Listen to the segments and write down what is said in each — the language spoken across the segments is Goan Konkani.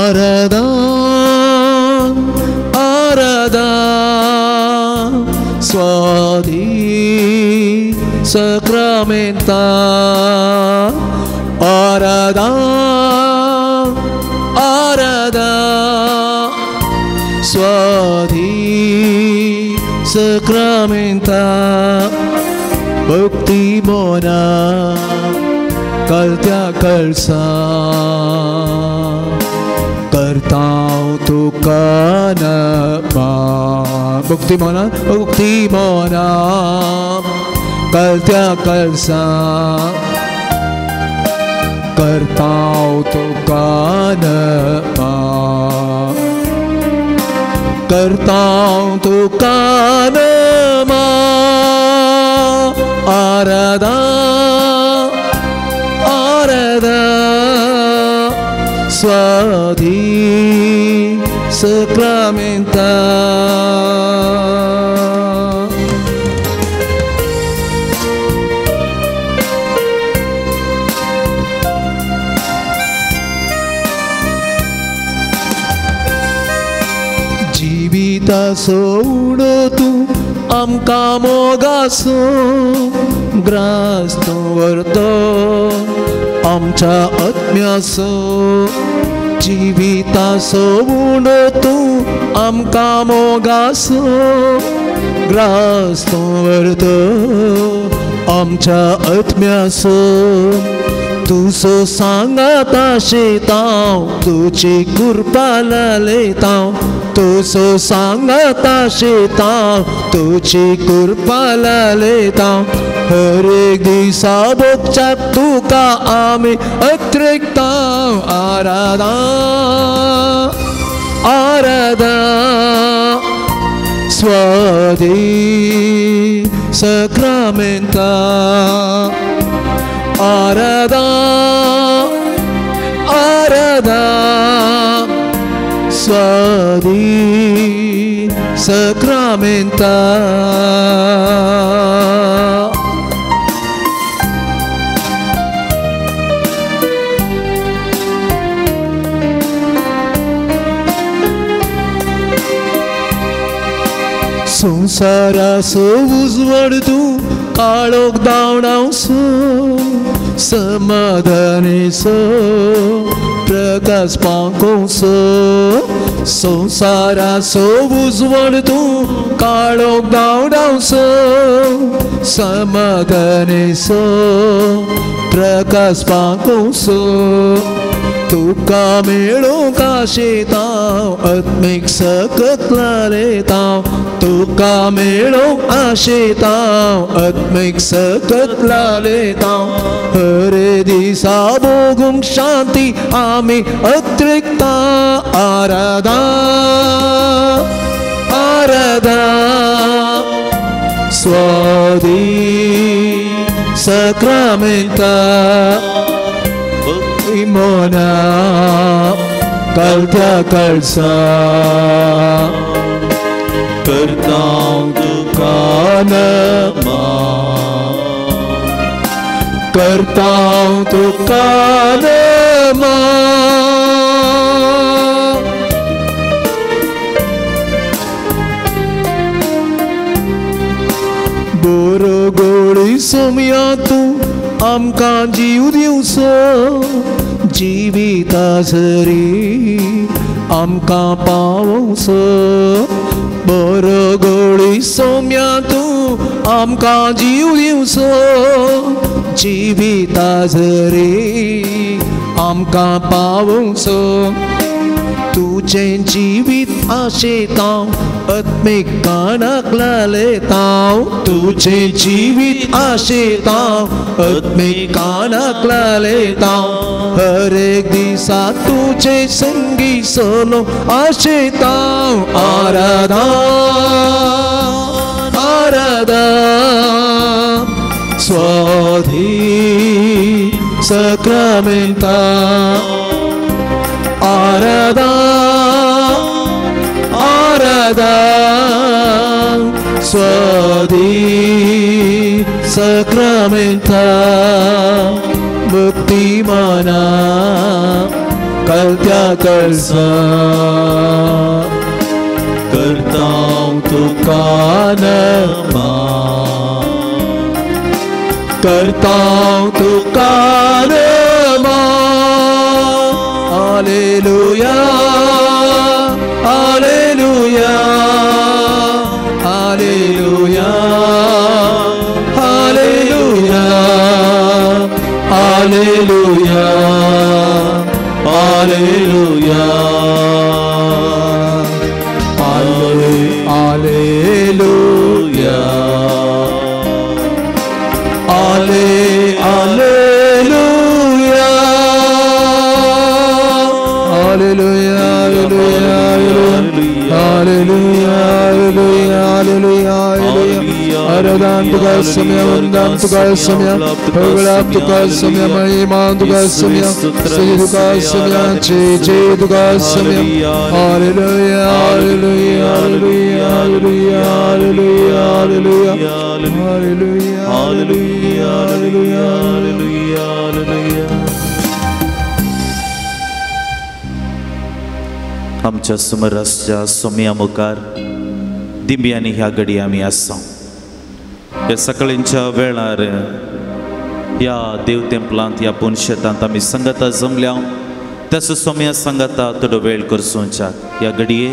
आराधा आराधा स्वादी सक्रामेंता आराधा आराधा स्वादी सक्रामेंता भक्ती मोना कलत्या कलसा करताव तुका नमा भक्ती मोना कलत्या कलसा करताव तुका नमा करताव तुका नमा आराधा आराधा स्वाधी सक्रामेंता. जिविता सोड तूं आमकां मोगासो ग्रास तूं व्हरतो आमच्या आत्म्यासो जिविता सोड तूं आमकां मोगासो ग्रास तूं व्हरतो आमच्या आत्म्यासो तुजो सांगाता शेतांव तुजी कृपा लायतांव तुजो सांगाता शेतांव तुजी कृपा लायतांव हर एक दिसा भोगच्याक तुका आमी अत्रेकतांव आराधा आराधा स्वादी सक्रामेंता आराधा आराधा स्वादी सक्रामेंता. संवसाराचो उजवाड तूं काळोख धांवडावसो समाधानेचो प्रकाश पांकोवचो संवसाराचो उजवाड तूं काळोख धांवडावचो समाधानेचो प्रकाश पांकोवचो तुका मेळूंक आशेतांव आत्मीक सकत लायतांव तुका मेळूंक आशेतांव आत्मीक सकत लायतांव हर दिसा भोगूंक शांती आमी अत्रिकता आराधा आराधा स्वादी सक्रामेंता मोना कलत्या कलसा करताव तुका नमा करताव तुका नमा. बोरो गोळी सोमया तूं आमकां जीव दिवचो जिविता सरी आमकां पावोवचो बरो गोळी सोम्या तूं आमकां जीव दिवचो जिविता सरी आमकां पावोवचो तुजें जिवीत आशेतांव आत्मीक कानाक लायतांव तुजें जिवीत आशेतांव आत्मीक कानाक लायतांव हर एक दिसा तुजे संगी सोलो आशेतांव आराधा आराधा स्वाधी सक्रामेंता आराधा आराधा स्वादी सक्रामेंता भक्ती माना कलत्या कळसा करता तुका नमन करता तुका नमन hallelujah hallelujah hallelujah hallelujah hallelujah hallelujah hallelujah hallelujah hallelujah hallelujah hallelujah hallelujah hallelujah आराधन तुका समय वंदन तुका समय प्रगलाप तुका समय महिमा तुका समय स्तुति तुका समय जय जय तुका समय hallelujah hallelujah hallelujah hallelujah hallelujah hallelujah hallelujah hallelujah hallelujah hallelujah. आमच्या समरासच्या सोम्या मुखार दिंब्यांनी ह्या घडी आमी आसा. ह्या सकाळींच्या वेळार ह्या देव तेंपलांत ह्या पुनशेतांत आमी संगता जमल्या त्याचो सोम्या संगता थोडो वेळ करसोवच्याक ह्या घडये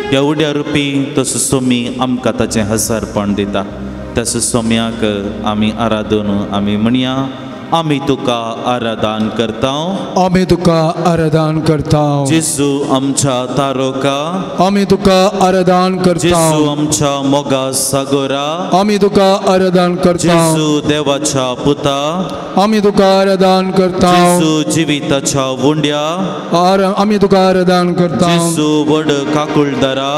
ह्या उड्या रुपी तसो सोमी आमकां ताचें हजारपण दिता. त्याचो सोम्याक आमी आराधन आमी म्हणया आमी तुका आराधन करता आमी तुका आराधन करता जेजू आमच्या तारोका आमी तुका आराधन करता जेजू आमच्या मोगा सागोरा आमी तुका आराधन करता जेजू देवाच्या पुता आमी तुका आराधन करता जेजू जिविताच्या उंड्या आमी तुका आराधन करता जेजू व्हड काकुळदारा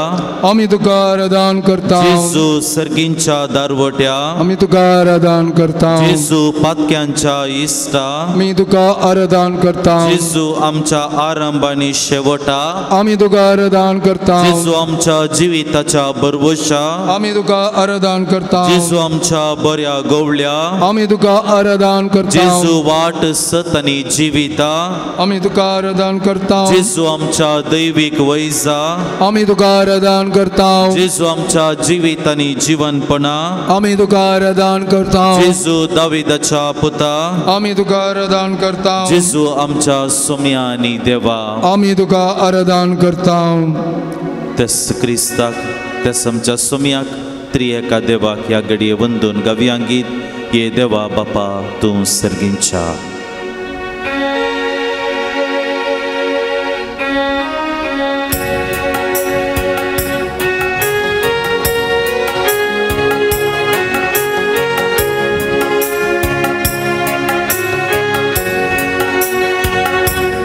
आमी तुका आराधन करता जेजू सर्गींच्या दारवट्या आमी तुका आराधन करता जेजू पातक्यांच्या इश्टा आमी तुका आराधन करता जेजू आमच्या आरंभ आनी शेवटा आमी तुका आराधन करता जेजू आमच्या जिविताच्या बरवशा आमी तुका आराधन करता जेजू आमच्या बऱ्या गोवल्या आमी तुका आराधन करता जेजू वाट सत आनी जिविता आमी तुका आराधन करता जेजू आमच्या दैवीक वैजा आमी तुका आराधन करता जेजू आमच्या जिवीत आनी जिवनपणा आमी तुका आराधन करता जेजू दाविदाच्या पुता आमी तुका आराधन करता जेजू आमच्या सोम्या आनी देवा आमी तुका आराधन करता. त्यास क्रिस्ताक त्यास आमच्या सोम्याक त्रिएका देवाक ह्या घडये वंदून गावया गीत ये देवा बापा तूं सर्गींच्या.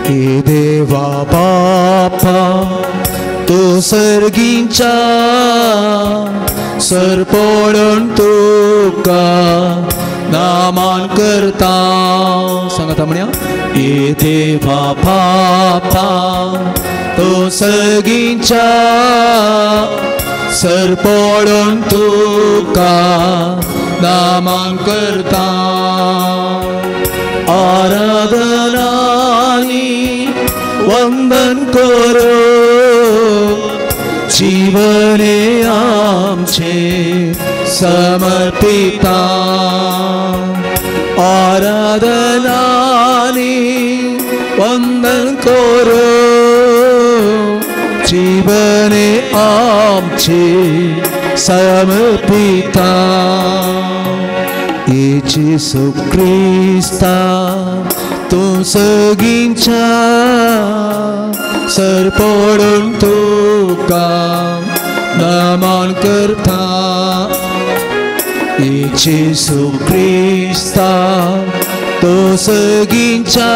हे देवा बापा तूं सर्गींच्या सरपळण तुका नामान करता सांगता म्हणया. हे देवा बापा तूं सर्गींच्या सरपळण तुका नामान करता आराधनानी वंदन करो जीवने आमचे समर्पिता आराधनानी वंदन करो जीवने आमचे समर्पिता. जेसू क्रिस्ता तूं सगींच्या सरपळण तुका नमन करता. जेसू क्रिस्ता तूं सगींच्या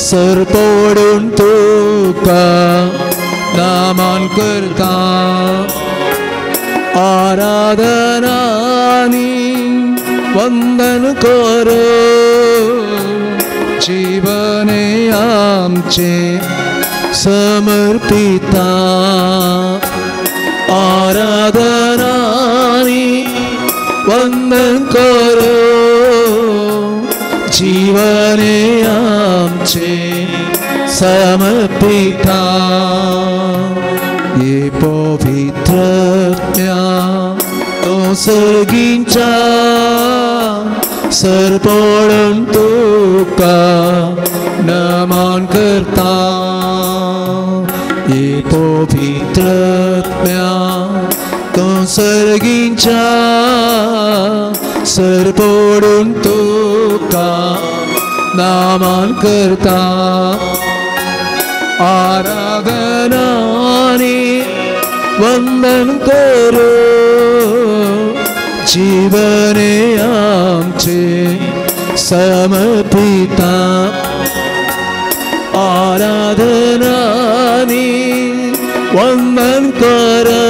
सरपळण तुका नमन करता. आराधनानी वंदन करो जीवने आमचे समर्पिता. आराधनानी वंदन करो जीवने आमचे समर्पिता ये पवित्र तो सर्गींच्या सरपळून तुका नमन करता ये पवित्र तो सर्गींच्या सरपळून तुका नमन करता आराधनाने वंदन करो जीवने आमचे समर्पिता आराधनाने वंदन करो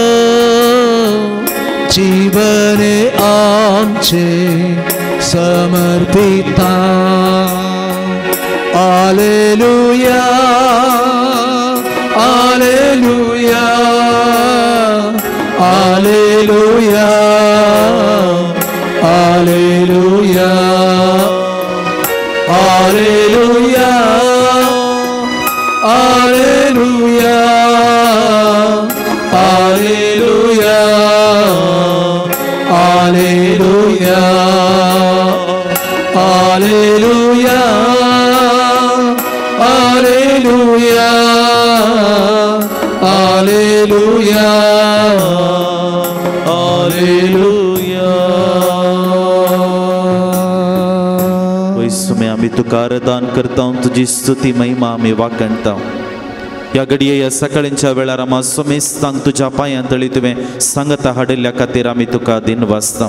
जीवने आमचे समर्पिता Alleluia, Alleluia, Alleluia, Alleluia, Alleluia, Alleluia, Alleluia, Alleluia, Alleluia, Alleluia, Alleluia, Alleluia. वैसुमे आमी तुका आराधन करता, तुजी स्तुती महिमा आमी वाखणता. ह्या घडये ह्या सकाळींच्या वेळार आमा सोमेस्तांक तुज्या पांयां तळी तुवें सांगता हाडिल्ल्या खातीर आमी तुका दिन वाचता.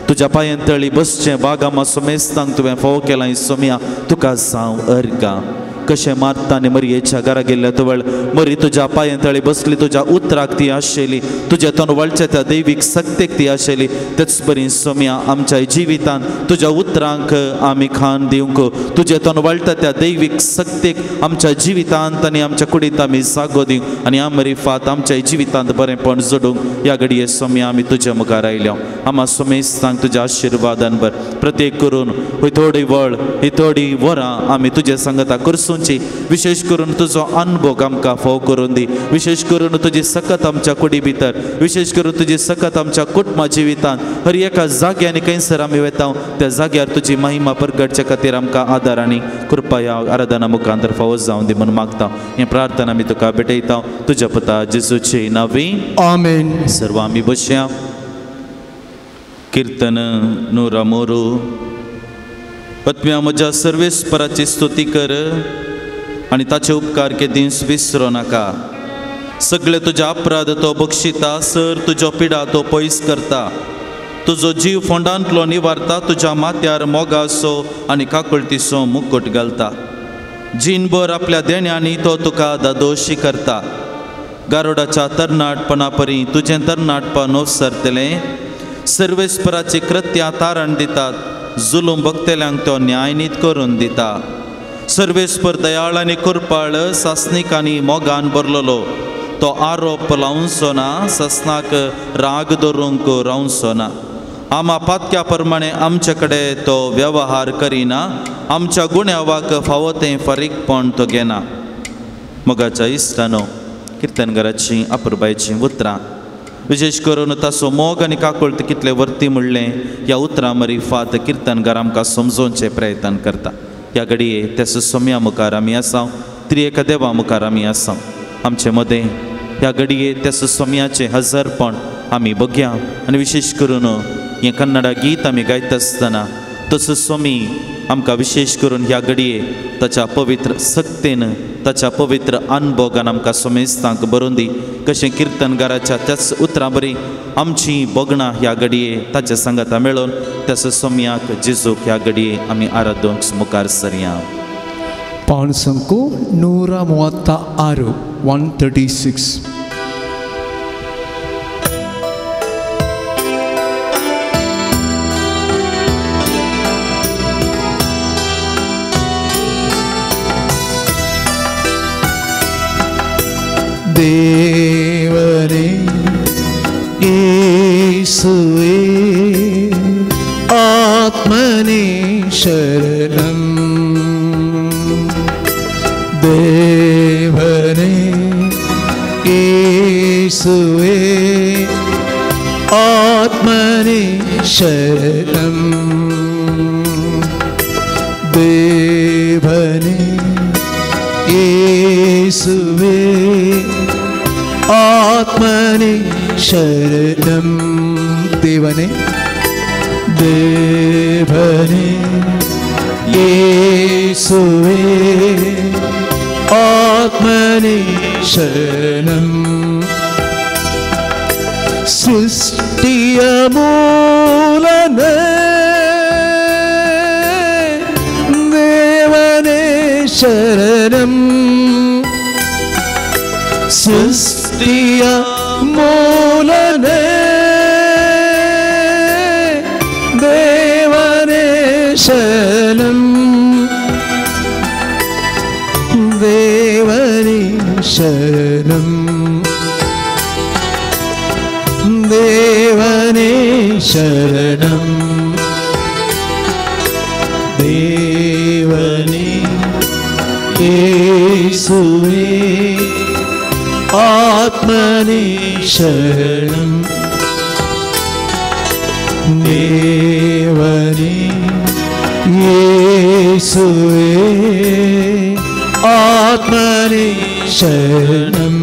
तुज्या पांयां तळी बसचें बाग आमा सोमेस्तांक तुवें फावो केलां सोम्या तुका जावं अर्गां. कशें मारता आनी मरयेच्या घरा गेल्ल्या तवळ मरी तुज्या पांयां तळी बसली, तुज्या उतराक ती आशिल्ली, तुज्या तोंड वळच्या त्या दैवीक सक्तेक ती आशिल्ली. तेच बरी सोम्या आमच्या जिवितांत तुज्या उतरांक आमी खान दिवंक, तुज्या तोंड वळटा त्या दैवीक सक्तेक आमच्या जिवितांत आनी आमच्या कुडींत आमी जागो दिवंक आनी आमरी फात आमच्या जिवितांत बरेंपण जोडूंक ह्या घडये सोम्या आमी तुज्या मुखार आयल्या. आमा सोमेस्तांक तुज्या आशिर्वादान भर प्रत्येक करून ही थोडी वळ ही थोडी वरां आमी तुज्या सांगता करसूं. विशेष करून तुजो अनभोग आमकां फाव करून दी, विशेष करून तुजी सकत आमच्या कुडी भितर, विशेष करून तुजी सकत आमच्या कुटुंबा जिवितांत हर एका जाग्यार खंयसर आमी वेता त्या जाग्यार तुजी महिमा परगटचे खातीर आमकां आदार आनी कृपा ह्या आराधना मुखांतर फावो जावन दी म्हूण मागता. हें प्रार्थना आमी तुका भेटयता तुज्या पुता जेजूचे नांवी, आमेन. सर्व आमी बसया. किर्तन 103. पत्म्या म्हज्या सर्वेस्पराची स्तुती कर आनी ताचे उपकार केदींच विसरो नाका. सगळे तुजे अपराध तो बक्षिता, सर तुज्यो पिडा तो पयस करता, तुजो जीव फोंडांतलो निवारता, तुज्या माथ्यार मोगाचो आनी काकुळतीचो मुकुट घालता. जीणभर आपल्या देण्यांनी तो तुका दादोशी करता. गारोडाच्या तरणाटपणा परी तुजें तरणाटपण अवसरतलें. सर्वेस्पराची कृत्यां तारण दितात, जुलूम भोगतल्यांक तो न्यायनीत करून दिता. सर्वेस्पर दयाळ आनी कृपाळ, सासणीक आनी मोगान भरलेलो, तो आरोप लावचो ना, सासणाक राग धरूंक रावचो ना. आमा पातक्या प्रमाणे आमचे कडेन तो वेव्हार करिना, आमच्या गुन्यांवाक फावो तें फारीकपण तो घेना. मोगाच्या इश्टानो, किर्तनगाराचीं अपुरबायचीं उतरां, विशेष करून ताचो मोग आनी काकुळट कितले वर्ती म्हणलें ह्या उतरां मरी फात किर्तनगार आमकां समजोवचें प्रयत्न करता. ह्या घडये त्या सोम्या मुखार आमी आसा, त्रिएका देवा मुखार आमी आसा. आमचे मदें ह्या घडये त्या सोम्याचें हजरपण आमी बघया आनी विशेष करून हें कन्नडा गीत आमी गायता आसतना तसो स्वामी आमकां विशेष करून ह्या घडये ताच्या पवित्र सक्तेन ताच्या पवित्र अनभोगान आमकां सोमेस्तांक बरोवन दी. कशें किर्तनगाराच्या त्याच उतरां बरी आमची भोगणां ह्या घडये ताच्या सांगाता मेळोवन त्या सोम्याक जेजूक ह्या घडये आमी आराधूंक मुखार सरया. पाणसंको 136 136. देवरे येसुवे आत्मने शरणं, தேவனே இயேசுவே ஆத்மனே சரணம். தேவனே இயேசுவே ஆத்மனே சரணம். தேவனே தேவனே இயேசுவே ஆத்மனே சரணம். சிருஷ்டிய மூலனே தேவனே சரணம். சிருஷ்டிய மூலனே தேவனே சரணம். தேவனே சரணம். தேவனே சரணம். தேவனே இயேசுவே ஆத்மனே சரணம். தேவனே இயேசுவே ஆத்மனே சரணம்.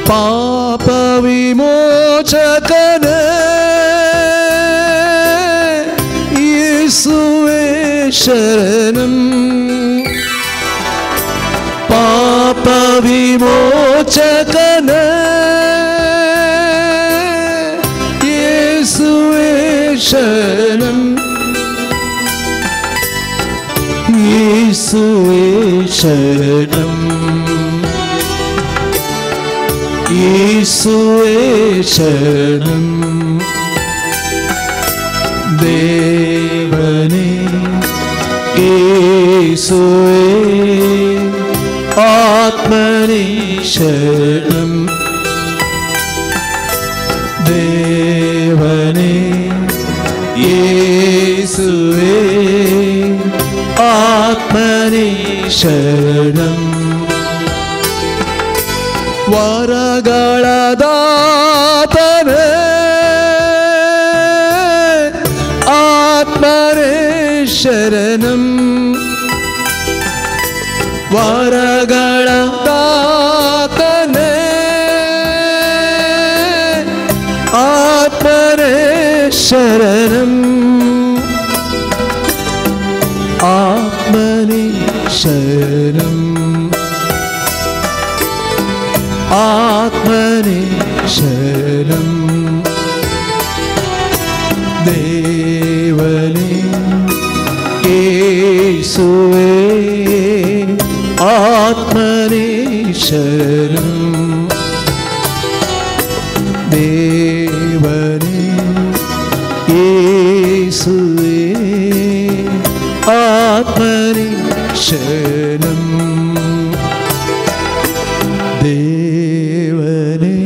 பாப விமோசகனே இயேசுவே சரணம். பாப விமோசகனே இயேசுவே சரணம். இயேசுவே சரணம். இயேசுவே சரணம். தேவனே இயேசுவே ஆத்மனே சரணம். தேவனே இயேசுவே ஆத்மனே சரணம். ವರಗಳದಾತನೇ ಆತ್ಮನೇ ಶರಣಂ. ವರಗಳದಾತನೇ ಆತ್ಮನೇ ಶರಣಂ. ಆತ್ಮನೇ ಶರಣಂ. ஆத்மனே சரணம். தேவனே இயேசுவே ஆத்மனே சரணம். தேவனே இயேசுவே ஆத்மனே சரணம். தேவனே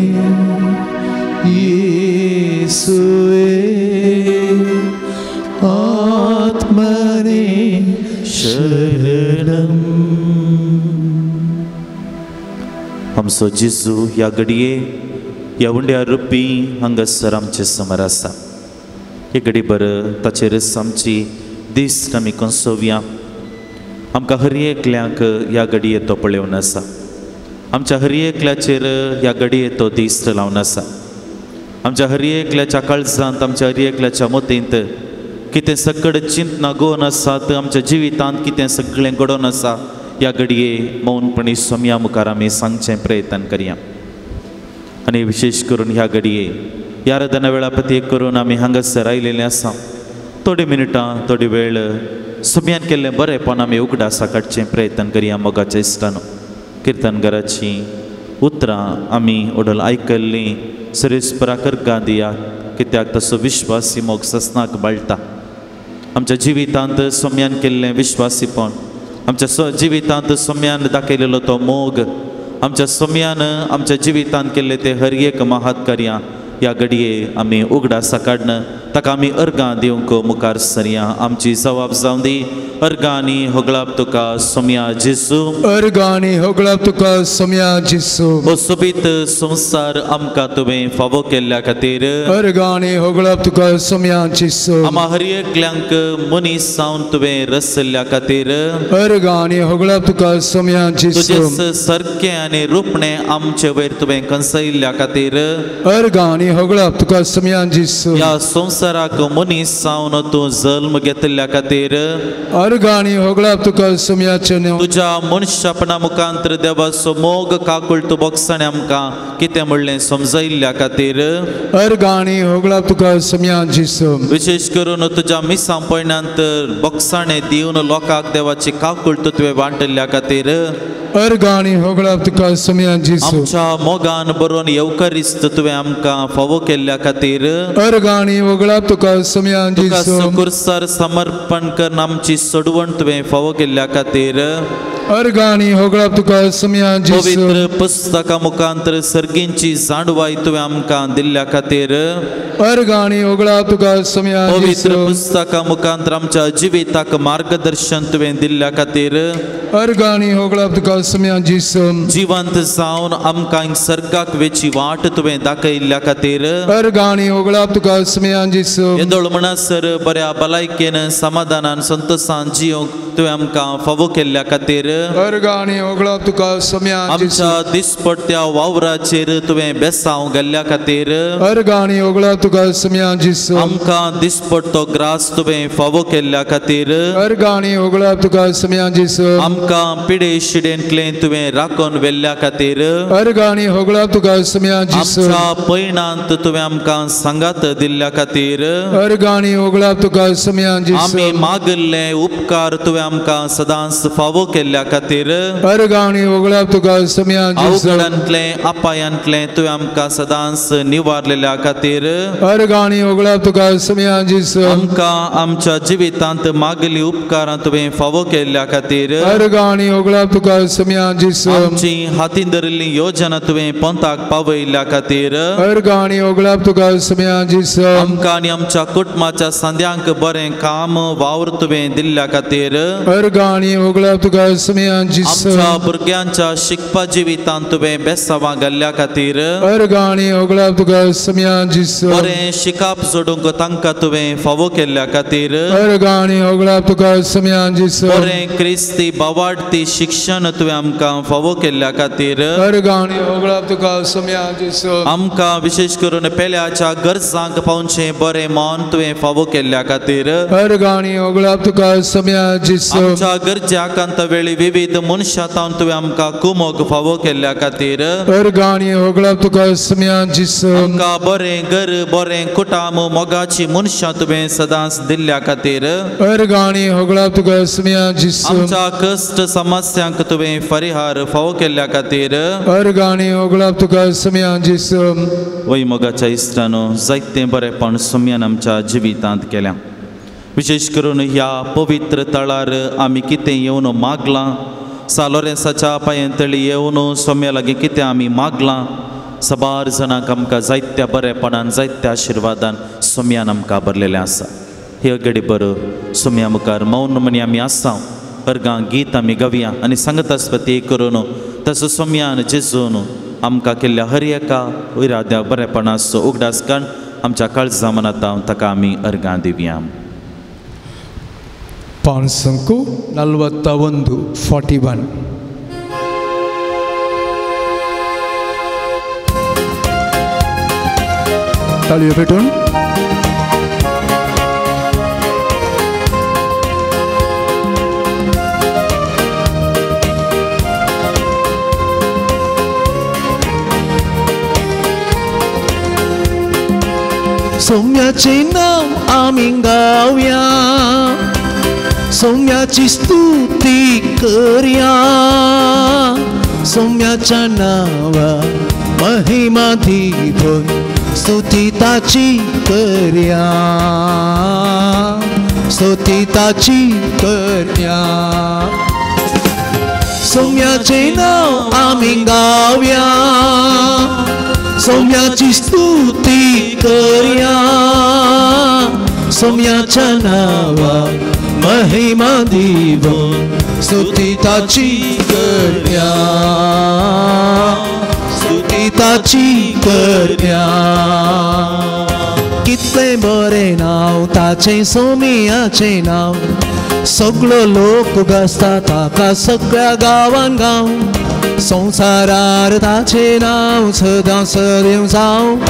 இயேசுவே ஆத்மனே शरणम. आमचो जेजू ह्या घडये ह्या उंड्या रुपी हांगासर आमचे समोर आसा. हे घडी बरं ताचेर आमची दीस आमी कंसोवया. आमकां हर एकल्याक ह्या घडये तो पळोवन आसा. आमच्या हर एकल्याचेर ह्या घडये तो दीस लावन आसा. आमच्या हर एकल्याच्या काळजांत आमच्या हर एकल्याच्या मतींत कितें सकड चिंतना गोवन आसात, आमच्या जिवितांत कितें सगळें घडोवन आसा, ह्या घडये मौनपणी सोम्या मुखार आमी सांगचें प्रयत्न करया. आनी विशेश करून ह्या घडये ह्या आराधना वेळापती करून आमी हांगासर आयिल्ले आसा. थोडी मिनटां थोडी वेळ सोम्यान केल्लें बरेंपण आमी उगडासा काडचें प्रयत्न करया. मोगाच्या इश्टानो, किर्तनगाराचीं उतरां आमी ओडल आयकल्लीं सरेस्परा करगा दिया, कित्याक तसो विश्वासी मोग ससनाक बाळटा. आमच्या जिवितांत सोम्यान केल्लें विश्वासीपण, आमच्या जिवितांत सोम्यान दाखयलेलो तो मोग, आमच्या सोम्यान आमच्या जिवितांत केल्ले ते हर एक महात कार्यां ह्या घडये आमी उगडासा काडन ताका आमी अर्गां दिवंक मुखार सरया. आमची जबाब जावं दी. अर्गां आनी होगळाप तुका सोम्या जेजू. अर्गां आनी होगळाप तुका सोम्या जेजू. हो सोबीत संवसार आमकां तुवें फावो केल्ल्या खातीर अर्गां आनी होगळाप तुका सोम्या जेजू. आमा हर एकल्यांक मनीस जावन तुवें रसल्ल्या खातीर अर्गां आनी होगळाप तुका सोम्या जेजू. तुजें सारकें आनी रुपणें आमचे वयर तुवें कंसयिल्ल्या खातीर अर्गां आनी होगळाप तुका सोम्या जेजू. ह्या संवसाराक मनीस जावन तूं जल्म घेतिल्ल्या खातीर अर्गां आनी होगळाप तुका सोम्याचें नांव. तुज्या मनशापणा मुखांतर देवाचो मोग काकुळट बोगसाणे आमकां कितें म्हणलें समजयिल्ल्या खातीर अर्गां आनी होगळाप तुका सोम्या जेजू. विशेश करून तुज्या मिसां पयणांत बोगसाणे दिवन लोकांक देवाची काकुळट तुवें वांटिल्ल्या खातीर अर्गां आनी होगळाप तुका सोम्या जेजू. आमच्या मोगान बरोवन येवकारिस्त तुवें आमकां फावो केल्ल्या खातीर अर्गां आनी होगळाप तुका सोम्या जेजू. कुर्सार समर्पण करून आमची सोडवण तुवें फावो केल्ल्या खातीर अर्गां आनी होगळाप तुका सोम्या जेजू. पवित्र पुस्तका मुखांतर सर्गींची जाणवाय तुवें आमकां दिल्ल्या खातीर अर्गां आनी होगळाप तुका सोम्या जेजू. पवित्र पुस्तका मुखांतर आमच्या जिविताक मार्गदर्शन तुवें दिल्ल्या खातीर अर्गां आनी होगळाप तुका सोम्या जेजू. जिवंत जावन आमकां सर्गाक वेची वाट तुवें दाखयिल्ल्या खातीर अर्गां आनी होगळाप तुका सोम्या जेजू. येदोळ म्हणसर बऱ्या भलायकेन समाधानान संतोशान जिवंक तुवें आमकां फावो केल्ल्या खातीर अर्गां आनी होगळाप तुका सोम्या जेजू. आमच्या दिसपडत्या वावराचेर तुवें बेसांव गेल्ल्या खातीर अर्गां आनी होगळाप तुका सोम्या जेजू. आमकां दिसपडतो ग्रास तुवें फावो केल्ल्या खातीर अर्गां आनी होगळाप तुका सोम्या जेजू. आमकां पिडे शिडेंतलें तुवें राखून व्हेल्ल्या खातीर अर्गां आनी होगळाप तुका सोम्या जेजू. आमच्या पयणांत तुवें आमकां सांगात दिल्ल्या खातीर अर्गां आनी होगळाप तुका सोम्या जेजू. आमी मागिल्ले उपकार तुवें आमकां सदांच फावो केल्ल्या खातीर अर्गां आनी होगळाप तुका सोम्या जेजू. अवघडांतलें अपायांतलें तुवें आमकां सदांच निवारलेल्या खातीर अर्गां आनी होगळाप तुका सोम्या जेजू. आमकां आमच्या जिवितांत मागिल्ली उपकारां तुवें फावो केल्ल्या खातीर अर्गां आनी होगळाप तुका सोम्या जेजू. आमची हातीन धरिल्ली योजना तुवें पोंताक पावयिल्ल्या खातीर अर्गां आनी होगळाप तुका सोम्या जेजू. आमकां आनी आमच्या कुटुंबाच्या सांद्यांक बरें काम वावर तुवें दिल्ल्या खातीर अर्गां आनी होगळाप तुका सोम्या जेजू. आमच्या भुरग्यांच्या शिकपा जिवितांत तुवें बेसावां घाल्ल्या खातीर अर्गां आनी होगळाप तुका सोम्या जेजू. बरें शिकाप जोडूंक तांकां तुवें फावो केल्ल्या खातीर अर्गां आनी होगळाप तुका सोम्या जेजू. बरें क्रिस्ती बावाडती शिक्षण तुवें आमकां फावो केल्ल्या खातीर अर्गां आनी होगळाप तुका सोम्या जेजू. आमकां विशेश करून पेल्याच्या गरजांक पावचें बरें मन तुवें फावो केल्ल्या खातीर अर्गां आनी होगळाप तुका सोम्या जेजू. आमच्या गरजाकांत वेळी विविध मनशां तावन तुवें आमकां कुमोक फावो केल्ल्या खातीर अर्गां आनी होगळाप तुका सोम्या जेजू. आमकां बरें घर बरें कुटाम मोगाची मनशां तुवें सदांच दिल्ल्या खातीर अर्गां आनी होगळाप तुका सोम्या जेजू. आमच्या कश्ट समस्यांक तुवें परिहार फावो केल्ल्या खातीर अर्गां आनी होगळाप तुका सोम्या जेजू. वय मोगाच्या इश्टानो, जायतें बरेंपण सोम्यान आमच्या जिवितांत केल्यां. विशेश करून ह्या पवित्र तळार आमी कितें येवन मागलां, सा लोरेंसाच्या पांयां तळी येवन सोम्या लागीं कितें आमी मागलां, सबार जाणांक आमकां जायत्या बरेपणान जायत्या आशिर्वादान सोम्यान आमकां भरलेलें आसा. हे घडी बरो सोम्या मुखार मौन म्हणी आमी आसा, अर्गां गीत आमी गावया आनी सांगत आसपा ती करून तसो सोम्यान जेजून आमकां केल्ल्या हर एका इराद्या बरेपणाचो उगडास काण आमच्या काळजा मनांत ताका आमी अर्गां दिवया. ಪಾನ್ಸಂಕು 41 41. ताळयो पेटून. सोम्याचें नांव आमी गावया, सोम्याची स्तुती करया, सोम्याच्या नांवा महिमा दिवन स्तुती ताची करया, स्तुती ताची करया. सोम्याचें नांव आमी गावया, सोम्याची स्तुती करया, सोम्याच्या नावा महिमा दिवन स्तुती ताची करया, स्तुती ताची करया. कितलें बरें नांव ताचें सोम्याचें नांव, सगळो लोक गाजता ताका सगळ्या गांवान गांव. संवसारार ताचें नांव सदां सदैव जावं,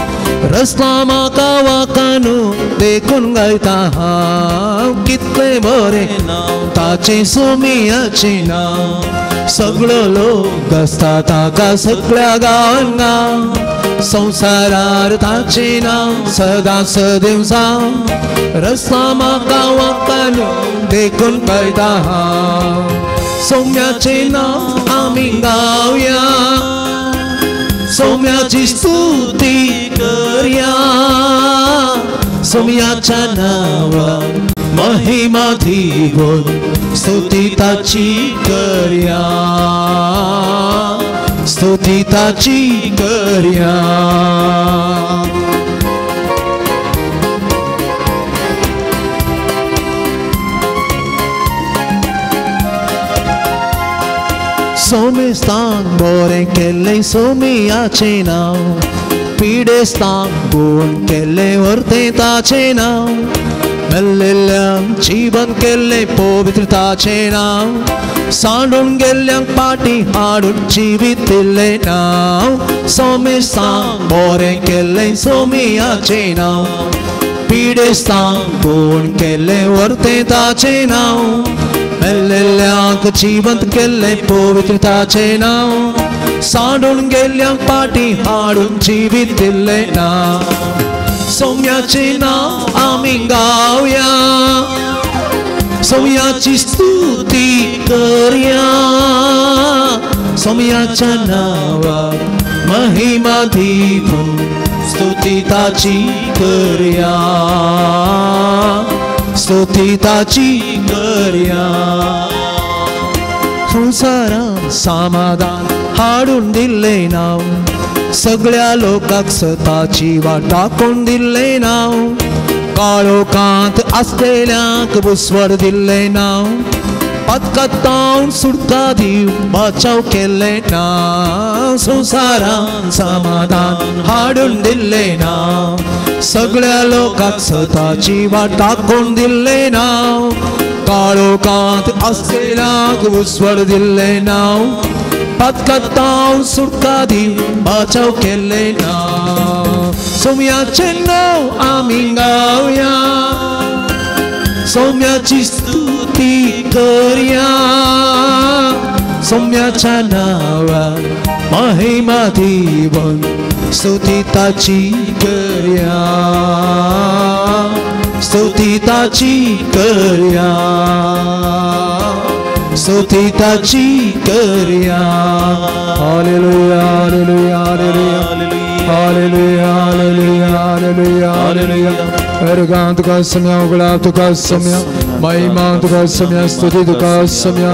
रस्ता म्हाका वाकानू देखून गायता हांव. कितलें बरें नांव ताचें सोम्याचें नांव, सगळो लोक गाजता ताका सगळ्या गांवान गांव. संवसारार ताचें नांव सदां सदैव जावं, रस्ता म्हाका वाकानू देखून गायता हांव. सोम्याचें नांव आमी गावया, सोम्याची स्तुती करया, सोम्याच्या नांवा महिमा दिवन स्तुती ताची करया, स्तुती ताची करया. सोमेस्तांक बरें केल्लें सोम्याचें नांव, पिडेस्तांक गुण केल्लें वर्तें ताचें नांव, मेल्लेल्यांक जिवन केल्लें पवित्र ताचें नांव, सांडून गेल्ल्यांक पाटी हाडून जिवीत दिल्लें नांव. सोमेस्तांक बरें केल्लें सोम्याचें नांव, पिडेस्तांक गुण केल्लें वर्तें ताचें नांव, मेल्लेल्यांक जिवंत केल्लें पवित्र ताचें नांव, सांडून गेल्ल्यांक पाटी हाडून जिवीत दिल्लें नांव. सोम्याचें नांव आमी गावया, सोम्याची स्तुती करया, सोम्याच्या नांवाक महिमा दिवन स्तुती ताची करया, स्तुती ताची करया. संवसारान समाधान हाडून दिल्लें नांव, सगळ्या लोकांक सताची वाट दाखोवन दिल्लें नांव, काळोखांत आसलेल्यांक बुसवड दिल्लें नांव, पथकांत सुटका दिवन बचाव केल्लें नांव. संवसारान समाधान हाडून दिल्लें नांव, सगळ्या लोकांक सताची वाट दाखोवन दिल्लें नांव, काळोखांत आसलेल्यांक उसवड दिल्लें नांव, पथकांत सुटका दिवन बचाव केल्लें नांव. सोम्याचें नांव आमी गावया, सोम्याची स्तुती करया, सोम्याच्या नांवाक महिमा दिवन स्तुती ताची करया, स्तुती ताची करया, स्तुती ताची करया. Hallelujah, hallelujah, hallelujah, hallelujah, hallelujah, hallelujah. अर्घां तुका सम्या, उगडाप तुका सम्या, महिमा तुका सम्या, स्तुती तुका सम्या,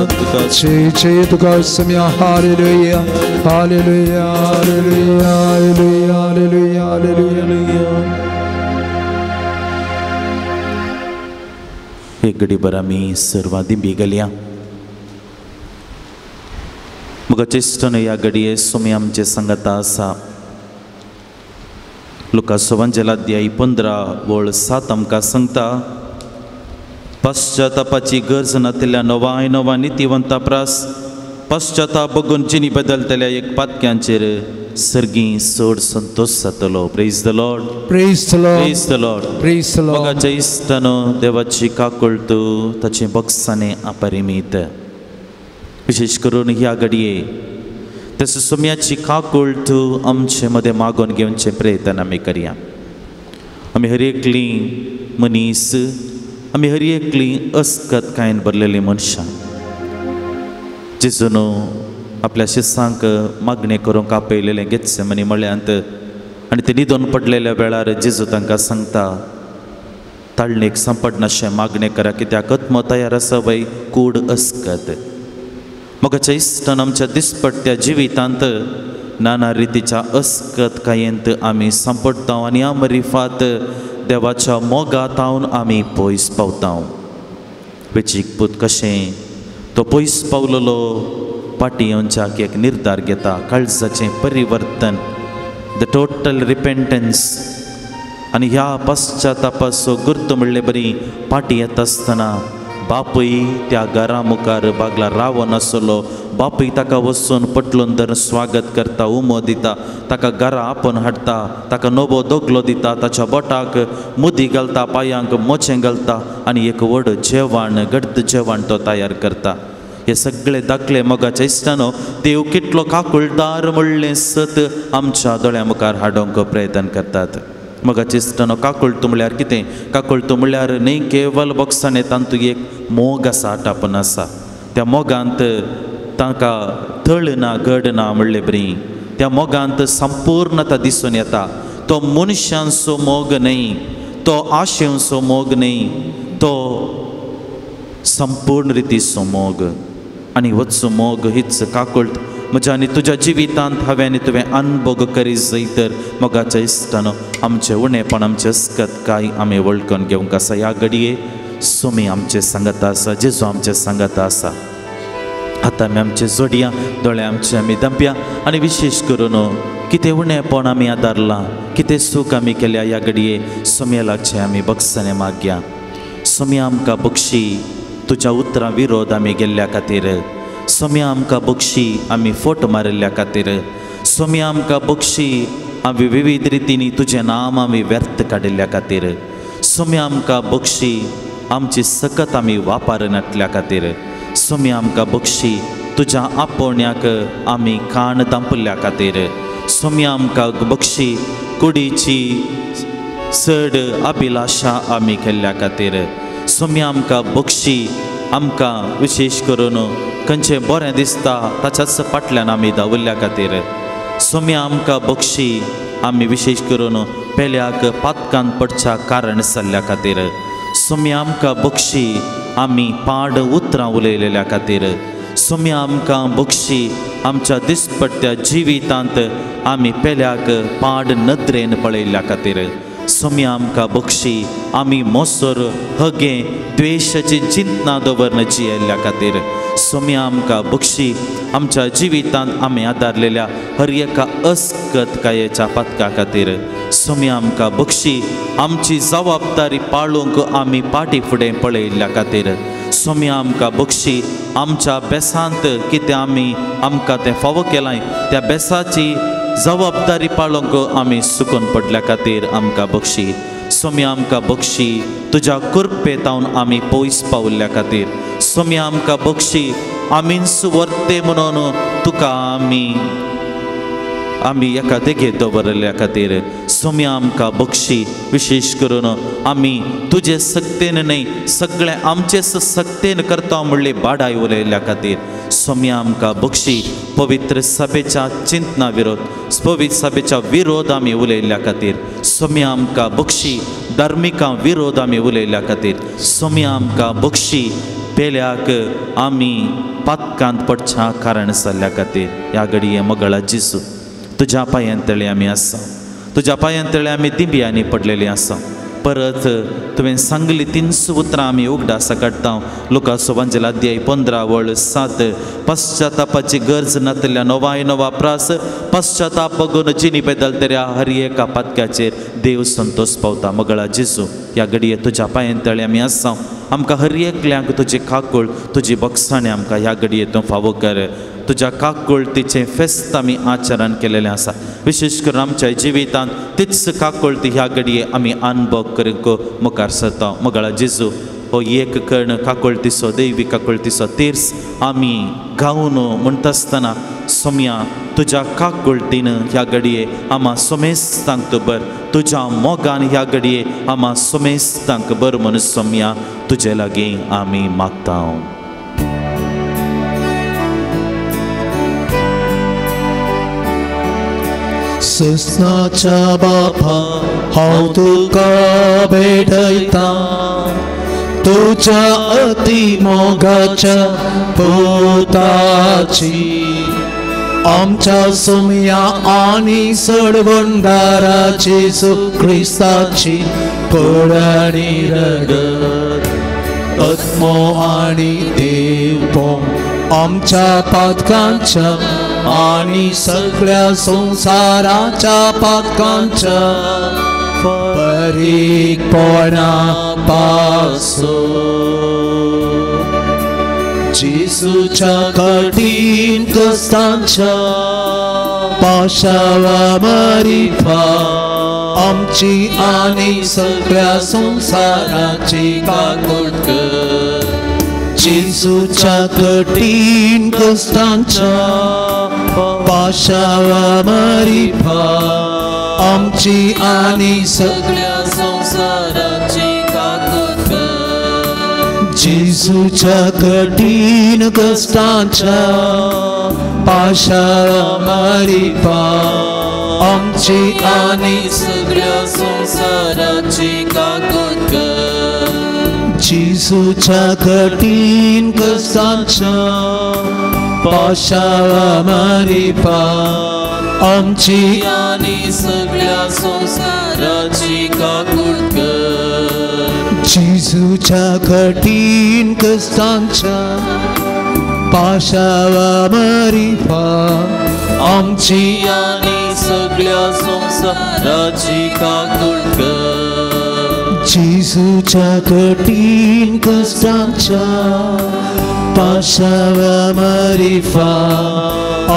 छे छे तुका सम्या. Hallelujah, hallelujah, hallelujah, hallelujah, hallelujah, hallelujah. एक घडीभर आमी सर्वां दिंबी गेल्या. मग चेश्टन ह्या घडये सोमी आमचे सांगाता आसा. लुका सुवांजेलाध्याय 15:7 आमकां सांगता, पश्चातापाची गरज नातिल्ल्या नवा नवा नितीवंता प्रास पश्चाताप बघून जिनी बदलतल्या एक पातक्यांचेर सर्गी चड संतोश जातलो. Praise the Lord, praise the Lord, praise the Lord, praise the Lord. मोगाच्या इश्टानो, देवाची काकुळट ताचे बक्षाने अपरिमीत, विशेष करून ह्या घडये तसो सोम्याची काकुळट आमचे मदें मागोवन घेवचे प्रयत्न आमी करया. आमी हर एकली मनीस, आमी हर एकली अस्कत कांय भरलेली मनशां जेजून आपल्या शिसांक मागणें करूंक आपयलेलें गेत्सेमनी म्हळ्यांत आनी ते न्हिदून पडलेल्या वेळार जेजू तांकां सांगता, ताळणेक सांपडनाशें मागणें करा, कित्याक आत्मो तयार आसा वय कूड अस्कत. मोगाच्या इश्टान, आमच्या दिसपट्ट्या जिवितांत नाना रितीच्या अस्कतकायेंत आमी सांपडटा आनी आमरिफात देवाच्या मोगातावन आमी पयस पावता. वेचीक पूत कशें तो पयस पावलेलो पाटी येवच्याक एक निर्धार घेता, काळजाचें परिवर्तन, the total repentance. आनी ह्या पश्चातापाचो गुर्त म्हणले बरी पाटी येता आसतना बापूय त्या घरा मुखार बागला रावन आसलो. बापूय ताका वचून पटलून धरून स्वागत करता, उमो दिता, ताका घरा आपोवन हाडटा, ताका नवो दोगलो दिता, ताच्या बोटाक मुदी घालता, पांयांक मोचें घालता आनी एक व्हड जेवण, गड्द जेवण तो तयार करता. हे सगळे दाखले मोगाच्या इश्टानो देव कितलो काकुळदार म्हणलें सत आमच्या दोळ्या मुखार हाडूंक प्रयत्न करतात. मोगाच्या इश्टानो काकुळटो म्हणल्यार कितें? काकुळटो म्हणल्यार न्ही केवल बॉक्सांनी तातूंत एक मोग आसा, आटापन आसा. त्या मोगांत तांकां तळ ना गड ना म्हणले बरी त्या मोगांत संपूर्णता दिसून येता. तो मनशांचो मोग न्हय, तो आशेंचो मोग न्हय, तो संपूर्ण रितीचो मोग. आनी वचो मोग हीच काकुळट म्हज्या आनी तुज्या जिवितांत हांवें आनी तुवें अनभोग करीत जाय तर मोगाच्या इश्टानो आमचें उणेपण, आमचें अस्कतकाय आमी वळखून घेवंक आसा. ह्या घडये सोमी आमचें सांगता आसा, जेजू आमचें सांगता आसा. आतां आमी आमचे जोडया, दोळे आमचे आमी धांपया आनी विशेश करून कितें उणेपण आमी आदारलां, कितें सूख आमी केल्या ह्या घडये सोमया लागचें आमी बक्षाने मागया. सोमया आमकां बक्षी तुज्या उतरां विरोध आमी गेल्ल्या खातीर, सोम्या आमकां बक्षी आमी फोट मारिल्ल्या खातीर, सोम्या आमकां बक्षी आमी विविध रितींनी तुजें नाम आमी व्यर्थ काडिल्ल्या खातीर, सोम्या आमकां बक्षी आमची सकत आमी वापरनातल्या खातीर, सोम्या आमकां बक्षी तुज्या आपोवण्याक आमी कान दांपल्ल्या खातीर, सोम्या आमकां बक्षी कुडीची चड अभिलाशा आमी केल्ल्या खातीर, सोम्या आमकां बक्षी आमकां विशेश करून खंयचें बरें दिसता ताच्याच फाटल्यान आमी धांवल्ल्या खातीर, सोम्या आमकां बक्षी आमी विशेष करून पेल्याक पातकान पडच्या कारण जाल्ल्या खातीर, सोम्या आमकां बक्षी आमी पाड उतरां उलयलेल्या खातीर, सोम्या आमकां बक्षी आमच्या दिसपट्ट्या जिवितांत आमी पेल्याक पाड नदरेन पळयल्ल्या खातीर, सोम्या आमकां बक्षी आमी मोसर हगे द्वेशाची चिंतना दवरन जियेल्ल्या खातीर, सोम्या आमकां बक्षी आमच्या जिवितांत आमी आदारलेल्या हर एका अस्कतकायेच्या पातका खातीर, सोम्या आमकां बक्षी आमची जबाबदारी पाळूंक आमी पाटी फुडें पळयल्ल्या खातीर, सोम्या आमकां बक्षी आमच्या बेसांत कितें आमी आमकां तें फावो केलां त्या बेसाची जबाबदारी पाळूंक आमी सुकून पडल्या खातीर आमकां बक्षी. सोम्या आमकां बक्षी तुज्या कृपेतावन आमी पयस पावल्ल्या खातीर, सोम्या आमकां बक्षी आमीच वर्ते म्हणून तुका आमी आमी एका देगेर दवरिल्ल्या खातीर, सोम्या आमकां बक्षी विशेष करून आमी तुजे सक्तेन न्हय सगळें आमचेच सक्तेन करता म्हणले बाडाय उलयल्ल्या खातीर, सोम्या आमकां बक्षी पवित्र सभेच्या चिंतना विरोध, पवित्र सभेच्या विरोध आमी उलयल्ल्या खातीर, सोम्या आमकां बक्षी धार्मिकां विरोध आमी उलयल्ल्या खातीर, सोम्या आमकां बक्षी पेल्याक आमी पातकांत पडच्या कारण जाल्ल्या खातीर. ह्या घडये मगळा जेजू तुज्या पांयांतळे आमी आसा, तुज्या पांयांतळे आमी दिंब्यांनी पडलेली आसा. परत तुवें सांगली तीनस उतरां आमी उगडासा काडटा. लुकासो वांजेल अध्याय 15 वळ 7, पश्चातापाची गरज नातल्या नवाय नवा प्रास पश्चाताप बघून जिनी बदलतल्या हर एका पातक्याचेर देव संतोष पावता. मगळा जेजू ह्या घडये तुज्या पांयांतळे आमी आसा. आमकां हर एकल्यांक तुजी काकूळ तुजी बक्षाणे आमकां ह्या घडये तूं फावो कर. तुज्या काकुळतीचें फेस्त आमी आचरण केलेलें आसा. विशेष करून आमच्या जिवितांत तीच काकुळती ह्या घडये आमी अनुभव करूंक मुखार सरता. मगळा जेजू हो एक कर्ण काकुळतीचो दैवी काकुळतीचो तीर्स आमी गावन म्हणटा आसतना सोम्या तुज्या काकुळतीन ह्या घडये आमा सोमेस्तांक तूं बर, तुज्या मोगान ह्या घडये आमा सोमेस्तांक बर म्हणून सोम्या तुजे लागीं आमी मागता. सुसनाच्या बापा हांव तुका भेटयता, तुज्या अति मोगाच्या पुताची आमच्या सोम्या आनी सडवंडारा जेजू क्रिस्ताची कोडाणी रगत आत्मो आनी देवपो आमच्या पातकांच्या आनी सगळ्या संवसाराच्या पातकांच्या परीकपणा पासून जेजूच्या कठीण कश्टांच्या पाशावा मारिफा आमची आनी सगळ्या संवसाराची काकूट कर. जेजूच्या कठीण कश्टांच्या पाशावा मारिफा आमची आनी सगळ्या संवसाराची काकूट कर. जेजूच्या कठीण कश्टांच्या पाशावा मारिफा आमची आनी सगळ्या संवसाराची काकूट कर. जेजूच्या कठीण कश्टांच्या पाशावा मारिफा आमची आनी सगळ्या संवसाराची काकूट कर. जेजूच्या कठीण कश्टांच्या पाशावा मारिफा आमची आनी सगळ्या संवसाराची काकूट कर. जेजूच्या कठीण कश्टांच्या पाशावा मारिफा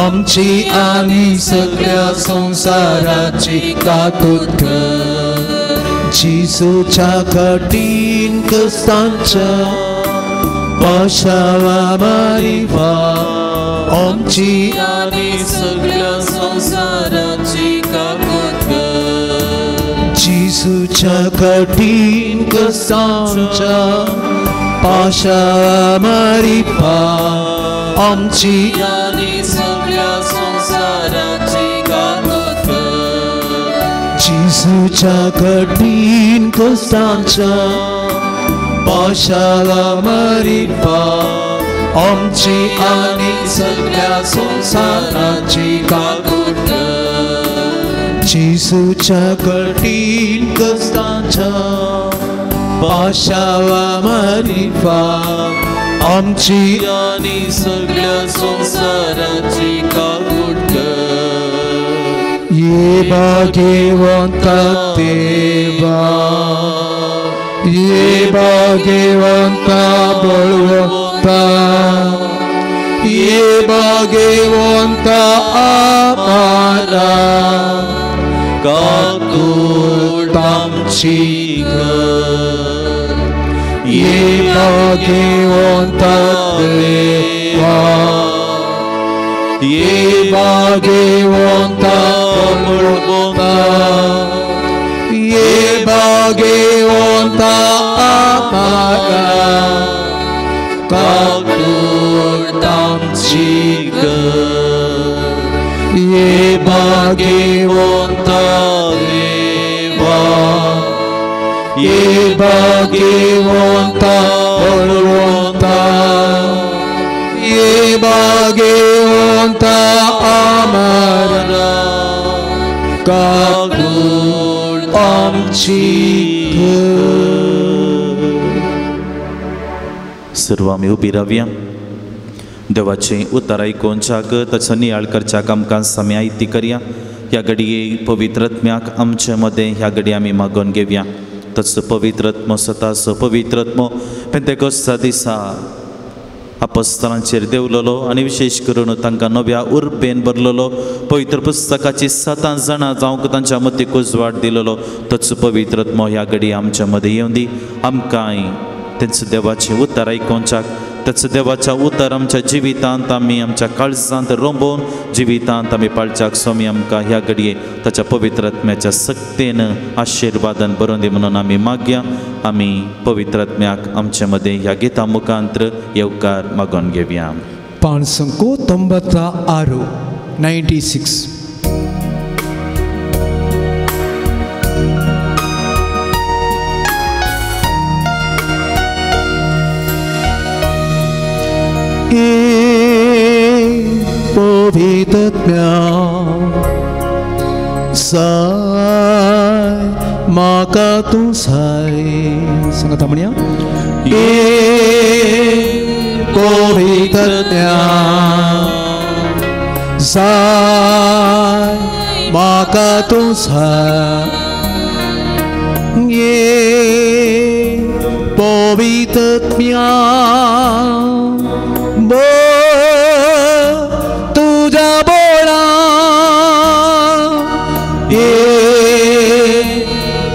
आमची आनी सगळ्या संवसाराची काकूट कर. जेजूच्या कठीण कश्टांच्या पाशावा मारिफा आमची आनी सगळ्या संवसाराची काकूट कर. जेजूच्या कठीण कश्टांच्या पाशावा मारिफा आमची आनी सगळ्या संवसाराची काकूट कर. जेजूच्या कठीण कश्टांच्या पाशावा मारिफा आमची आनी सगळ्या संवसाराची काकूट कर. जेजूच्या कठीण कश्टांच्या पाशावा मारिफा आमची आनी सगळ्या संवसाराची काकूट कर. ये भाग्यवंत देवा, ये भाग्यवंत बळवंत, ये भाग्यवंत आमारा काकूट आमची कर. ये भाग्यवंत देवा, ये भाग्यवंत बळवंत, ये भाग्यवंत आमारा काकूट आमची कर. ये भाग्यवंत देवा, ये भाग्यवंत बळवंत, ये भाग्यवंत आमारा काकूट आमची कर. सर्व आमी उबी रावया. देवाचें उतर आयकोवच्याक ताचो नियाळ करच्याक आमकां सामी आयती करया. ह्या घडये पवित्रत्म्याक आमचे मदें ह्या घडये आमी मागोवन घेवया. ताचो पवित्रत्म स्वताचो पवित्रत्म पेंतेकोस्ता दिसा आपस्तरांचेर देंवलेलो आनी विशेश करून तांकां नव्या उर्बेन भरलेलो पवित्र पुस्तकाची 7 जाणां जावंक तांच्या मतीक उजवाड दिलेलो तोच पवित्रत्म ह्या घडये आमच्या मदें येवं दी. आमकांय तेंचो देवाचें उतर आयकोवच्याक ताचो देवाच्या उतर आमच्या जिवितांत आमी आमच्या काळजांत रोंबोवन जिवितांत आमी पाळच्याक स्वामी आमकां ह्या घडये ताच्या पवित्रत्म्याच्या सक्तेन आशिर्वादान बरोवन दी म्हणून आमी मागया. आमी पवित्रत्म्याक आमचे मदें ह्या गिता मुखांत्र येवकार मागोवन घेवया. 596 96. पवित्रत्म्या जाय म्हाका तूं जाय. सांगात म्हणया ये पवित्रत्म्या जाय म्हाका तूं जाय. ये पवित्रत्म्या तुझ्या बोळा ये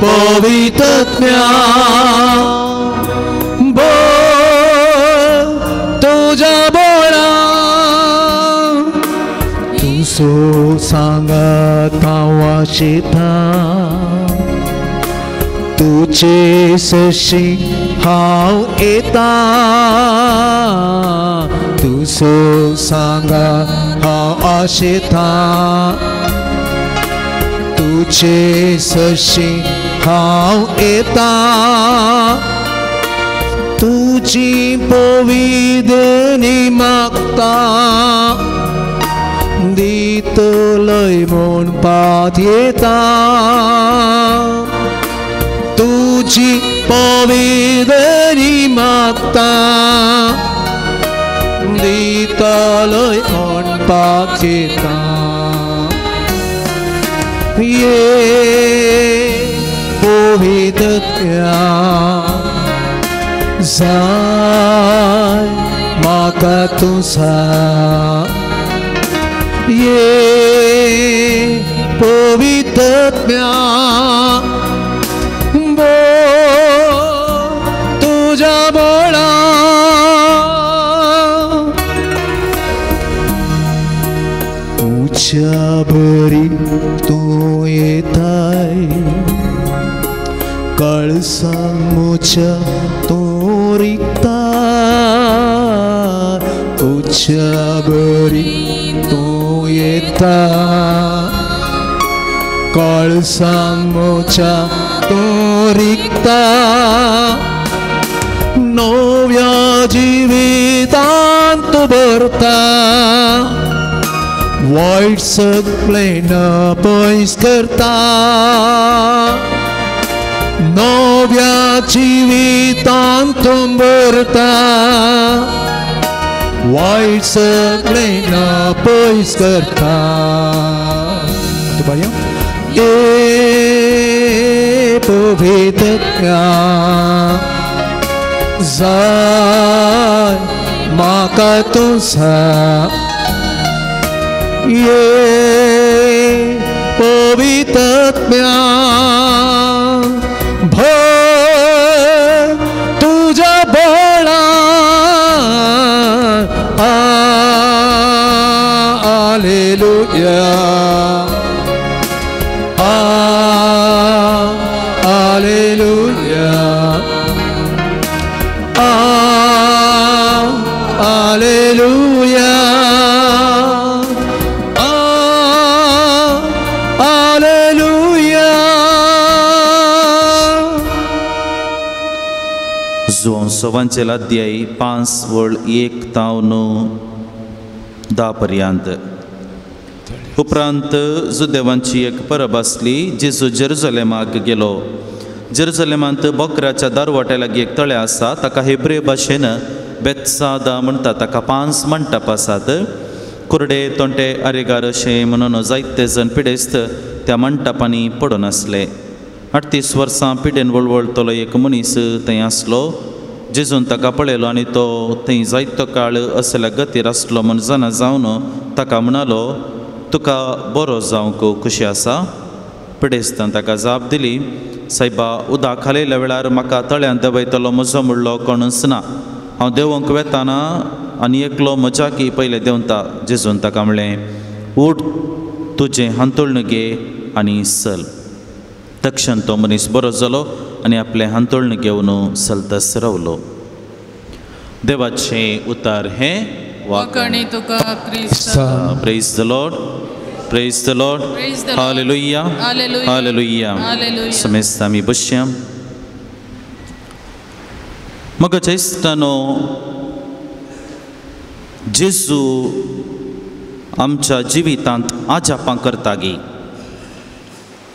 पवित्रत्म्या तुझ्या बोळा. तुजो सांगात हांव आशेता तुजे सशी हांव येता. तुजो सांगात हांव आशेता तुजे सशी हांव येता. तुजी पवित्रणी मागता दितलय म्हूण पातयेता. तुजी पवित्रणी मागता दितलय म्हूण पातयेता. ये पवित्रत्म्या जाय म्हाका तूं जाय. ये पवित्रत्म्या तुझ्या बोळा. उच्या बरी तूं येताय कळसां म्हज्या तूं रिगता. उच्या बरी तूं येता कळसां म्हज्या तूं रिगता. नव्या जिवितांत तूं भरता वायट सगळें पयस करता. नव्या जिवितांत तूं भरता वायट सगळें पयस करता. ये पवित्रत्म्या जाय म्हाका तूं जाय. ये पवित्रत्म्या भर तुझ्या बोळा. Hallelujah hallelujah hallelujah hallelujah. Joao सवांचेल अध्याय 5:1 तावन 10 पर्यंत. उपरांत जुदेवांची एक परब आसली. जेजू जेरुजलेमाक गेलो. जेरुजलेमांत बोकऱ्याच्या दारवाट्या लागीं एक तळें आसा ताका हेब्रे भाशेन बेत्सादा म्हणटा. ताका 5 मंटप आसात. कुरडे तोंटे आरेगार अशें म्हणून जायते जण पिडेस्त त्या मंटपांनी पडून आसले. 38 वर्सां पिडेन वळवळटलो एक मनीस थंय आसलो. जेजून ताका पळयलो आनी तो थंय जायतो काळ असल्या गतीर आसलो म्हूण जाणा जावन ताका म्हणालो, तुका बरो जावंक खुशी आसा? पिडेस्तान ताका जाप दिली, सायबा उदक खालयल्या वेळार म्हाका तळ्यांत देंवयतलो म्हजो म्हणलो कोणूच ना. हांव देंवंक वेताना आनी एकलो म्हज्या की पयलें देंवता. जेजून ताका म्हणलें, उठ, तुजें हांतुळण घे आनी चल. तक्षण तो मनीस बरो जालो आनी आपलें हांतुळण घेवन चलतच रावलो. देवाचें उतार हें वाखाणी तुका क्रिस्ता. Praise the Lord, praise the Lord, hallelujah, hallelujah. समेस्त आमी बसया. मगाच्या इश्टानो, जेजू आमच्या जिवितांत आजापां करतागी?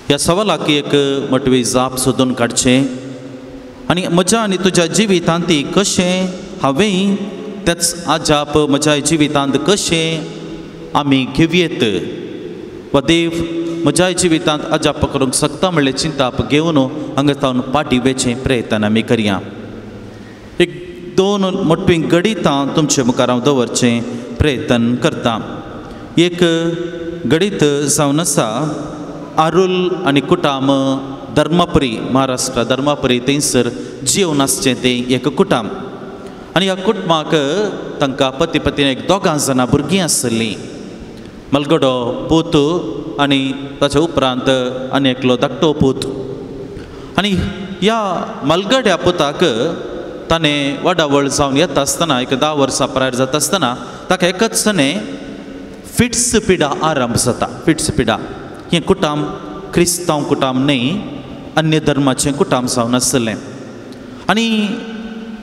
ह्या सवालाक एक मोटवी जाप सोदून काडचें आनी म्हज्या आनी तुज्या जिवितांत ती कशें हांवें तेच आजाप म्हज्या जिवितांत कशें आमी घेवयेत वा देव म्हज्या जिवितांत अजाप करूंक शकता म्हणलें चिंताप घेवन हांगा तावन पाटी वेचें प्रयत्न आमी करया. एक दोन मोटवीं गणितां तुमचे मुखार हांव दवरचें प्रयत्न करता. एक गणीत जावन आसा आरुल आनी कुटाम धर्मापुरी, महाराष्ट्र धर्मापुरी थंयसर जिवन आसचें तें एक कुटाम. आनी ह्या कुटुंबाक तांकां पती पत्नी एक दोगां जाणां भुरगीं आसलीं. मलगडो पूत आनी ताच्या उपरांत आनी एकलो धाकटो पूत. आनी ह्या मलगड्या पुताक ताणें वाडावळ जावन येता आसतना एक 10 वर्सां प्रायर जाता आसतना ताका एकच ताणें फिट्स पिडा आरंभ जाता. फिट्स पिडा हें कुटाम क्रिस्तांव कुटाम न्हय, अन्य धर्माचें कुटाम जावन आसलें. आनी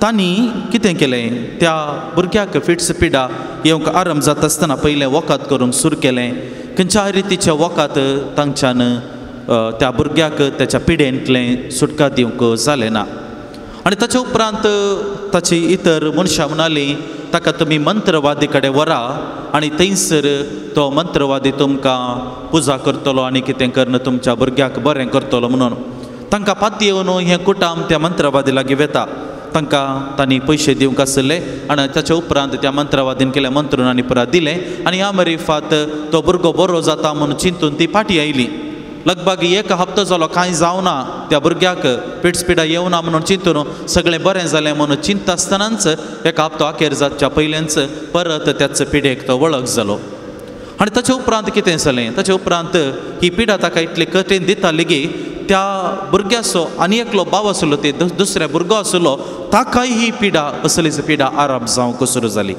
तांणी कितें केलें, त्या भुरग्याक फिट्स पिडा येवंक आरंभ जाता आसतना पयलें वखद करूंक सुरू केलें. खंयच्या रितीचें वखद तांच्यान त्या भुरग्याक त्याच्या पिडेंतलें सुटका दिवंक जालें ना. आनी ताच्या उपरांत ताची इतर मनशां म्हणालीं ताका तुमी मंत्रवादी कडेन व्हरा आनी थंयसर तो मंत्रवादी तुमकां पुजा करतलो आनी कितें करून तुमच्या भुरग्याक बरें करतलो म्हणून. तांकां पाती येवन हें कुटाम त्या मंत्रवादी लागीं वेता. तांकां तांणी पयशे दिवंक आसले आनी ताच्या उपरांत त्या मंत्रवादीन केलें मंत्रून आनी पुरा दिलें आनी ह्या मरिफात तो भुरगो बरो जाता म्हणून चिंतून ती फाटी आयली. लगभग एक हप्तो जालो कांय जावना त्या भुरग्याक पिट्सपिडा येवना म्हणून चिंतून सगळें बरें जालें म्हणून चिंता आसतनाच एका हप्तो अखेर जावच्या पयलेंच परत त्याच पिडेक तो वळख जालो. आनी ताच्या उपरांत कितें जालें, ताच्या उपरांत ही पिडा ताका इतली कठीण दिताली की त्या भुरग्याचो आनी एकलो भाव आसलो, ते दुसऱ्या भुरगो आसलो, ताकाय ही पिडा असलीच पिडा आराम जावंक सुरू जाली.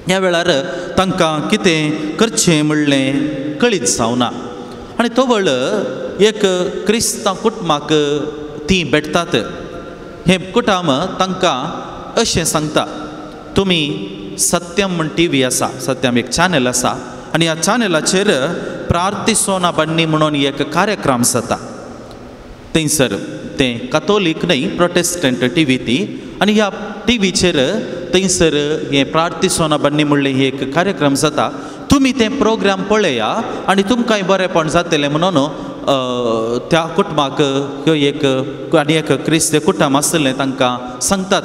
ह्या वेळार तांकां कितें करचें म्हणलें कळीत जावना. आनी तवळ एक क्रिस्तांव कुटुंबाक तीं भेटतात. हें कुटुंब तांकां अशें सांगता, तुमी सत्यम म्हण टी व्ही आसा, सत्यम एक चॅनल आसा आनी ह्या चॅनलाचेर प्रार्थिसोना बन्नी म्हणून एक कार्यक्रम जाता. थंयसर तें कथोलीक न्हय प्रोटेस्टंट टी व्ही ती आनी ह्या टी व्हीचेर थंयसर हें प्रार्थिसोना बन्नी म्हणलें एक कार्यक्रम जाता. तुमी तें प्रोग्राम पळया आनी तुमकांय बरेंपण जातलें म्हणून त्या कुटुंबाक ह्यो एक आनी एक क्रिस्ती कुटुंब आसलें तांकां सांगतात.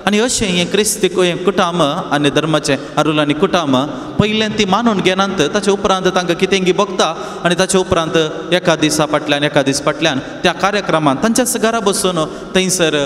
आनी अशें हें क्रिस्ती कुटुंब आनी धर्माचें आरुल आनी कुटुंब पयलें ती मानून घेनात. ताचे उपरांत तांकां कितें बगता आनी ताचे उपरांत एका दिसा फाटल्यान एका दीस फाटल्यान त्या कार्यक्रमांत तांच्याच घरा बसून थंयसर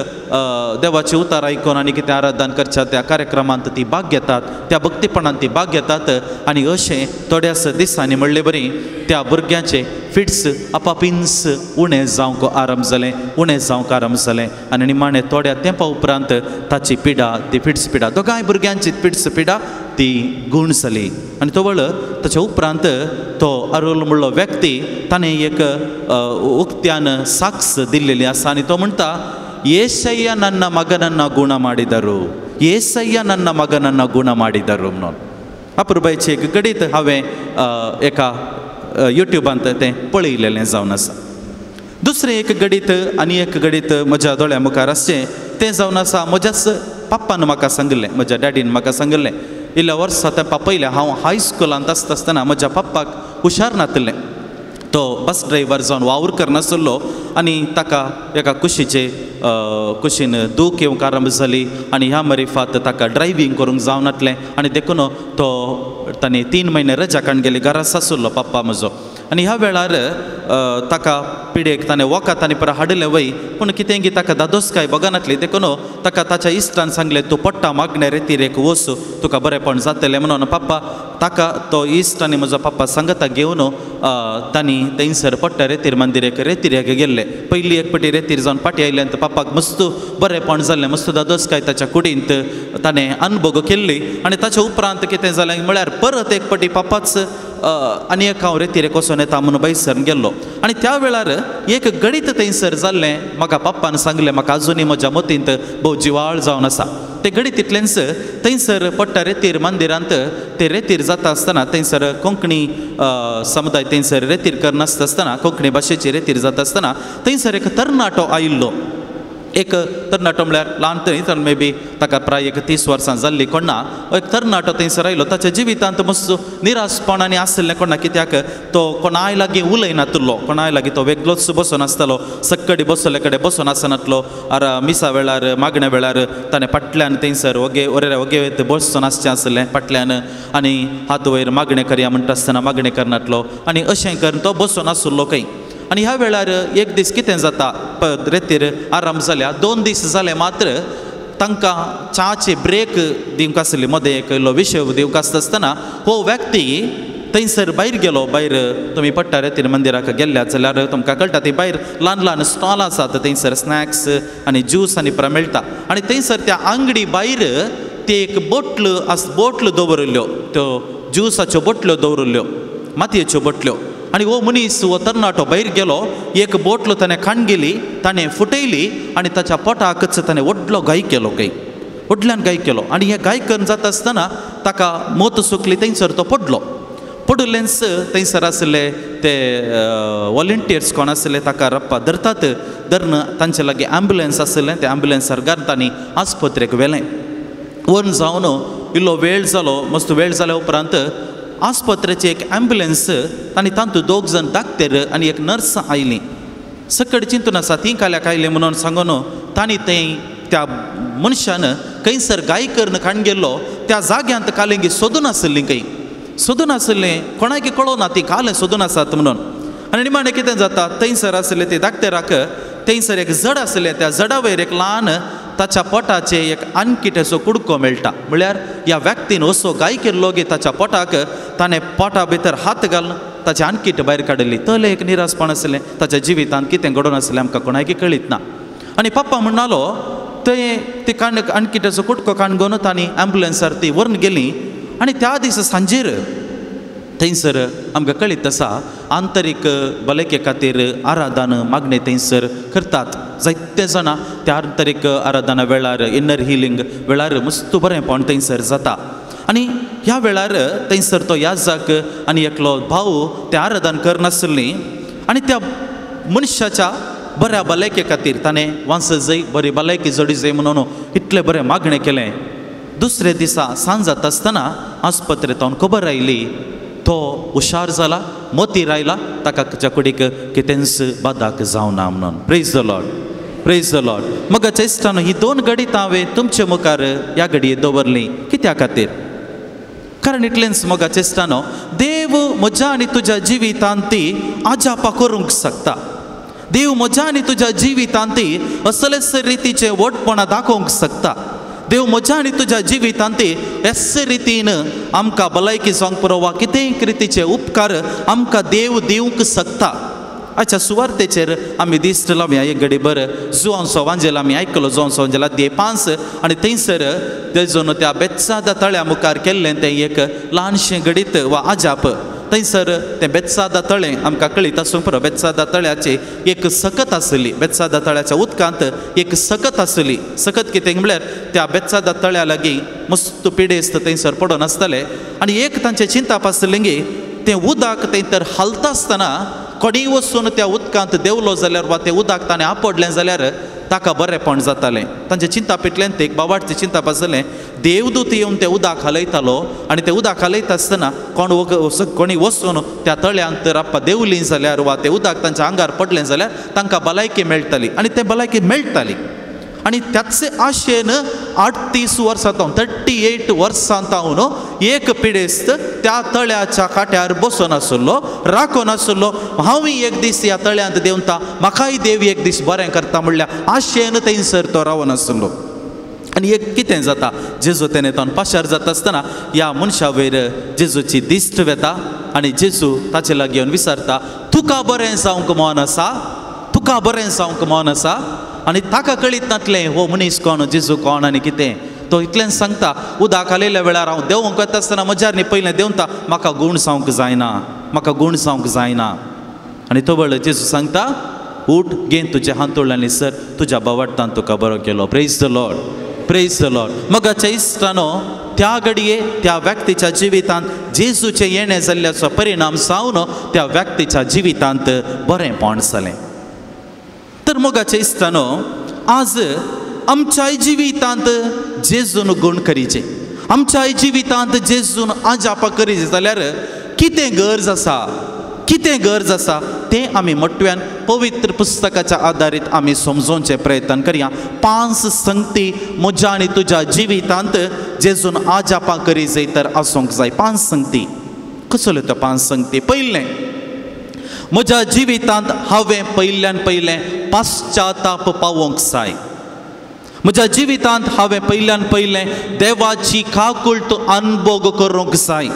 देवाची उतार आयकून आनी कितें आराधन करच्या त्या कार्यक्रमांत ती भाग घेतात, त्या भक्तीपणान ती भाग घेतात. आनी अशें थोड्याच दिसांनी म्हणले बरी त्या भुरग्यांचे फिट्स आपापींच उणें जावंक आरंभ जालें, उणें जावंक आरंभ जालें. आनी निमाणें थोड्या तेंपा उपरांत ताची पिडा ती फिट्स पिडा दोगांय भुरग्यांची फिट्स पिडा ती गूण जाली. आनी तवळ ताच्या उपरांत तो अरुल म्हणलो व्यक्ती ताणें एक उक्त्यान साक्ष दिल्लेली आसा आनी तो म्हणटा, येसय्या नन्न मगनन्न गुण ಮಾಡಿದರು, येसय्या नन्न मगनन्न गुण ಮಾಡಿದರು म्हणून. अपुरबायचें एक गणीत हांवें एका युट्युबांत तें पळयलेलें जावन आसा. दुसरें एक गणीत आनी एक गणीत म्हज्या दोळ्या मुखार आसचें तें जावन आसा म्हज्याच पप्पान म्हाका सांगिल्लें, म्हज्या डॅडीन म्हाका सांगिल्लें. इल्ल्या वर्सां तेंपा पयलें हांव हायस्कुलांत आसता आसतना म्हज्या पप्पाक हुशार नातिल्लें. तो बस ड्रायव्हर जावन वावर करनासलो आनी ताका एका कुशीचे कुशीन दूख येवंक आरंभ जाली आनी ह्या मरिफात ताका ड्रायव्हींग करूंक जावनातलें आनी देखून तो ताणें 3 म्हयने रजा काडून गेली घरा सासुल्लो पप्पा म्हजो. आनी ह्या वेळार ताका पिडेक ताणें वखद आनी परत हाडिल्लें वय, पूण कितें की ताका दादोसकाय बगनातली देखून ताका ताच्या इश्टान सांगलें, तूं पडटा मागणे रेतिरेक वच, तुका बरेंपण जातलें म्हणून. पप्पा ताका तो इश्ट आनी म्हजो पप्पा सांगता घेवन तांणी थंयसर पडटा रेतीर मंदिरेक रेतिरेक गेल्ले. पयली एक पटी रेतीर जावन फाटीं आयले आनी पप्पाक मस्त बरेंपण जाल्लें, मस्त दादोसकाय ताच्या कुडींत ताणें अनुभव केल्ली. आनी ताच्या उपरांत कितें जालें म्हळ्यार परत एक पटी पप्पाच आनी एक हांव रेतिरेक वचोन येता म्हणून बैसर गेल्लो. आनी त्या वेळार एक गणीत थंयसर जाल्लें, म्हाका पप्पान सांगलें, म्हाका आजुनूय म्हज्या मतींत भोव जिवाळ जावन आसा. ते घडीत तितलेंच थंयसर पडटा रेतीर मंदिरांत ते रेतीर जाता आसतना थंयसर कोंकणी समुदाय थंयसर रेतीर करनासता आसतना कोंकणी भाशेची रेतीर जाता आसतना थंयसर एक तरणाटो आयिल्लो. एक तरणाटो म्हळ्यार ल्हान थंय तर मे बी ताका प्राय एक 30 वर्सां जाल्ली कोणा एक तरणाटो थंयसर आयलो. ताच्या जिवितांत मस्त निराशपण आनी आसलें कोणा कित्याक तो कोणाय लागीं उलयनातलो, कोणाय लागीं तो वेगळोच बसून आसतालो, सक्कडी बसले कडेन बसून आसनातलो. आर मिसा वेळार मागण्या वेळार ताणें फाटल्यान थंयसर ओगे ओरे ओगे बसून आसचें आसलें फाटल्यान आनी हात वयर मागणें करया म्हणटा आसतना मागणें करनातलो आनी अशें करून तो बसून आशिल्लो खंय. आनी ह्या वेळार एक दीस कितें जाता रेतीर आराम जाल्या 2 दीस जाले मात्र तांकां च्याची ब्रेक दिवंक आसली, मदें एक इल्लो विशय दिवंक आसता आसतना हो व्यक्ती थंयसर भायर गेलो. भायर तुमी पडटा रेतीर मंदिराक गेल्ल्या जाल्यार तुमकां कळटा ती भायर ल्हान ल्हान स्टॉल आसात थंयसर स्नॅक्स आनी ज्यूस आनी परा मेळटा. आनी थंयसर त्या आंगडी भायर ते एक बोटल आस बोटल दवरिल्ल्यो, त्यो ज्युसाच्यो बोटल्यो दवरिल्ल्यो, मातयेच्यो बोटल्यो. आनी हो मनीस हो तरणाटो भायर गेलो, एक बोटलो ताणें खाण गेली, ताणें फुटयली आनी ताच्या पोटाकच ताणें व्हडलो घाय केलो, खंय व्हडल्यान घाय केलो. आनी हे घाय करून जाता आसतना ताका मोत सुकली, थंयसर तो पडलो. पडिल्लेंच थंयसर आसले ते वॉलंटियर्स कोण आसले ताका रप्पा धरतात, धरून तांचे लागीं ॲम्बुलन्स आसलें, ते ॲम्बुलन्सार घालून तांणी आस्पत्रेक व्हेलें. व्हरून जावन इल्लो वेळ जालो, मस्त वेळ जाल्या उपरांत आस्पत्रेची एक ॲम्बुलन्स आनी तातूंत 2 जाण डाक्टर आनी एक नर्स आयली. सकड चिंतून आसा ती काल्याक आयली म्हणून सांगून तांणी थंय त्या मनशान खंयसर गाय करून खाण गेल्लो त्या जाग्यांत कालेंगी सोदून आसली, खंय सोदून आसलें कोणाक कळोना ती कालें सोदून आसात म्हणून. आनी निमाणें कितें जाता थंयसर आसले ते डाक्टराक थंयसर एक जड आसलें, त्या जडा वयर एक ल्हान ताच्या पोटाचे एक आनकिटेचो कुडको मेळटा. म्हळ्यार ह्या व्यक्तीन असो गाय केल्लो की ताच्या पोटाक ताणें पोटा भितर हात घालून ताचें आनकीट भायर काडिल्ली. तले एक निराशपण आसलें ताच्या जिवितांत कितें घडोवन आसलें आमकां कोणाकय कळीत ना. आनी पप्पा म्हणटालो थंय ती काण आनकिटेचो कुडको काण घेवन तांणी ॲम्बुलन्सार ती व्हरून गेली. आनी त्या दिसा सांजेर थंयसर आमकां कळीत आसा आंतरीक भलायके खातीर आराधन मागणें थंयसर करतात जायते जाणां. त्या आंतरीक आराधना वेळार इनर हिलींग वेळार मस्त बरेंपण थंयसर जाता. आनी ह्या वेळार थंयसर तो याजक आनी एकलो भाव ते आराधन करनासली आनी त्या मनशाच्या बऱ्या भलायके खातीर ताणें वांस जाय बरी भलायकी जोडी जाय म्हणून इतलें बरें मागणें केलें. दुसरे दिसा सांज जाता आसतना आस्पत्रेंत खबर आयली तो हुशार जाला, मोतीर आयला, ताका कुडीक कितेंच बादाक जावना म्हणून. Praise the Lord, praise the Lord. मग चेस्टान ही 2 घडितां हांवें तुमचे मुखार ह्या घडये दवरली कित्या खातीर? कारण इतलेंच मग चेस्टानो देव म्हज्या आनी तुज्या जिवितांत ती आजापा करूंक शकता. देव म्हज्या आनी तुज्या जिवितांत ती असलेच रितीचें व्हडपणां दाखोवंक शकता. देव म्हज्या आनी तुज्या जिवितांत एस रितीन आमकां भलायकी जावंक पुरो वा कितेंय रितीचे उपकार आमकां देव दिवंक शकता. आयच्या सुवार्तेचेर आमी दिश्ट लावया एक घडी बर. जुवांचो वांजेल आमी आयकलो, जुवांचो वांजेल अध्याय 5 आनी थंयसर तेजून त्या बेत्सादा तळ्या मुखार केल्लें तें एक ल्हानशें घडीत वा आजाप. थंयसर तें बेत्सादा तळें आमकां कळीत आसूंक पुरो. बेत्सादा तळ्याची एक सकत आसली, बेत्सादा तळ्याच्या उदकांत एक सकत आसली. सकत कितें म्हळ्यार त्या बेत्सादा तळ्या लागीं मस्त पिडेस्त थंयसर पडून आसताले आनी एक तांचें चिंताप आसलें की तें उदक थंय तर हालता आसतना कोणीय वचून त्या उदकांत देंवलो जाल्यार वा तें उदक ताणें आपडलें जाल्यार ताका बरेंपण जातालें. तांचें चिंताप इतलें तें एक बाबाटचें चिंताप आसलें देवदूत येवन तें उदक हालयतालो आनी तें उदक हालयता आसतना कोण कोणी वचून त्या तळ्यांत राप्पा देंवलीं जाल्यार वा तें उदक तांच्या आंगार पडलें जाल्यार तांकां भलायकी मेळटाली आनी तें भलायकी मेळटाली. आनी त्याच आशेन 38 वर्सां जावन 38 वर्सां जावन एक पिडेस्त त्या तळ्याच्या काट्यार बसून आसलो, राखून आसलो. हांवूय एक दीस ह्या तळ्यांत देंवता, म्हाकाय देव एक दीस बरें करता म्हणल्या आशेन थंयसर तो रावन आसलो. आनी एक कितें जाता, जेजू तेणें तावन पाशार जाता आसतना ह्या मनशा वयर जेजूची दिश्ट वेता आनी जेजू ताचे लागीं येवन विचारता, तुका बरें जावंक मन आसा? तुका बरें जावंक मन आसा? आनी ताका कळीत नातलें हो मनीस कोण, जेजू कोण आनी कितें. तो इतलेंच सांगता, उदक हालयल्या वेळार हांव देंवंक वता आसतना म्हज्यार न्ही पयलें देंवता, म्हाका गूण जावंक जायना, म्हाका गूण जावंक जायना. आनी तो वेळ जेजू सांगता, उठ, घे तुजें हांतूळ आनी सर तुज्या बावडतान तुका बरो केलो. Praise the Lord. Praise the Lord. मोगाच्या इश्टानो, त्या घडये त्या व्यक्तीच्या जिवितांत जेजूचें येणें जाल्ल्याचो परिणाम जावन त्या व्यक्तीच्या जिवितांत बरेंपण जालें. तर मोगाच्या इश्टानो, आज आमच्याय जिवितांत जेजून गूण करीचे, आमच्याय जिवितांत जेजून आजापा करीचे जाल्यार कितें गरज आसा, कितें गरज आसा तें आमी मोटव्यान पवित्र पुस्तकाच्या आदारीत आमी समजोवचें प्रयत्न करया. 5 संगती म्हज्या आनी तुज्या जिवितांत जेजून आजापा करी जाय तर आसूंक जाय. 5 संगती. कसल्यो त्यो 5 संगती? पयलें, म्हज्या जिवितांत हांवें पयल्यान पयलें पश्चाताप पावोवंक जाय. म्हज्या जिवितांत हांवें पयल्यान पयलें देवाची काकुळट अनभोग करूंक जाय.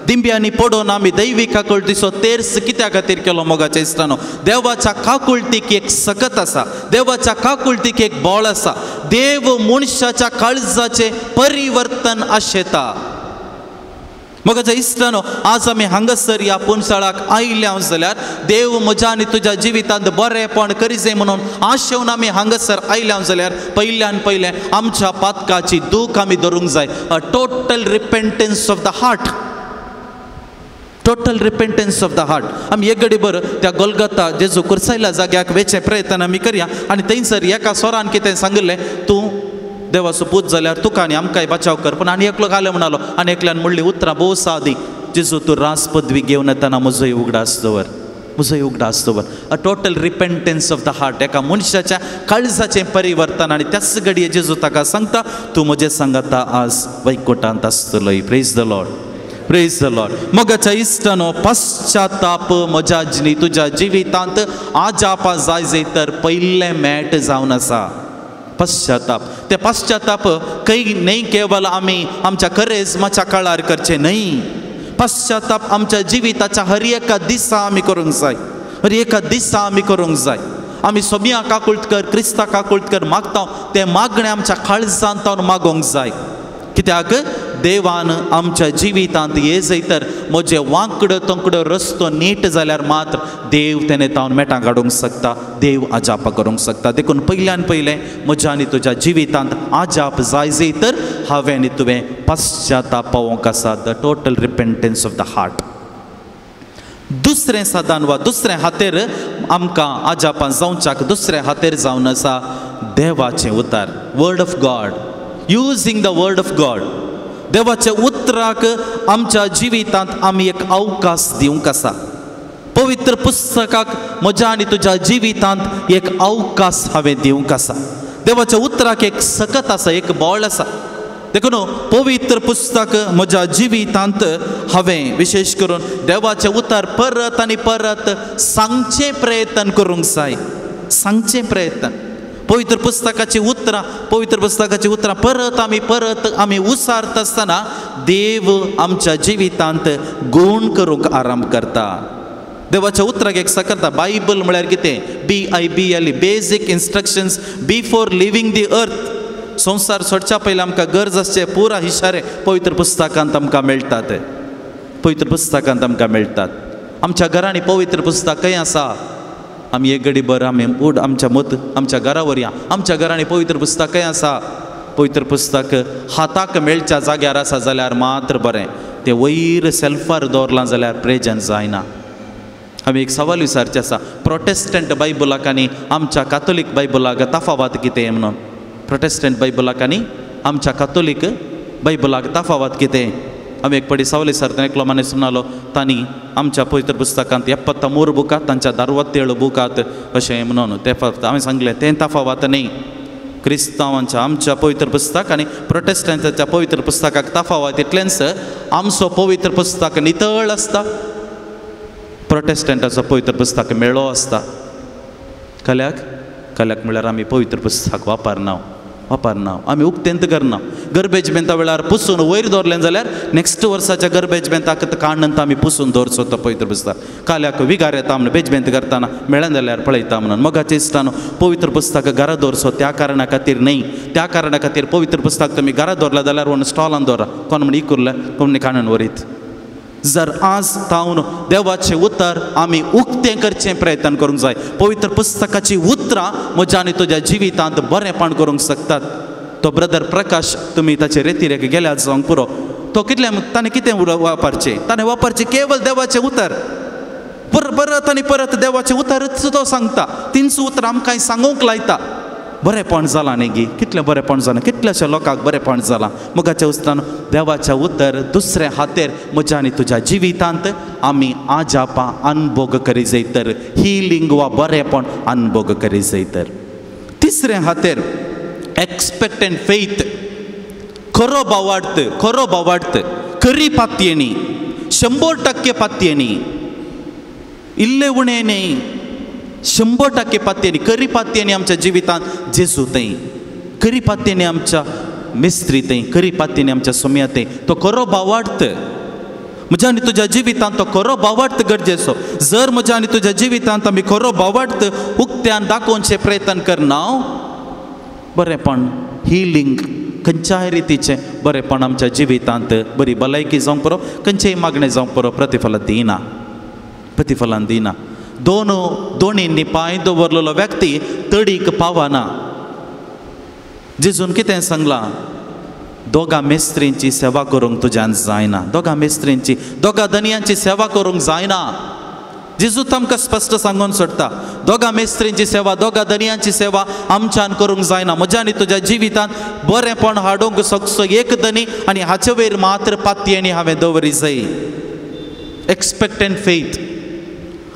दिंब्यांनी पडून आमी दैवी काकुळटीचो तेर्स कित्या खातीर केलो मोगाच्या इश्टानो? देवाच्या काकुळटीक एक सकत आसा, देवाच्या काकुळटीक एक बळ आसा. देव मनशाच्या काळजाचें परिवर्तन आशेता. मोगाच्या इश्टानो, आज आमी हांगासर ह्या पुनसाळाक आयल्या जाल्यार देव म्हज्या आनी तुज्या जिवितांत बरेंपण करी जाय म्हणून आशेवन आमी हांगासर आयल्या जाल्यार पयल्यान पयलें आमच्या पातकाची दूख आमी धरूंक जाय. A total repentance of the heart, total repentance of the heart. आमी एक घडी बर त्या गोलगता जेजू कुर्सायल्या जाग्याक वेचे प्रयत्न आमी करया आनी थंयसर एका स्वरान कितें सांगिल्लें, तूं देवाचो पूत जाल्यार तुका आनी आमकांय बचाव कर. पूण आनी एकलो घाले म्हणालो आनी एकल्यान म्हणली उतरां भोव सादी, जेजू तूं रास पदवी घेवन येतना म्हजोय उगडास दवर, म्हजोय उगडास दवर. A total repentance of the heart, एका मनशाच्या काळजाचें परिवर्तन. आनी त्याच घडये जेजू ताका सांगता, तूं म्हजें सांगता आज वैकुटांत आसतलोय. Praise the Lord, praise the Lord. मोगाच्या इश्टानो, पश्चाताप म्हज्या आनी तुज्या जिवितांत आजापा जाय जाय तर पयलें मेट जावन आसा पश्चाताप. ते पश्चाताप खंय न्हय केवल आमी आमच्या करेजमाच्या काळार करचें न्हय, पश्चाताप आमच्या जिविताच्या हर एका दिसा आमी करूंक जाय, हर एका दिसा आमी करूंक जाय. आमी सोमिया काकुळटकर, क्रिस्ता काकुळटकर मागता तें मागणें आमच्या काळजांत मागोवंक जाय. कित्याक देवान आमच्या जिवितांत ये जाय तर म्हजें वांकडो तोंकडो रस्तो नीट जाल्यार मात्र देव तेणे तावन मेटां काडूंक शकता, देव आजाप करूंक शकता. देखून पयल्यान पयलें म्हज्या आनी तुज्या जिवितांत आजाप जाय जाय तर हांवें आनी तुवें पश्चाताप पावोवंक आसा. The total repentance of the heart. दुसरें साधन वा दुसरें हातेर आमकां आजापां जावच्याक दुसरें हातेर जावन आसा देवाचें उतर, word of God, using the word of God. देवाच्या उतराक आमच्या जिवितांत आमी एक अवकाश दिवंक आसा. पवित्र पुस्तकाक म्हज्या आनी तुज्या जिवितांत एक अवकाश हांवें दिवंक आसा. देवाच्या उतराक एक सकत आसा, एक बळ आसा. देखून पवित्र पुस्तक म्हज्या जिवितांत हांवें विशेष करून देवाचें उतर परत आनी परत सांगचें प्रयत्न करूंक जाय, सांगचें प्रयत्न. पवित्र पुस्तकाची उतरां, पवित्र पुस्तकाची उतरां परत आमी परत आमी उसारता आसतना देव आमच्या जिवितांत गूण करूंक आरंभ करता. देवाच्या उतराक एक सकरता. बायबल म्हळ्यार कितें? BIBLE, basic instructions before leaving the earth. संवसार सोडच्या पयलीं आमकां गरज आसचे पुरा इशारे पवित्र पुस्तकांत आमकां मेळटात, पवित्र पुस्तकांत आमकां मेळटात. आमच्या घरांनी पवित्र पुस्तक खंय आसा? आमी एक घडी बर आमी उड आमच्या मत आमच्या घरा वरया आमच्या घरांनी पवित्र पुस्तक खंय आसा? पवित्र पुस्तक हाताक मेळच्या जाग्यार आसा जाल्यार मात्र बरें, तें वयर सेल्फार दवरलां जाल्यार प्रेजन जायना. आमी एक सवाल विचारचें आसा, प्रोटेस्टंट बायबलाक आनी आमच्या कातोलीक बायबलाक तफावत कितें म्हणून? प्रोटेस्टंट बायबलाक आनी आमच्या कातोलीक बायबलाक तफावत कितें? आमी एक पडी सवाल विचारतना एकलो मनीस म्हणालो, तांणी आमच्या पवित्र पुस्तकांत 73 बुकात, तांच्या 67 बुकात अशें म्हणून. ते फक्त हांवें सांगलें तें तफावत न्ही, क्रिस्तांवांच्या आमच्या पवित्र पुस्तक आनी प्रोटेस्टंटाच्या पवित्र पुस्तकाक तफावत इतलेंच, आमचो पवित्र पुस्तक नितळ आसता, प्रोटेस्टंटाचो पवित्र पुस्तक मेळो आसता. कल्याक कल्याक म्हळ्यार आमी पवित्र पुस्तक वापरना, वापरना, आमी उक्तेंत करना. गरबेज बेंता वेळार पुसून वयर दवरलें जाल्यार नेक्स्ट वर्साच्या गरबेज बेंताक काडून आमी पुसून दवरचो तो पवित्र पुस्तक. काल्याक विगार येता म्हणून बेजबेंत करतना मेळ्ळें जाल्यार पळयता म्हणून. मोगाच्या इश्टानो, पवित्र पुस्तक घरा दवरचो त्या कारणा खातीर न्हय, त्या कारणा खातीर पवित्र पुस्तक तुमी घरा दवरलें जाल्यार कोण स्टॉलान दवरा, कोण म्हण इकुरलें कोण काडून व्हरीत. जर आज तावन देवाचें उतर आमी उक्तें करचें प्रयत्न करूंक जाय. पवित्र पुस्तकाची उतरां म्हज्या आनी तुज्या जिवितांत बरेंपण करूंक शकतात. तो ब्रदर प्रकाश तुमी ताचे रेतिरेक गेल्यार जावंक पुरो. तो कितलें ताणें कितें वापरचें, ताणें वापरचें केवल देवाचें उतर. परत आनी परत देवाचें उतरच तो सांगता. तीनच उतरां आमकां सांगूंक लायता. बरेंपण जालां न्ही गी, कितलें बरेंपण जालां, कितल्याश्या लोकांक बरेंपण जालां. मोगाच्या उस्तान देवाच्या उतर दुसऱ्या हातेर म्हज्या आनी तुज्या जिवितांत आमी आजापां अनभोग करी जाय तर, हिलींग वा बरेंपण अनभोग करी जाय तर. तिसऱ्या हातेर एक्सपेक्टंट फेथ, खरो भावार्थ, खरो भावार्थ, खरी पातयेणी, 100% पातयेणी, इल्ले उणें न्ही, 100% पातयेणी, खरी पातयेणी आमच्या जिवितांत जेजू थंय, खरी पातयेणी आमच्या मिस्त्री थंय, खरी पातयेणी आमच्या सोम्या थंय. तो खरो भावार्थ म्हज्या आनी तुज्या जिवितांत, तो खरो भावार्थ गरजेचो. जर म्हज्या आनी तुज्या जिवितांत आमी खरो भावार्थ उक्त्यान दाखोवचें प्रयत्न करना, बरेंपण, हिलींग खंयच्याय रितीचें बरेंपण आमच्या जिवितांत, बरी भलायकी जावंक पुरो, खंयचेय मागणें जावंक पुरो, प्रतिफलां दिना, प्रतिफलां दिना. दोन दोनींनी पांय दवरलेलो व्यक्ती तडीक पावना. जेजून कितें सांगलां, दोगां मेस्त्रींची सेवा करूंक तुज्यान जायना, दोगां मेस्त्रींची, दोगां धनयांची सेवा करूंक जायना. जेजू आमकां स्पश्ट सांगून सोडटा, दोगां मेस्त्रींची सेवा, दोगां धनयांची सेवा आमच्यान करूंक जायना. म्हज्या आनी तुज्या जिवितांत बरेंपण हाडूंक शकचो एक धनी आनी हाचे वयर मात्र पातयेणी हांवें दवरी जाय. एक्सपेक्टंट फेथ.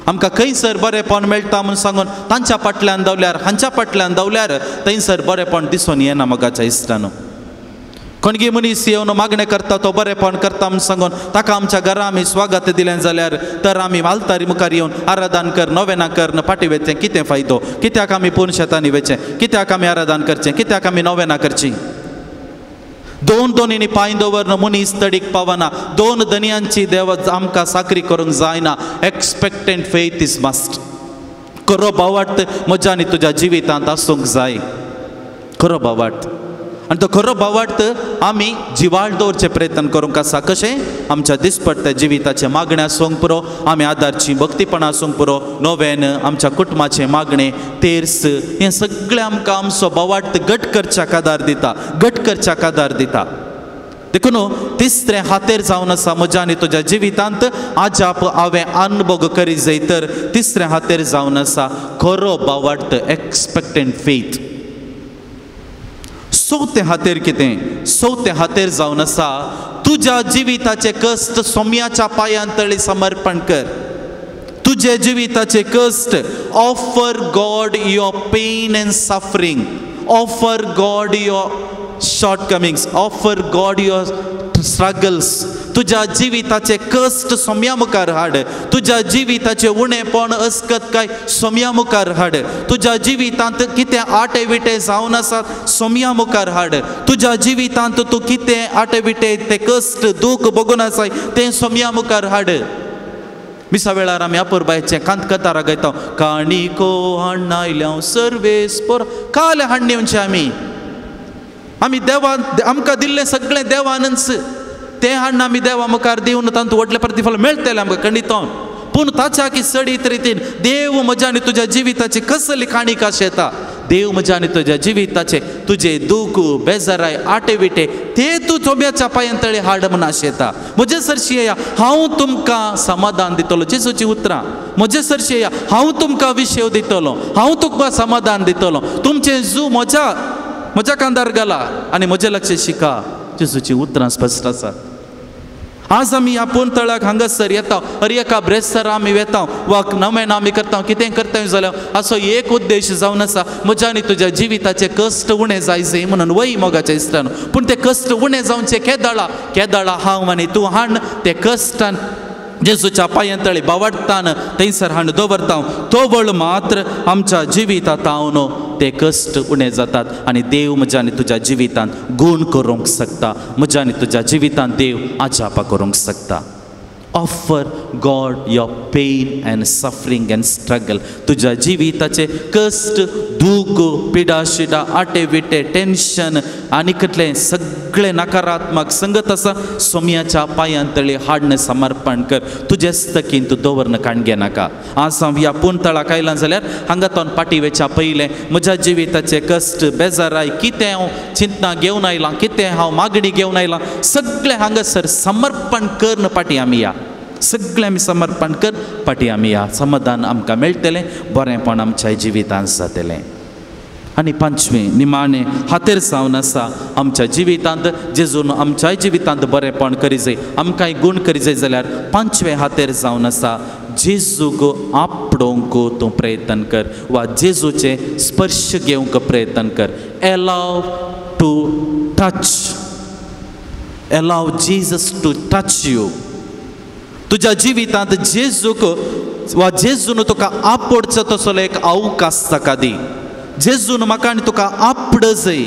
आमकां खंयसर बरेंपण मेळटा म्हूण सांगून तांच्या फाटल्यान धांवल्यार, हांच्या फाटल्यान धांवल्यार थंयसर बरेंपण दिसून येना. मोगाच्या इश्टानो, कोणगी मनीस येवन मागणें करता, तो बरेंपण करता म्हूण सांगून ताका आमच्या घरा आमी स्वागत दिलें जाल्यार तर आमी आल्तारी मुखार येवन आराधन कर, नोवेना कर, फाटीं वचचें, कितें फायदो? कित्याक आमी पूर्ण शेतांनी वचचें? कित्याक आमी आराधन करचें? कित्याक आमी नोवेना करचीं? दोन दोनींनी पांय दवरन मनीस तडीक पावना. दोन धनयांची देव आमकां साकरी करूंक जायना. एक्सपेक्टंट फेथ is must. खरो भावार्थ म्हज्या आनी तुज्या जिवितांत आसूंक जाय, खरो भावार्थ. आनी तो खरो भावार्थ आमी जिवाळ दवरचें प्रयत्न करूंक आसा. कशें? आमच्या दिसपट्ट्या जिविताचें मागणें आसूंक पुरो, आमी आदारची भक्तीपणां आसूंक पुरो, नोवेन, आमच्या कुटुंबाचें मागणें, तेर्स, हें सगळें आमकां आमचो भावार्थ घट करच्याक आदार दिता, घट करच्याक आदार दिता. देखून तिसरें हातेर जावन आसा म्हज्या आनी तुज्या जिवितांत आजाप हांवें अनभोग करी जाय तर तिसरें हातेर जावन आसा खरो भावार्थ, एक्सपेक्टंट फेथ. चवथें हातेर कितें? चवथें हातेर जावन आसा तुज्या जिविताचे कश्ट सोम्याच्या पांयां तळी समर्पण कर. तुजे जिविताचे कश्ट, offer God your pain and suffering, offer God your shortcomings, offer God your struggles. तुज्या जिविताचे कश्ट सोम्या मुखार हाड, तुज्या जिविताचे उणेपण अस्कतकाय सोम्या मुखार हाड, तुज्या जिवितांत कितें आटे विटे जावन आसात सोम्या मुखार हाड, तुज्या जिवितांत तूं कितें आटे विटे ते कश्ट दूख भोगून आसाय तें सोम्या मुखार हाड. मिसा वेळार आमी अपुरबायचें कांत कतारा गायता, काणिको हाडून आयल्या सर्वेस पोर. काल हाडणी म्हणचे आमी आमी देवान आमकां दिल्लें सगळें देवानच तें हाडून आमी देवा मुखार दिवन तांतूं व्हडलें प्रतिफल मेळटलें आमकां खंडितोन. पूण ताच्या की चडीत रितीन देव म्हज्या आनी तुज्या जिविताची कसली काणी काशेता, देव म्हज्या आनी तुज्या जिविताचे तुजे दूख बेजाराय आटे विटे ते तूं चोब्याच्या पांयां तळे हाड म्हूण आशेता. म्हजे सरशी येया, हांव तुमकां समाधान दितलो. जेजूची उतरां, म्हजे सरशी येया, हांव तुमकां विशेव दितलो, हांव तुमकां समाधान दितलो. तुमचें जू म्हज्या म्हज्या कांदार घाला आनी म्हजें लक्ष शिका. जेजूची उतरां स्पश्ट आसात. आज आमी ह्या पुनतळाक हांगासर येता, हर एका ब्रेस्तारा आमी वेता वा नवेन आमी करता, कितें करता जाल्यार असो एक उद्देश जावन आसा म्हज्या आनी तुज्या जिविताचे कश्ट उणें जाय जाय म्हणून वय मोगाच्या इश्टान. पूण ते कश्ट उणें जावचे केदळा केदळा हांव आनी तूं हाण ते कश्टान जेजूच्या पांयां तळी बावडटान थंयसर हाण दवरता, तो वळ मात्र आमच्या जिवितांत हांव ते कश्ट उणें जातात आनी देव म्हज्या आनी तुज्या जिवितांत गूण करूंक शकता, म्हज्या आनी तुज्या जिवितांत देव आजापा करूंक शकता. Offer God your pain and suffering and struggle. तुज्या जिविताचे कश्ट, दूख, पिडा शिडा, आटे विटे, टेन्शन आनी कितलें सगळें नकारात्मक संगत आसा सोम्याच्या पांयां तळी हाडून समर्पण कर. तुजे स्तकीन तूं दवरन काणगे नाका. आज हांव ह्या पुनतळाक आयलां जाल्यार हांगा तोन पाटी वेच्या पयलें म्हज्या जिविताचे कश्ट, बेजाराय, कितें हांव चिंतना घेवन आयलां, कितें हांव मागणी घेवन आयलां, सगळें हांगासर समर्पण करन पाटी आमी या. सगळें आमी समर्पण कर पाटी आमी या. समाधान आमकां मेळटलें, बरेंपण आमच्या जिवितांत जातलें. आनी पांचवें निमाणें हातेर जावन आसा आमच्या जिवितांत जेजून आमच्याय जिवितांत बरेंपण करी जाय, आमकांय गूण करी जाय जाल्यार पांचवें हातेर जावन आसा जेजूक आपडोवंक तूं प्रयत्न कर वा जेजूचें स्पर्श घेवंक प्रयत्न कर. Allow to touch, allow Jesus to touch you. तुज्या जिवितांत जेजूक वा जेजून तुका आपडचो तसो एक अवकाश ताका दी. जेजून म्हाका आनी तुका आपड जाय,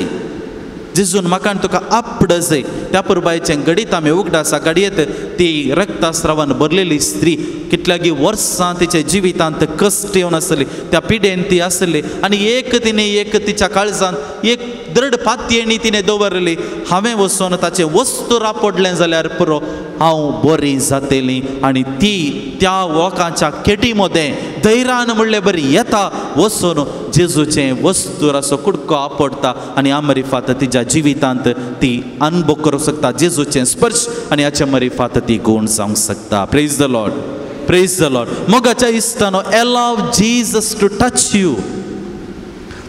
जेजून म्हाका आनी तुका आपड जाय. त्या पुरबायचें घडीत आमी उगडासा घडयेत ती रक्तस्रावान भरलेली स्त्री कितल्यागी वर्सां तिच्या जिवितांत कश्ट येवन आसली, त्या पिडेन ती आसली आनी एक तिणें एक तिच्या काळजांत एक दृढ पातयेणी तिणें दवरली, हांवें वचून ताचें वस्तू रापडलें जाल्यार पुरो हांव बरी जातली. आनी ती त्या लोकांच्या केटी मदें धैर्यान म्हणले बरी येता वचून जेजूचें वस्तूर असो कुडको आपडटा आनी आमरिफात तिच्या जिवितांत ती अनुभव करूंक शकता जेजूचें स्पर्श आनी हाचे मरिफात ती गूण जावंक शकता. Praise the Lord, praise the Lord. मोगाच्या इश्टानो, allow Jesus to touch you.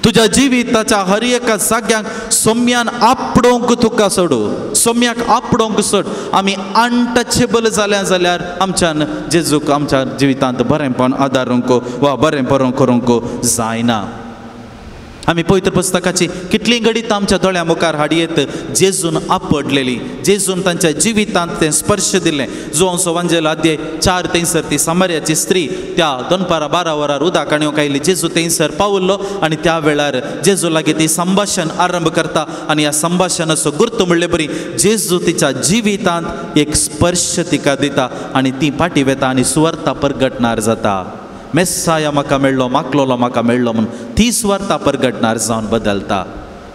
तुज्या जिविताच्या हर एका जाग्यांक सोम्यान आपडोवंक तुका सोडू, सोम्याक आपडोवंक सोड. आमी अनटचेबल जाल्या जाल्यार आमच्यान जेजूक आमच्या जिवितांत बरेंपण आदारूंक वा बरें करूंक जायना. आमी पवित्र पुस्तकाची कितलीं घडीत आमच्या दोळ्यां मुखार हाडयेत जेजून आपडलेली, जेजून तांच्या जिवितांत तें स्पर्श दिलें. जुवांसो वांजेल अध्याय 4 थंयसर ती सामर्याची स्त्री त्या दनपारा 12 वरार उदक आणूंक आयली. जेजू थंयसर पावल्लो आनी त्या वेळार जेजू लागीं ती संभाशण आरंभ करता आनी ह्या संभाशणाचो गुर्त म्हणले बरी जेजू तिच्या जिवितांत एक स्पर्श तिका दिता आनी ती फाटी वेता आनी सुवार्ता परगटणार जाता. मेस्साया म्हाका मेळ्ळो, माकलोलो म्हाका मेळ्ळो म्हूण ती सुवार्ता परगटणार जावन बदलता.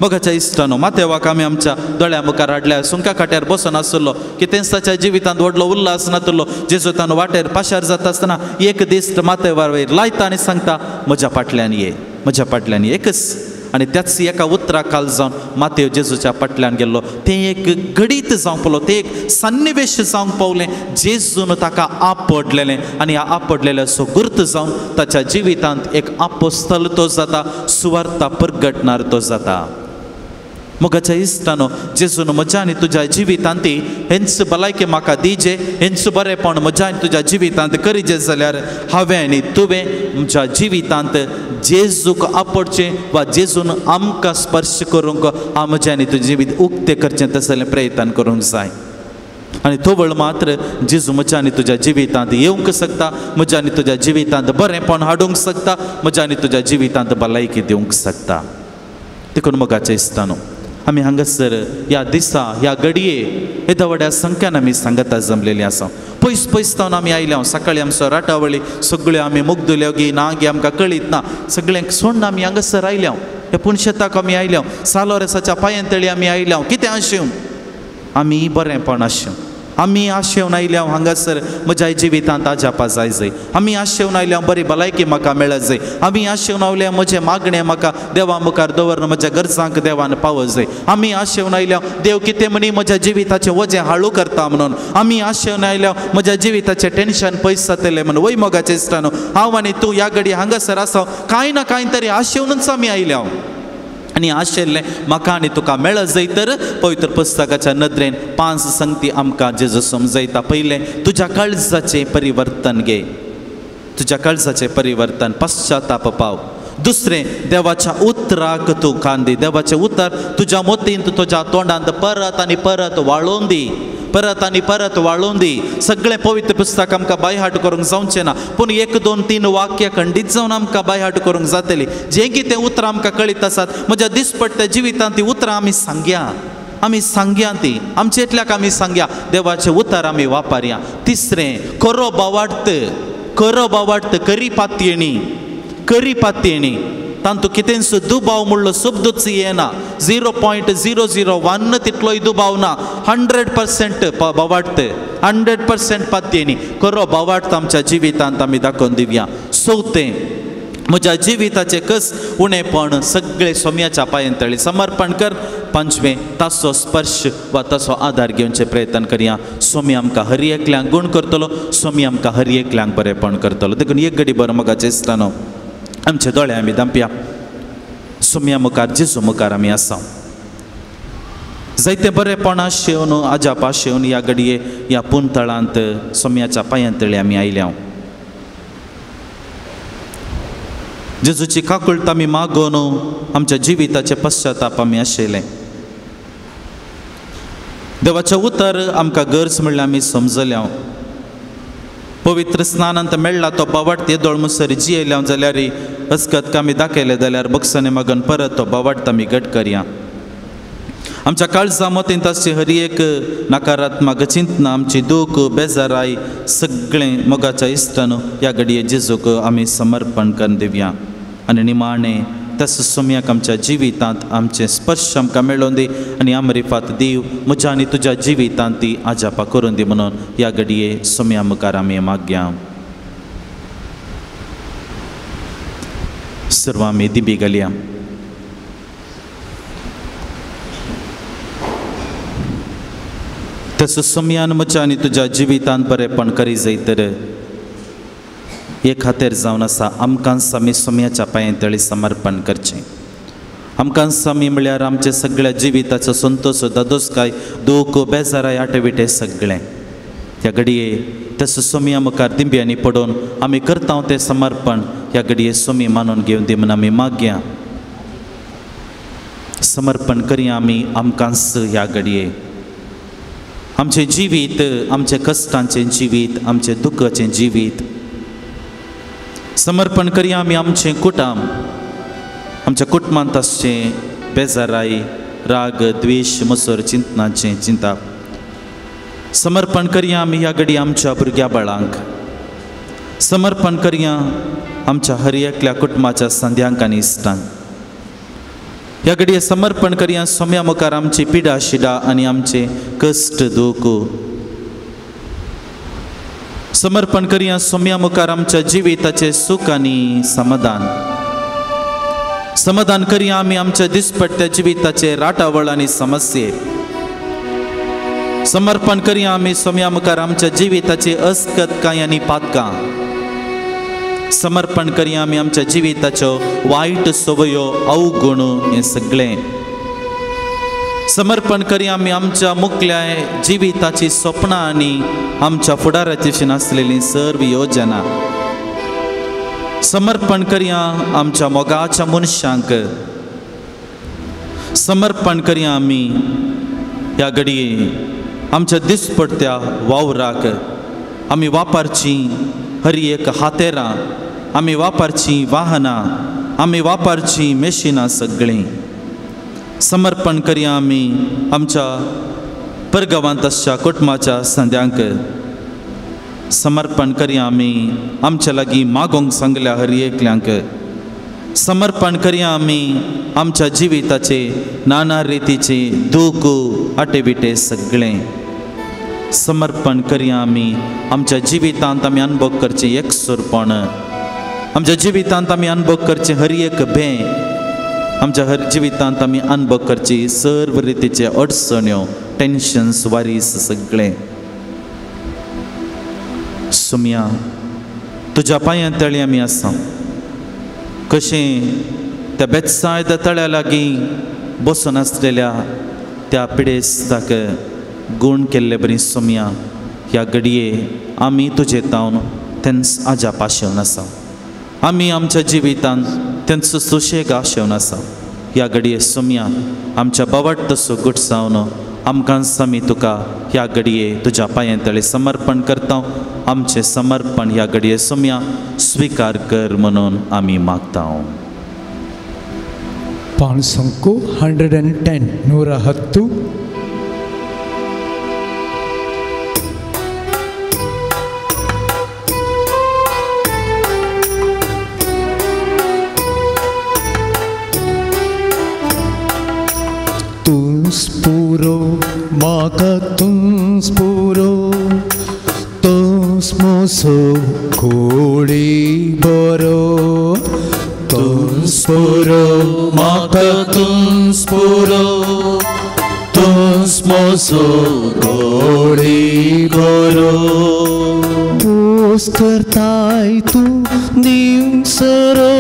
मोगाच्या इश्टानो, मातेवाक आमी आमच्या दोळ्या मुखार हाडल्या. सुंका खाट्यार बसून आसलो कितेंच ताच्या जिवितांत व्हडलो उल्हास नातलो. जेजू तान वाटेर पाशार जाता आसतना एक दीस मातेवार वयर लायता आनी सांगता, म्हज्या फाटल्यान ये, म्हज्या फाटल्यान ये. एकच आनी त्याच एका उतरा काल जावन मातेव जेजूच्या फाटल्यान गेल्लो. तें एक घडीत जावंक पावलो, तें एक सन्निवेश जावंक पावलें. जेजून ताका आपडलेलें आनी ह्या आपडलेल्याचो गुर्त जावन ताच्या जिवितांत एक आपोस्तल तो जाता, सुवार्ता परगटणार तो जाता. मोगाच्या इश्टानो, जेजून म्हज्या आनी तुज्या जिवितांत हेंच भलायकी म्हाका दिजे, हेंच बरेंपण म्हज्या आनी तुज्या जिवितांत करिजे जाल्यार हांवें आनी तुवें म्हज्या जिवितांत जेजूक आपडचें वा जेजून आमकां स्पर्श करूंक म्हज्या आनी तुजें जिवीत उक्तें करचें तसलें प्रयत्न करूंक जाय. आनी तोवळ मात्र जेजू म्हज्या आनी तुज्या जिवितांत येवंक शकता, म्हज्या आनी तुज्या जिवितांत बरेंपण हाडूंक शकता, म्हज्या आनी तुज्या जिवितांत भलायकी दिवंक शकता. देखून मोगाच्या इश्टानो, आमी हांगासर ह्या दिसा ह्या घडये येद्या व्हड्या संख्यान आमी सांगता जमलेली आसा. पयस पयस तावन आमी आयल्या. सकाळी आमचो राटावळी सगळ्यो आमी मुगदुल्यो गी ना गी आमकां कळीत ना, सगळ्यांक सोडून आमी हांगासर आयल्या. ह्या पुणशेताक आमी आयल्या, सालोरेसाच्या पांयां तळी आमी आयल्या. कितें आशेवन आमी बरेंपण आशेवन आमी आशेवन आयल्या हांगासर म्हज्या जिवितांत आजापा जाय जाय. आमी आशेवन आयल्या बरी भलायकी म्हाका मेळत जाय. आमी आशेवन आयल्या म्हजें मागणें म्हाका देवा मुखार दवरन म्हज्या गरजांक देवान पावत जाय. आमी आशेवन आयल्या देव कितें म्हणी म्हज्या जिविताचें वजें हाळू करता म्हणून. आमी आशेवन आयल्या म्हज्या जिविताचें टेन्शन पयस जातलें म्हणून. वय मोगाचें इश्टानो, हांव आनी तूं ह्या घडी हांगासर आसा कांय ना कांय तरी आशेवनूच आमी आयल्या. आनी आशिल्लें म्हाका आनी तुका मेळत जाय तर पवित्र पुस्तकाच्या नदरेन 5 संगती आमकां जेजू समजयता. पयलें, तुज्या काळजाचें परिवर्तन घे, तुज्या काळजाचें परिवर्तन, पश्चाताप पाव. दुसरें, देवाच्या उतराक तूं कान दी. देवाचें उतर तुज्या मोतींत तुज्या तोंडांत परत आनी परत वाळोवन दी, परत आनी परत वाळोवन दी. सगळें पवित्र पुस्तक आमकां बायहाट करूंक जावचें ना, पूण 1 2 3 वाक्य खंडीत जावन आमकां बायहाट करूंक जातली. जें कितें उतरां आमकां कळीत आसात म्हज्या दिसपट्ट्या जिवितांत ती उतरां आमी सांगया. आमी सांगया ती आमचे इतल्याक आमी सांगया देवाचें उतर आमी वापरया. तिसरें खरो बावार्थ, खरो बावार्थ करी पातयेणी, करी पातयेणी तांतू कितेंच दुबाव म्हणलो शब्दूच येना. 0.001 तितलोय दुबाव ना. 100% बावार्थ, 100% पातयेणी. खरो बावार्थ आमच्या जिवितांत आमी दाखोवन दिवया. चवथें म्हज्या जिविताचें कस उणेपण सगळें सोम्याच्या पांयां तळी समर्पण कर. पांचवें ताचो स्पर्श वा ताचो आदार घेवचें प्रयत्न करया. सोमी आमकां हर एकल्यांक गूण करतलो, सोमी आमकां हर एकल्यांक बरेंपण करतलो. देखून एक घडी बरो मोगाचें इश्टानो आमचे दोळे आमी धांपया. सोम्या मुखार जेजू मुखार आमी आसा. जायते बरेंपण आशेवन आजाप आशेवन ह्या घडये ह्या पुनतळांत सोम्याच्या पांयां तळी आमी आयल्या. जेजूची काकुळट आमी मागोवन आमच्या जिविताचे पश्चाताप आमी आशिल्ले. देवाचें उतर आमकां गरज म्हणल्यार आमी समजल्या. पवित्र स्नानांत मेळ्ळा तो बावार्थ येदोळ मुसर जियेल्या जाल्यार अस्कत आमी दाखयले जाल्यार बक्षाने मागून परत तो बावार्थ आमी घट करया. आमच्या काळजा मतींत आसची हर एक नकारात्मक चिंतना, आमची दूख बेजाराय सगळें मोगाच्या इश्टान ह्या घडये जेजूक आमी समर्पण करून दिवया. आनी निमाणें त्याच सोम्याक आमच्या जिवितांत आमचें स्पर्श आमकां मेळोवन दी आनी आमरिफात दिव म्हज्या आनी तुज्या जिवितांत ती आजापा करून दी म्हणून ह्या घडये सोम्या मुखार आमी मागया. सर्व आमी दिबी घालया. तसो सोम्यान म्हज्या आनी तुज्या जिवितांत बरेंपण करी जाय तर हे खातीर जावन आसा आमकां आमी सोम्याच्या पांयां तळी समर्पण करचें. आमकां आमी म्हळ्यार आमच्या सगळ्या जिविताचो संतोष दादोसकाय दूख बेजाराय आटेविटे सगळें ह्या घडये तसो सोम्या मुखार दिंब्यांनी पडून आमी करता तें समर्पण ह्या घडये सोमी मानून घेवन दी म्हूण आमी मागया. समर्पण करया आमी आमकांच ह्या घडये आमचें जिवीत, आमचें कश्टांचें जिवीत, आमचें दुख्खाचें जिवीत समर्पण करया आमी आमचें कुटुंब, आमच्या कुटुंबांत आसचें बेजाराय राग द्वेश मसर चिंतनाचें चिंता समर्पण करया आमी ह्या घडी आमच्या भुरग्या बाळांक. समर्पण करया आमच्या हर एकल्या कुटुंबाच्या संद्यांक आनी इश्टांक. ह्या घडये समर्पण करया सोम्या मुखार आमची पिडा शिडा आनी आमचे कश्ट दूख. समर्पण करया सोम्या मुखार आमच्या जिविताचें सूख आनी समाधान. समाधान करया आमी आमच्या दिसपट्ट्या जिविताचे राटावळ आनी समस्ये. समर्पण करया आमी सोम्या मुखार आमच्या जिविताचे अस्कतकाय आनी पातकां. समर्पण करया आमी आमच्या जिविताच्यो वायट सवयो अवगुण हें सगळें. समर्पण करया आमी आमच्या मुखल्या जिविताची सपनां आनी आमच्या फुडाराची नासलेली सर्व योजना. समर्पण करया आमच्या मोगाच्या मनशांक. समर्पण करया आमी ह्या घडये आमच्या दिसपडत्या वावराक आमी वापरची हर एक हातेरां, आमी वापरचीं वाहनां, आमी वापरचीं मेशिनां सगळीं. समर्पण करया आमी आमच्या परगांवांत आसच्या कुटुंबाच्या संद्यांक. समर्पण करया आमी आमच्या लागीं मागोंक सांगल्या हर एकल्यांक. समर्पण करया आमी आमच्या जिविताचे नाना रितीचे दूख आटेविटे सगळें. समर्पण करया आमी आमच्या जिवितांत आमी अनुभव करचें एकसुरपण, आमच्या जिवितांत आमी अनुभव करचें हर एक भें, आमच्या हर जिवितांत आमी अनुभव करची सर्व रितीचे अडचण्यो टेन्शन्स वारीस सगळें. सोम्या तुज्या पांयां तळी आमी आसा. कशें त्या बेत्सायद तळ्या लागीं बसून आसलेल्या त्या पिडेस्ताक गूण केल्ले बरी सोम्या ह्या घडये आमी तुजे तावन तेंच आजाप आशेवन आसा. आमी आमच्या जिवितांत तेंचो सुशेग आशेवन आसा. ह्या घडये सोम्या आमच्या बावट तसो गुटसावन आमकां आमी तुका ह्या घडये तुज्या पांयां तळे समर्पण करता. आमचें समर्पण ह्या घडये सोम्या स्विकार कर म्हणून आमी मागता. पाणसंको 110 110. म्हाका तूंच पुरो तूंच म्हजो गोळी बरो तूंच पुरो म्हाका तूंच पुरो तूंच म्हजो गोळी बरो पोस करताय तूं दिवसरो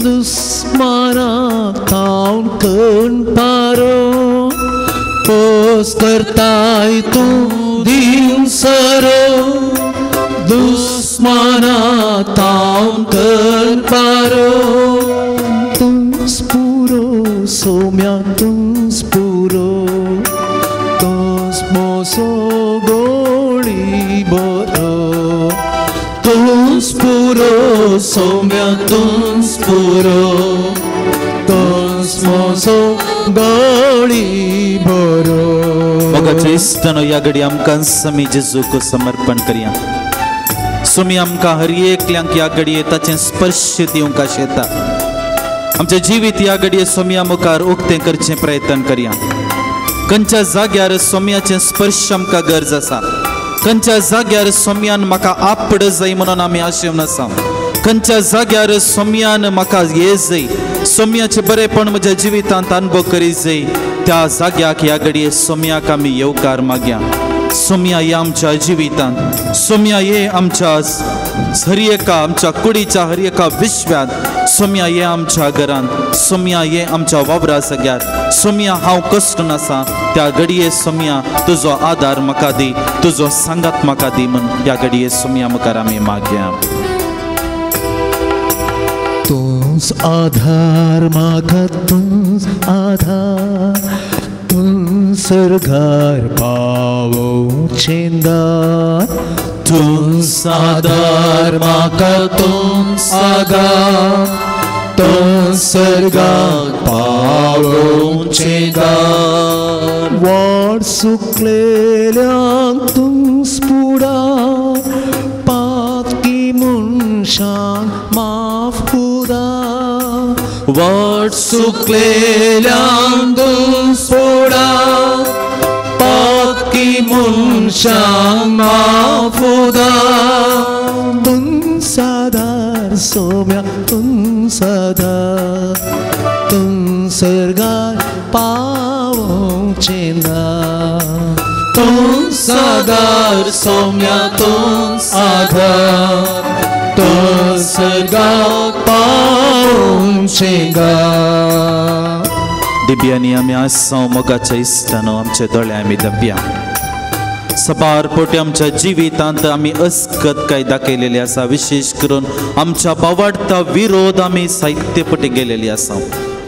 दुस्माना तावन कण पारो पोस करताय तूं दिवसरो दुस्माना तावन कण पारो तूंच पुरो सोम्या तूंच पुरो तूंच म्हजो गोळी बरो तूंच पुरो सोम्या तूंच पुरो तूंच म्हजो गोळी बरो. मोगाच्या इश्टानो ह्या घडी आमकां समी जेजूक समर्पण करया. सोमी आमकां हर एकल्यांक ह्या घडये ताचें स्पर्श दिवंक आशेता. आमचें जिवीत ह्या घडये सोम्या मुखार उक्तें करचें प्रयत्न करया. खंयच्या जाग्यार सोम्याचें स्पर्श आमकां गरज आसा, खंयच्या जाग्यार सोम्यान म्हाका आपड जाय म्हणून आमी आशेवन आसा, खंयच्या जाग्यार सोम्यान म्हाका ये जाय, सोम्याचें बरेंपण म्हज्या जिवितांत अनुभव करीत जाय, त्या जाग्याक ह्या घडये सोम्याक आमी येवकार मागया. सोम्या ये आमच्या जिवितांत, सोम्या ये आमच्या हर एका आमच्या कुडीच्या हर एका विश्वांत, सोम्या ये आमच्या घरांत, सोम्या ये आमच्या वावरा सगळ्यात. सोम्या हांव कश्ट आसा त्या घडये सोम्या तुजो आदार म्हाका दी, तुजो सांगात म्हाका दी म्हूण ह्या घडये सोम्या मुखार आमी मागया. तूंच आधार म्हाका तूंच आधार तूं सर्गार पावोवचें दार तूंच आधार म्हाका तूंच आधार तूं सर्गार पावोवचें दार वाट सुकलेल्यांक तूंच पुडार पातकी मनशांक माफ पुरा वाट सुकलेल्यांक तूंच पुडार पातकी मनशांक माफ पुरा तूंच आधार सोम्या तूंच आधार तूं सर्गार पावोवचें दार तूंच आधार सोम्या तूंच आधार तूं सर्गार पावोवचें दार. दिव्यांनी आमी आसां मोगाच्या इश्टानो आमचे दोळे आमी दब्या. सबार पोटी आमच्या जिवितांत आमी अस्कत काय दाखयलेली आसा, विशेश करून आमच्या बावाडता विरोध आमी साहित्य पटी गेलेली आसा.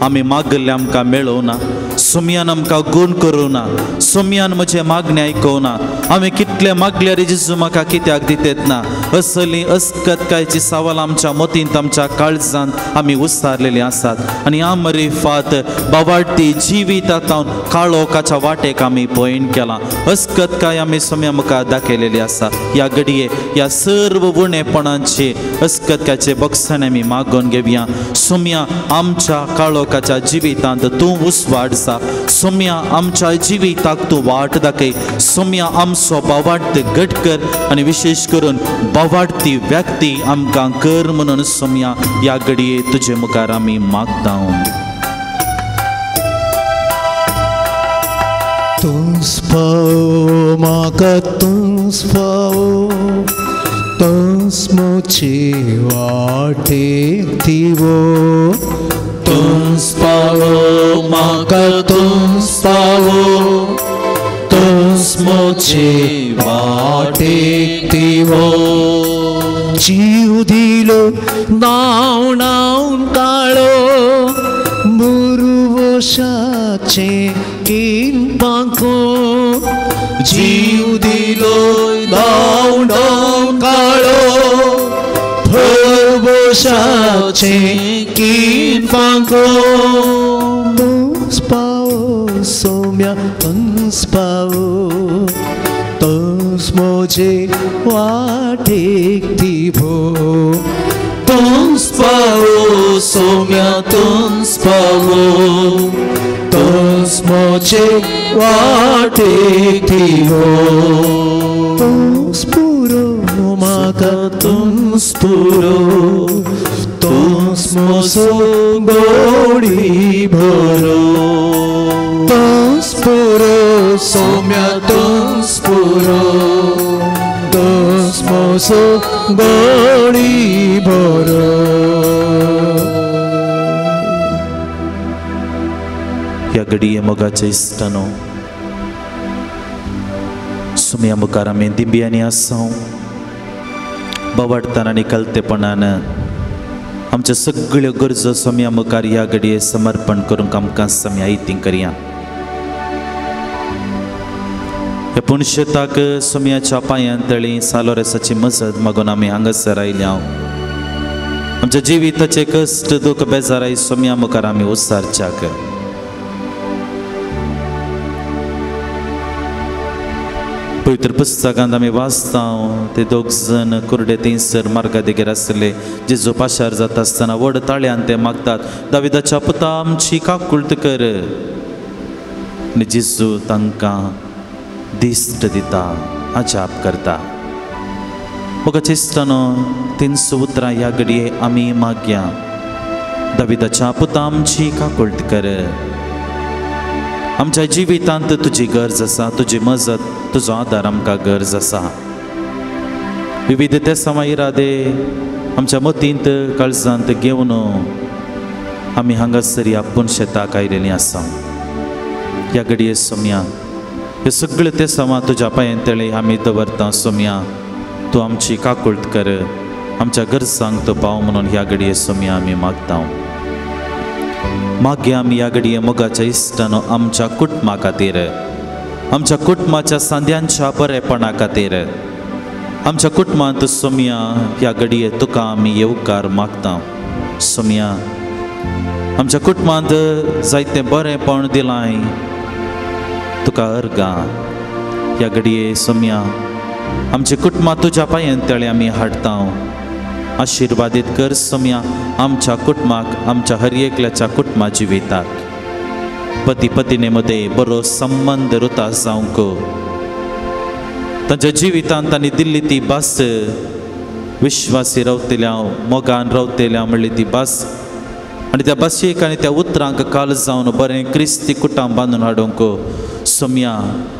आमी मागल्लें आमकां मेळोवना, सोम्यान आमकां गूण करूं ना, सोम्यान म्हजें मागणें आयकोना, आमी कितलें मागल्यार जेजू म्हाका कित्याक दितेत ना, असली अस्कतकायची सवाल आमच्या मतींत आमच्या काळजांत आमी उसारलेली आसात. आनी आमरी फात बावाडती जिवितांत काळोखाच्या वाटेक आमी पयण केलां. अस्कतकाय आमी सोम्या मुखार दाखयलेली आसा. ह्या घडये ह्या सर्व उणेपणाचे अस्कतकायचे बक्षाण आमी मागून घेवया. सोम्या आमच्या काळोखाच्या जिवितांत तूं उस्वाड जा, सोम्या आमच्या जिविताक तूं वाट दाखय, सोम्या आमचो बावाडत घट कर आनी विशेश करून बावाडती व्यक्ती आमकां कर म्हणून सोम्या ह्या घडये तुजे मुखार आमी मागता. तूंच पावो म्हाका तूंच पावो तूंच म्हजे वाटेक दिवो तूंच पावो म्हाका तूंच पावो तूंच म्हजे वाटेक दिवो जीव दिलो धांवडावन काळो मुरवशाचें किनपांको जीव दिलो धांवडावन काळो भरवशाचें किनपांको तूंच पावो सोम्या तूंच पावो तूंच म्हजे वाटेक दिवो तूंच पावो सोम्या तूंच पावो तूंच म्हजे वाटेक दिवो तूंच पुरो म्हाका तूंच पुरो तूंच म्हजो गोडी भरो तूंच पुरो सोम्या तूंच पुरो तूंच म्हजो गोडी भरो. ह्या घडये मोगाच्या इश्टानो सुमया मुखार आमी दिंब्यांनी आसा बवाडताना आनी कलतेपणान आमच्यो सगळ्यो गरजो सोम्या मुखार ह्या घडये समर्पण करूंक आमकां सम्या इतीं करया. ह्या पुणशेताक सोम्याच्या पांयां तळी सालोरेसाची मजत मागून आमी हांगासर आयल्या. आमच्या जिविताचे कश्ट दुख बेजाराय सोम्या मुखार आमी उसारच्याक. पवित्र पुस्तकांत आमी वाचता ते दोग जण कुर्डे थंयसर मार्गा देगेर आसले जेजू पाशार जाता आसतना व्हड ताळ्यान ते मागतात दाविदाच्या पुता आमची काकुळट कर. आनी जेजू तांकां दिश्ट दिता अजाप करता. मोगाच्या इश्टानो 300 उतरां ह्या घडये आमी मागया दाविदाच्या पुता आमची काकुळट कर. आमच्या जिवितांत तुजी गरज आसा, तुजी मजत, तुजो आदार आमकां गरज आसा. विविध ते समय इरादे आमच्या मतींत काळजांत घेवन आमी हांगासर ह्या पुनशेताक आयिल्लीं आसा. ह्या घडये सोम्या हे सगळे ते समा तुज्या पांयां तळे आमी दवरता. सोम्या तूं आमची काकुळट कर, आमच्या गरजांक तूं पाव म्हणून ह्या घडये सोम्या आमी मागता. मागया आमी ह्या घडये मोगाच्या इश्टानो आमच्या कुटुंबा खातीर, आमच्या कुटुंबाच्या सांद्यांच्या बरेपणा खातीर, आमच्या कुटुंबांत सोम्या ह्या घडये तुका आमी येवकार मागता. सोम्या आमच्या कुटुंबांत जायतें बरेंपण दिलांय तुका अर्गां. ह्या घडये सोम्या आमच्या कुटुंबां तुज्या पांयां तळे आमी हाडटा. आशिर्वादीत कर सोम्या आमच्या कुटुंबाक, आमच्या हर एकल्याच्या कुटुंबा जिविताक. पती पत्नी मदें बरो संबंद रुता जावंक, तांच्या जिवितांत तांणी दिल्ली ती भास विश्वासी रावतल्या मोगान रावतल्या म्हणली ती भास आनी त्या भाशेक आनी त्या उतरांक काल जावन बरें क्रिस्ती कुटां बांदून हाडूंक सोम्या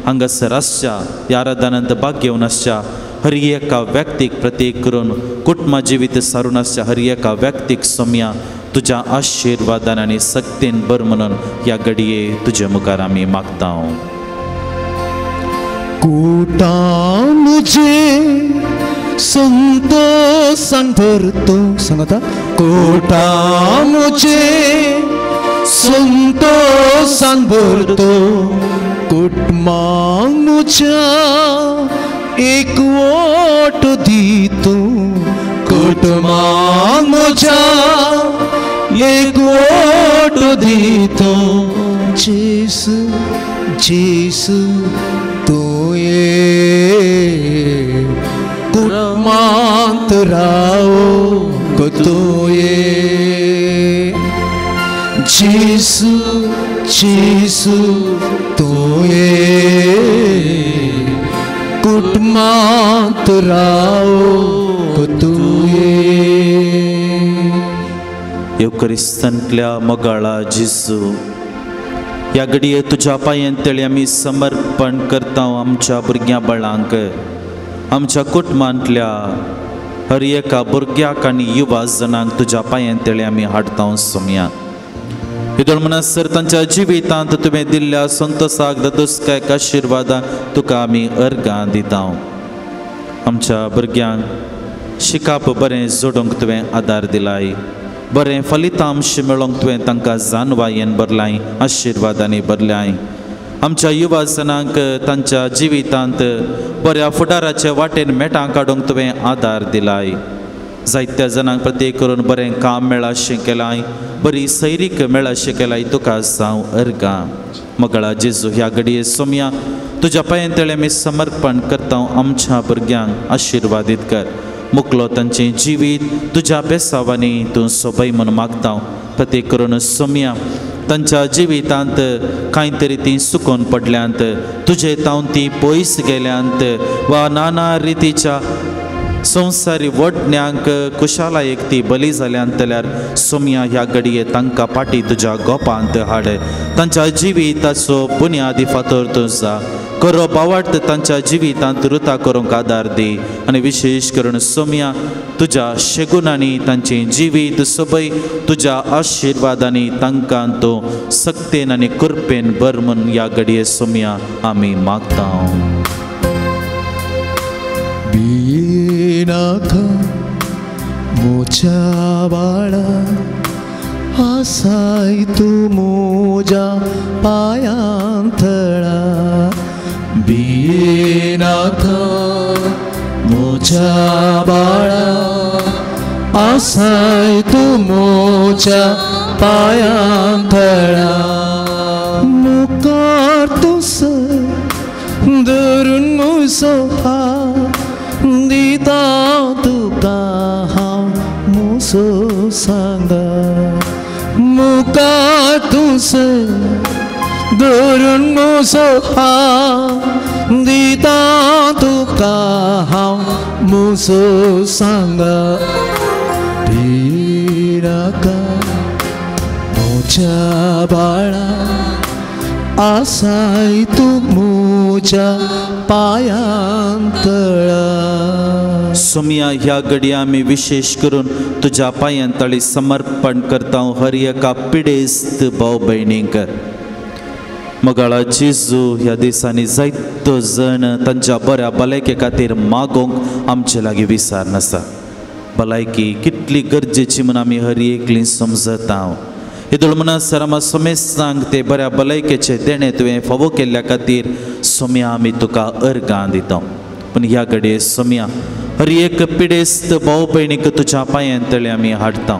हांगासर आसच्या ह्या आराधनांत भाग घेवन आसच्या हर एका व्यक्तीक प्रतीक करून कुटुंबा जिवीत सारून आसच्या हर एका व्यक्तीक सोम्या तुज्या आशिर्वादान आनी सक्तीन बर म्हणून ह्या घडये तुजे मुखार आमी मागता. कुटां मुझे संतोषान भरतो सांगता कुटां मुझे संतोषान भरतो कुटुंबां मुझ्या एकवट दितो कुटुंबां मुझ्या एकवट दितो जेसू जेसू तूं ये कुटुंबांत रावंक तूं ये जेसू जेसू तूं ये कुटुंबांत रावंक तूं ये. येवक्रिस्तांतल्या मोगाळा जेजू ह्या घडये तुज्या पांयां तळे आमी समर्पण करता आमच्या भुरग्यां बाळांक, आमच्या कुटुंबांतल्या हर एका भुरग्याक आनी युवा जणांक तुज्या पांयां तळे आमी हाडता. सोम्या हेदोळ म्हणसर तांच्या जिवितांत तुवें दिल्ल्या संतोसाक ददुसकायक आशिर्वादाक तुका आमी अर्गां दिता. आमच्या भुरग्यांक शिकाप बरें जोडूंक तुवें आदार दिलाय, बरें फलितांश मेळोवंक तुवें तांकां जानवायेन भरलाय, आशिर्वादांनी भरलाय. आमच्या युवा जणांक तांच्या जिवितांत बऱ्या फुडाराचे वाटेन मेटां काडूंक तुवें आदार दिलाय. जायत्या जाणांक प्रत्येक करून बरें काम मेळाशें केलाय, बरी सैरीक मेळाशें केलाय, तुका जावं अर्गां. मगळा जेजू ह्या घडये सोम्या तुज्या पांयां तळे आमी समर्पण करता. आमच्या भुरग्यांक आशिर्वादीत कर, मुकलो तांचें जिवीत तुज्या बेसावांनी तूं सोबय म्हूण मागता. प्रत्येक करून सोम्या तांच्या जिवितांत कांय तरी ती सुकोन पडल्यांत, तुजे तावन ती पयस गेल्यांत वा नाना रितीच्या संवसारी वडण्यांक कुशालायेक ती बली जाल्यांत जाल्यार सोम्या ह्या घडये तांकां पाटी तुज्या गोपांत हाड। तांच्या जिविताचो बुन्यादी फातर तूं जा, करो बावाट तांच्या जिवितांत रुता करूंक आदार दी आनी विशेश करून सोम्या तुज्या शेगुणांनी तांचें जिवीत सोबय, तुज्या आशिर्वादांनी तांकां तूं सक्तेन आनी कृपेन भर म्हूण ह्या घडये सोम्या आमी मागता। नाका मोच्या बाळा आसाय तूं म्हज्या पांयां थळा, भियेनाका म्हज्या बाळा आसाय तूं म्हज्या पांयां थळा, मुखार तूं सर धरून म्हजो हात दिता तुका हांव म्हजो सांगा, मुखार तूं सर धरून म्हजो हात दिता तुका हांव म्हजो सांगा, भियेनाका म्हज्या बाळा आसाय तूं म्हज्या पांयां तळा। सोम्या ह्या घडये आमी विशेश करून तुज्या पांयां तळी समर्पण करता हर एका पिडेस्त भाव भयणींक। मगाळा जेजू ह्या दिसांनी जायतो जण तांच्या बऱ्या भलायके खातीर मागोवंक आमचे लागीं विसार नासा। भलायकी कितली गरजेची म्हूण आमी हर एकली समजता। हेदोळ म्हणसर आमकां समेस्तांक ते बऱ्या भलायकेचे देणें तुवें फावो केल्ल्या खातीर सोम्या आमी तुका अर्गां दिता। पूण ह्या घडये सोम्या हर एक पिडेस्त भाव भयणीक तुज्या पांयां तळी आमी हाडटा।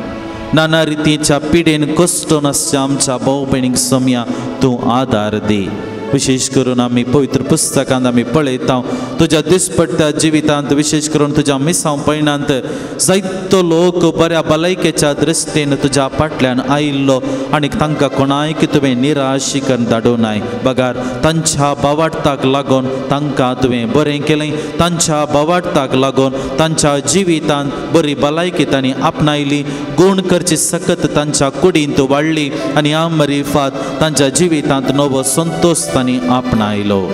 नाना रितीच्या पिडेन कश्टोन आसच्या आमच्या भाव भयणीक सोम्या तूं आदार दी। विशेष करून आमी पवित्र पुस्तकांत आमी पळयता तुज्या दिसपट्ट्या जिवितांत विशेष करून तुज्या मिसांव पयणांत जायतो लोक बऱ्या भलायकेच्या दृश्टीन तुज्या फाटल्यान आयिल्लो आनी तांकां कोणायक तुवें निराशी करून धाडूं नाय, बगार तांच्या बावाडताक लागून तांकां तुवें बरें केलें, तांच्या बावाडताक लागून तांच्या जिवितांत बरी भलायकी तांणी आपणायली, गूण करची सकत तांच्या कुडींत वाडली आनी आमरिफात तांच्या जिवितांत नवो संतोश तांणी आपणायलो।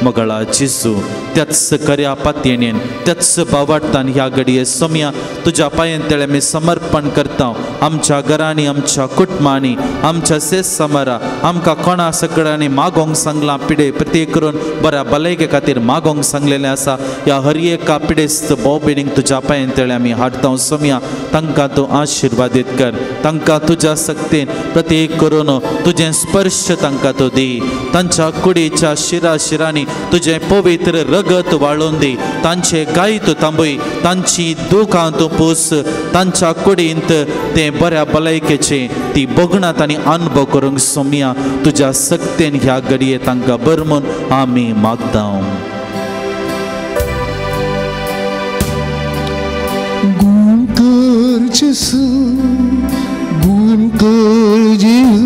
मगळा जेजू त्याच खऱ्या पातयेन त्याच बावाडतान ह्या घडये सोम्या तुज्या पांयां तळे आमी समर्पण करता। आमच्या घरांनी, आमच्या कुटुंबांनी, आमच्या सेस समारा आमकां कोणा सगळ्यांनी मागोवंक सांगलां पिडे प्रत्येक करून बऱ्या भलायके खातीर मागोवंक सांगलेलें आसा। ह्या हर एका पिडेस्त भाव भयणींक तुज्या पांयां तळे आमी हाडटा सोम्या, तांकां तूं आशिर्वादीत कर, तांकां तुज्या सक्तेन प्रत्येक करून तुजें स्पर्श तांकां तूं दी, तांच्या कुडीच्या शिरा शिरांनी तुजें पवित्र रगत वाळोवन दी, तांचे गाय तूं थांबय, तांची दुखां तूं पूस, तांच्या कुडींत तें बऱ्या भलायकेचें ती भोगणां तांणी अनुभव करूंक सोम्या तुज्या सक्तेन ह्या घडये तांकां भर म्हूण आमी मागता। गुण कर जेजू, गुण कर जेजू,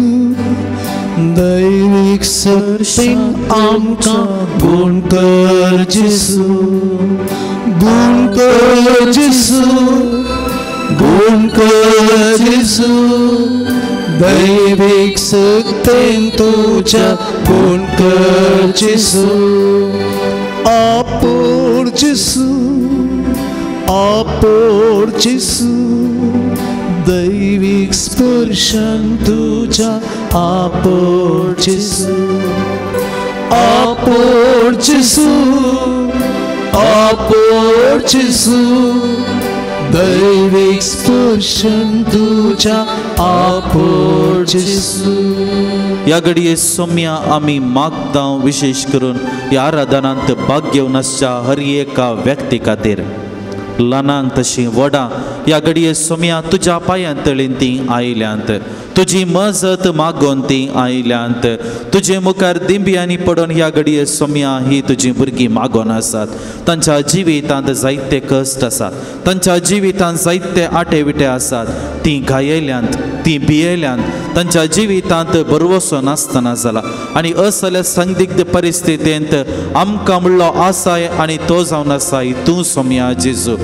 दैवीक सक्तेन आमकां गुण कर जेजू, गुण कर जेजू, गुण कर जेजू, दैवीक सक्तेन तुज्या गुण कर जेजू, आपोर जेजू, आपोर जेजू, दैवीक स्पर्शन तुझ्या आपोर जेजू, आपोर जेजू, आपोर जेजू, दैवीक स्पर्शन तुझ्या आपोर जेजू। ह्या घडये सोम्या आमी मागता विशेष करून ह्या आराधनांत भाग घेवन आसच्या हर एका व्यक्ती खातीर। ल्हानांक तशीं व्हडां ह्या घडये सोम्या तुज्या पांयां तळीन तीं आयल्यांत, तुजी मजत मागोन तीं आयल्यांत, तुजे मुखार दिंब्यांनी पडून ह्या घडये सोम्या ही तुजी भुरगीं मागोन आसात। तांच्या जिवितांत जायते कश्ट आसात, तांच्या जिवितांत जायते आटे विटे आसात, तीं घायल्यांत, तीं भियेल्यांत, तांच्या जिवितांत भरवसो नासतना जाला आनी असल्या संदिग्ध परिस्थितींत आमकां म्हणलो आसाय आनी तो जावन आसाय तूं सोम्या जेजू।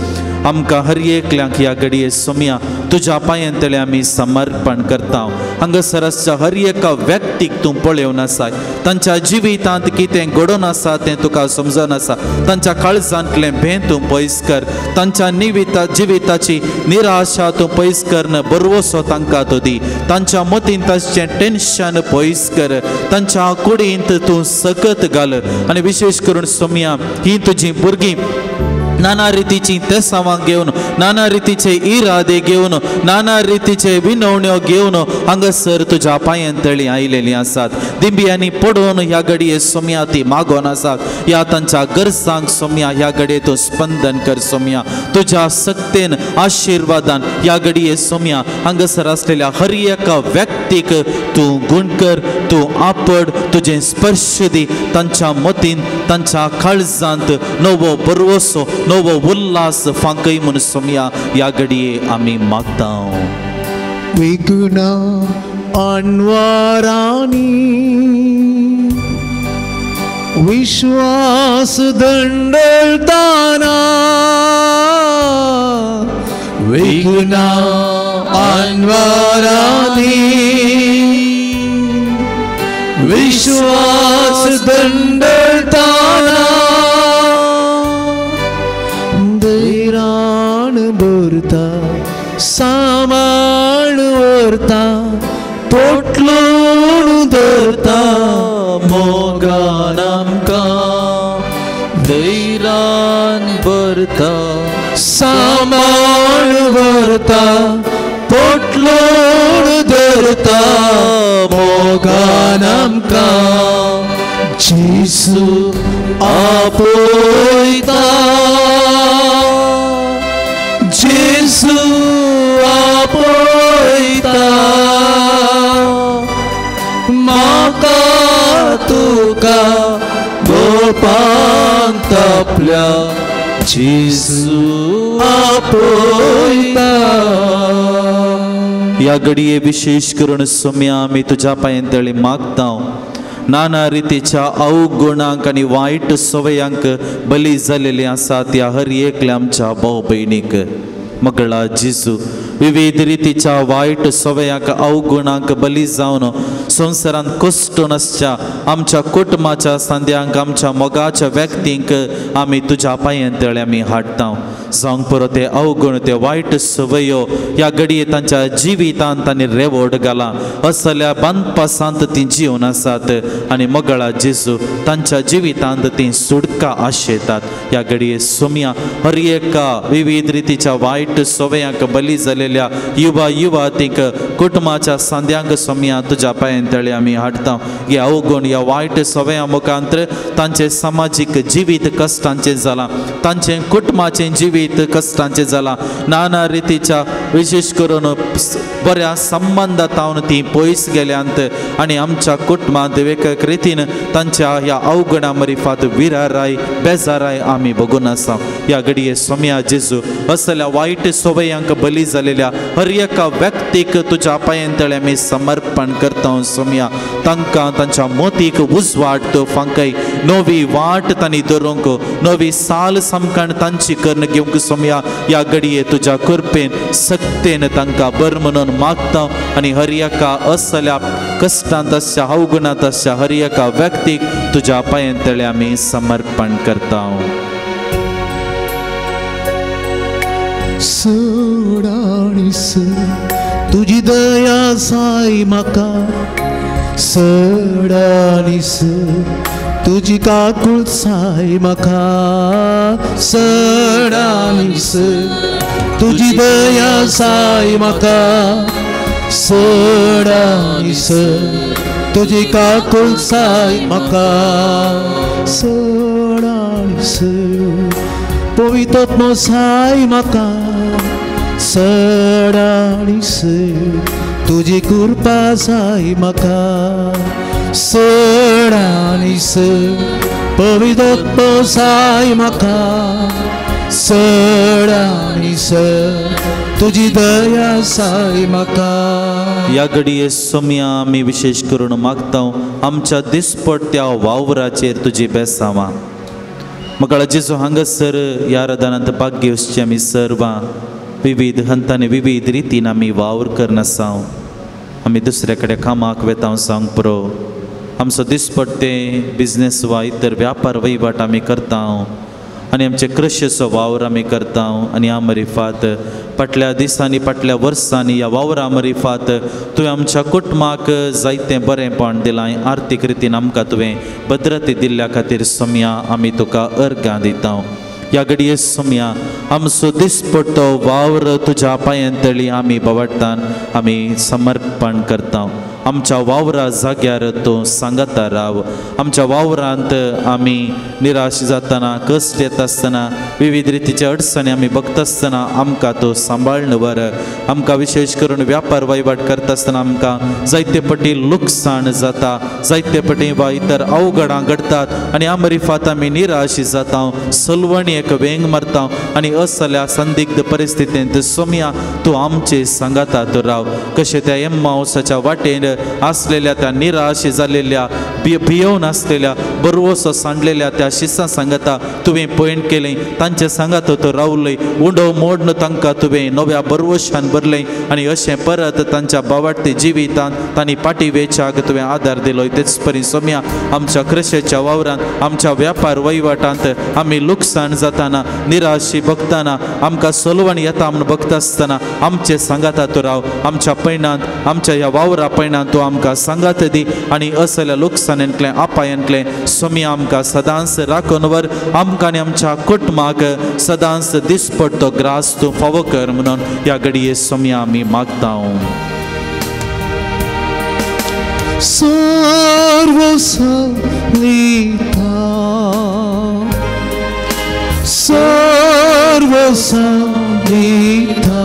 आमकां हर एकल्यांक ह्या घडये सोम्या तुज्या पांयांतले आमी समर्पण करता। हांगासर आसच्या हर एका व्यक्तीक तूं पळोवन आसाय, तांच्या जिवितांत कितें घडोवन आसा तें तुका समजून आसा, तांच्या काळजांतलें भें तूं पयस कर, तांच्या जिविताची निराशा तूं पयस कर, भरवसो तांकां तूं दी, तांच्या मतींत आसचें टेन्शन पयस कर, तांच्या कुडींत तूं सकत घाल आनी विशेश करून सोम्या ही तुजी भुरगीं नाना रितीची तेसावां घेवन, नाना रितीचे इरादे घेवन, नाना रितीचे विनवण्यो घेवन हांगासर तुज्या पांयां तळी आयलेलीं आसात। दिंब्यांनी पडून ह्या घडये सोम्या ती मागोन आसात, ह्या तांच्या गरजांक सोम्या ह्या घडये तूं स्पंदन कर सोम्या, तुज्या सक्तेन आशिर्वादान ह्या घडये सोम्या हांगासर आसलेल्या हर एका व्यक्तीक तूं गुण कर, तूं आपड, तुजें स्पर्श दी, तांच्या मतीन तांच्या काळजांत नवो भरवसो नवो उल्हास फांकय म्हूण सोम्या ह्या घडये आमी मागता। विघ्न अनवारांनी विश्वास दंडलताना, विघ्न अनवारांनी विश्वास दंडलताना, धैरान भरता सामाळ व्हरता पोटलोण धरता मोगान आमकां, धैरान भरता सामाळ व्हरता पोटलोण धरता मोगान आमकां, जेजू आपयता, जेजू आपयता, म्हाका तुका गोपांत आपल्या जेजू आपयता। ह्या घडये विशेश करून सोम्या आमी तुज्या पांयां तळी मागता, नाना रितीच्या अवगुणांक आनी वायट सवयांक बली जालेली आसा त्या हर एकल्या आमच्या भाव भयणीक मगळा जेजू विविध रितीच्या वायट सवयांक अवगुणांक बली जावन संवसारांत कश्टून आसच्या आमच्या कुटुंबाच्या सांद्यांक आमच्या मोगाच्या व्यक्तींक आमी तुज्या पांयां तळी आमी हाडटा। जावंक पुरो ते अवगुण ते वायट सवयो ह्या घडये तांच्या जिवितांत तांणी रेवोड घाला, असल्या बांदपासांत तीं जिवन आसात आनी मगळा जेजू तांच्या जिवितांत तीं सुटका आशेतात। ह्या घडये सोम्या हर एका विविध रितीच्या वायट सवयांक बली जालेल्या युवा युवातींक कुटुंबाच्या सांद्यांक सोम्या तुज्या पांयां तळी आमी हाडटा। ह्या अवगुण ह्या वायट सवयां मुखांतर तांचें समाजीक जिवीत कश्टांचें जालां, तांचें कुटुंबाचें जिवीत कश्टांचें जालां, नाना रितीच्या विशेश करून बऱ्या संबंदांत तीं पयस गेल्यांत आनी आमच्या कुटुंबांत वेगवेगळ्या रितीन तांच्या ह्या अवगुणा मरिफात विराराय बेजाराय आमी बघून आसा। ह्या घडये सोम्या जेजू असल्या वायट सवयांक बली जालेल्या हर एका व्यक्तीक तुज्या पांयां तळी आमी समर्पण करता सोम्या, तांकां तांच्या मोतीक उजवाड तूं फांकय, नवी वाट तांणी धरूंक, नवी साल सामकान तांची करून घेवंक सोम्या ह्या घडये तुज्या कृपेन सक्तेन तांकां बर म्हणून मागता आनी हर एका असल्या कश्टांत आसच्या अवगुणांत आसच्या हर एका व्यक्तीक तुज्या पांयां तळी आमी समर्पण करता। सडाणीस तुजी दया जाय म्हाका, सडाणीस तुजी काकूळ जाय म्हाका, सडाणीस तुजी दया जाय म्हाका, सडाणीस तुजी काकूळ जाय म्हाका, सडाणीस पवित्र साय म्हाका चड आनी चड तुजी कृपा जाय म्हाका चड आनी चड पवित्र जाय म्हाका चड आनी चड तुजी दया जाय म्हाका. ह्या घडये सोम्या आमी विशेश करून मागता आमच्या दिसपट्ट्या वावराचेर तुजी बेसांवां. म्हाका जेजू हांगासर ह्या रदानांत भाग घेवचे आमी सर्वां विविध हंतांनी विविध रितीन आमी वावर करनासा. आमी दुसऱ्या कडेन कामाक वेता सांग पुरो आमचो दिसपट्टे बिजनेस वा इतर व्यापार वहिवाट आमी करता आनी आमचे कृशेचो वावर आमी करता. आनी आमरिफात फाटल्या दिसांनी फाटल्या वर्सांनी ह्या वावरा मरिफात तुवें आमच्या कुटुंबाक जायतें बरेंपण दिलां. आर्थीक रितीन आमकां तुवें भद्रते दिल्ल्या खातीर सोम्या आमी तुका अर्घां दिता. ह्या घडये सोम्या आमचो दिसपट्टो वावर तुज्या पांयांतळी आमी बवडटान आमी समर्पण करता. आमच्या वावरा जाग्यार तूं सांगता राव. आमच्या वावरांत आमी निराश जातना कश्ट येता आसतना विविध रितीचे अडचणी आमी बघता आसतना आमकां तूं सांबाळून व्हर. आमकां विशेश करून व्यापार वहिवाट करता आसतना आमकां जायते पटी लुकसाण जाता, जायते पटी वा इतर अवघडां घडटात आनी आमरिफात आमी निराश जाता, सलवणी एक वेंग मारता आनी असल्या संदिग्ध परिस्थितींत सोम्या तूं आमचे सांगाता तूं राव. कशें त्या एम्मावसाच्या वाटेन आसलेल्या त्या निराश जालेल्या भियोवन आसलेल्या बरवसो सांडलेल्या त्या शिसां सांगता तुवें पयण केलें, तांचे सांगात तो रावलें, उंडो मोडन तांकां तुवें नव्या बरवशान भरलें आनी अशें परत तांच्या बावाडते जिवितान तांणी पाटी वेच्याक तुवें आदार दिलो. तेच परी सोम्या आमच्या कृशेच्या वावरांत आमच्या व्यापार वहिवाटांत आमी लुकसाण जाताना निराशी बघताना आमकां सलवण येता म्हूण बघता आसतना आमचे सांगाता तूं राव. आमच्या पयणांत आमच्या ह्या वावरा पयणांत तूं आमकां सांगात दी आनी असल्या लुकसाणेंतलें अपायांतलें सोम्या आमकां सदांच राखून व्हर. आमकां आनी आमच्या कुटुंबाक सदांच दिसपट्टो ग्रास तूं फावो कर म्हणून ह्या घडये सोम्या आमी मागता. सर्व संगीता सर्व संगीता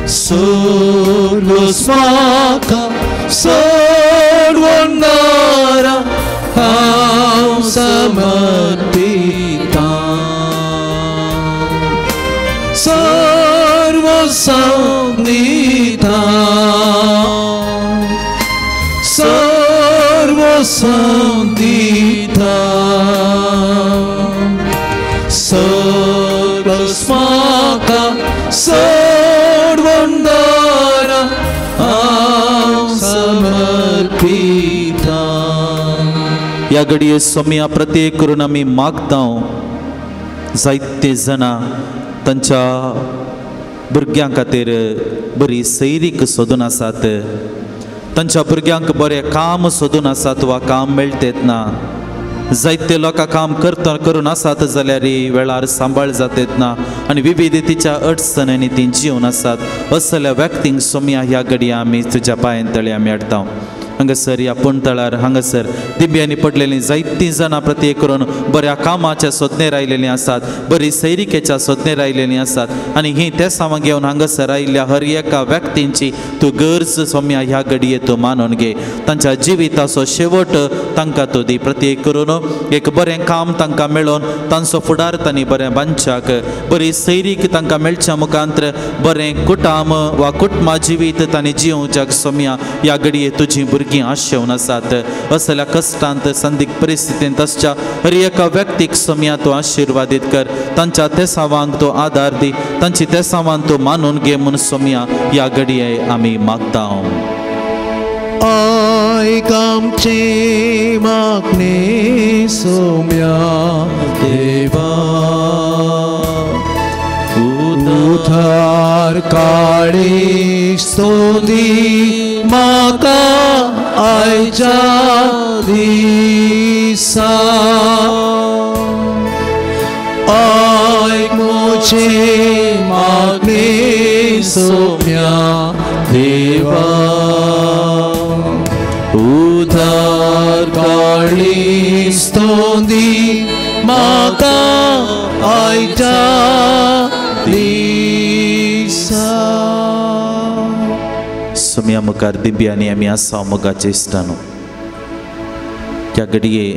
सर्व स्माका सर्व नारा हांव समर्पिता सर्व संगीता सर्व संगीता सर्व स्माका सर्व नारा हांव समर्पिता. ह्या घडये सोम्या प्रत्येक करून आमी मागता जायते जाणां तांच्या भुरग्यां खातीर बरी सैरीक सोदून आसात, तांच्या भुरग्यांक बरें काम सोदून आसात वा काम मेळटेत ना. जायते लोकां काम करता करून आसात जाल्यार वेळार सांबाळ जातेत ना आनी विविधतेच्या अडचण्यांनी ती जिवन आसात. असल्या व्यक्तींक सोम्या ह्या घडये आमी तुज्या पांयां तळी आमी हाडटा. हांगासर ह्या पुणतळार हांगासर दिब्यांनी पडलेलीं जायतीं जाणां प्रत्येक करून बऱ्या कामाच्या सोदनेर आयलेलीं आसात, बरी सैरिकेच्या सोदनेर आयलेलीं आसात आनी हीं तेसांवां घेवन हांगासर आयिल्ल्या हर एका व्यक्तींची तूं गरज सोम्या ह्या घडये तूं मानून घे. तांच्या जिविताचो शेवट तांकां तूं दी. प्रत्येक करून एक बरें काम तांकां मेळोवन तांचो फुडार तांणी बरें बांदच्याक, बरी सैरीक तांकां मेळच्या मुखांत बरें कुटाम वा कुटुंबा जिवीत तांणी जियोवच्याक सोम्या ह्या घडये तुजी भुरगीं आशेवन आसात. असल्या कश्टांत संदिग्ध परिस्थितींत आसच्या हर एका व्यक्तीक सोम्या तूं आशिर्वादीत कर. तांच्या तेसावांक तूं आदार दी, तांची तेसावान तूं मानून घे म्हूण सोम्या ह्या घडये आमी मागता. आयक आमचें मागणें सोम्या देवा, उधार काळी स्तुती म्हाका आयच्या दिसा, आयक म्हजें मागणें सोम्या देवा, उधार काळी स्तुती म्हाका आयच्या दिसा. सोम्या मुखार दिंब्यांनी आमी आसा मोगाचे इश्टानो, ह्या घडये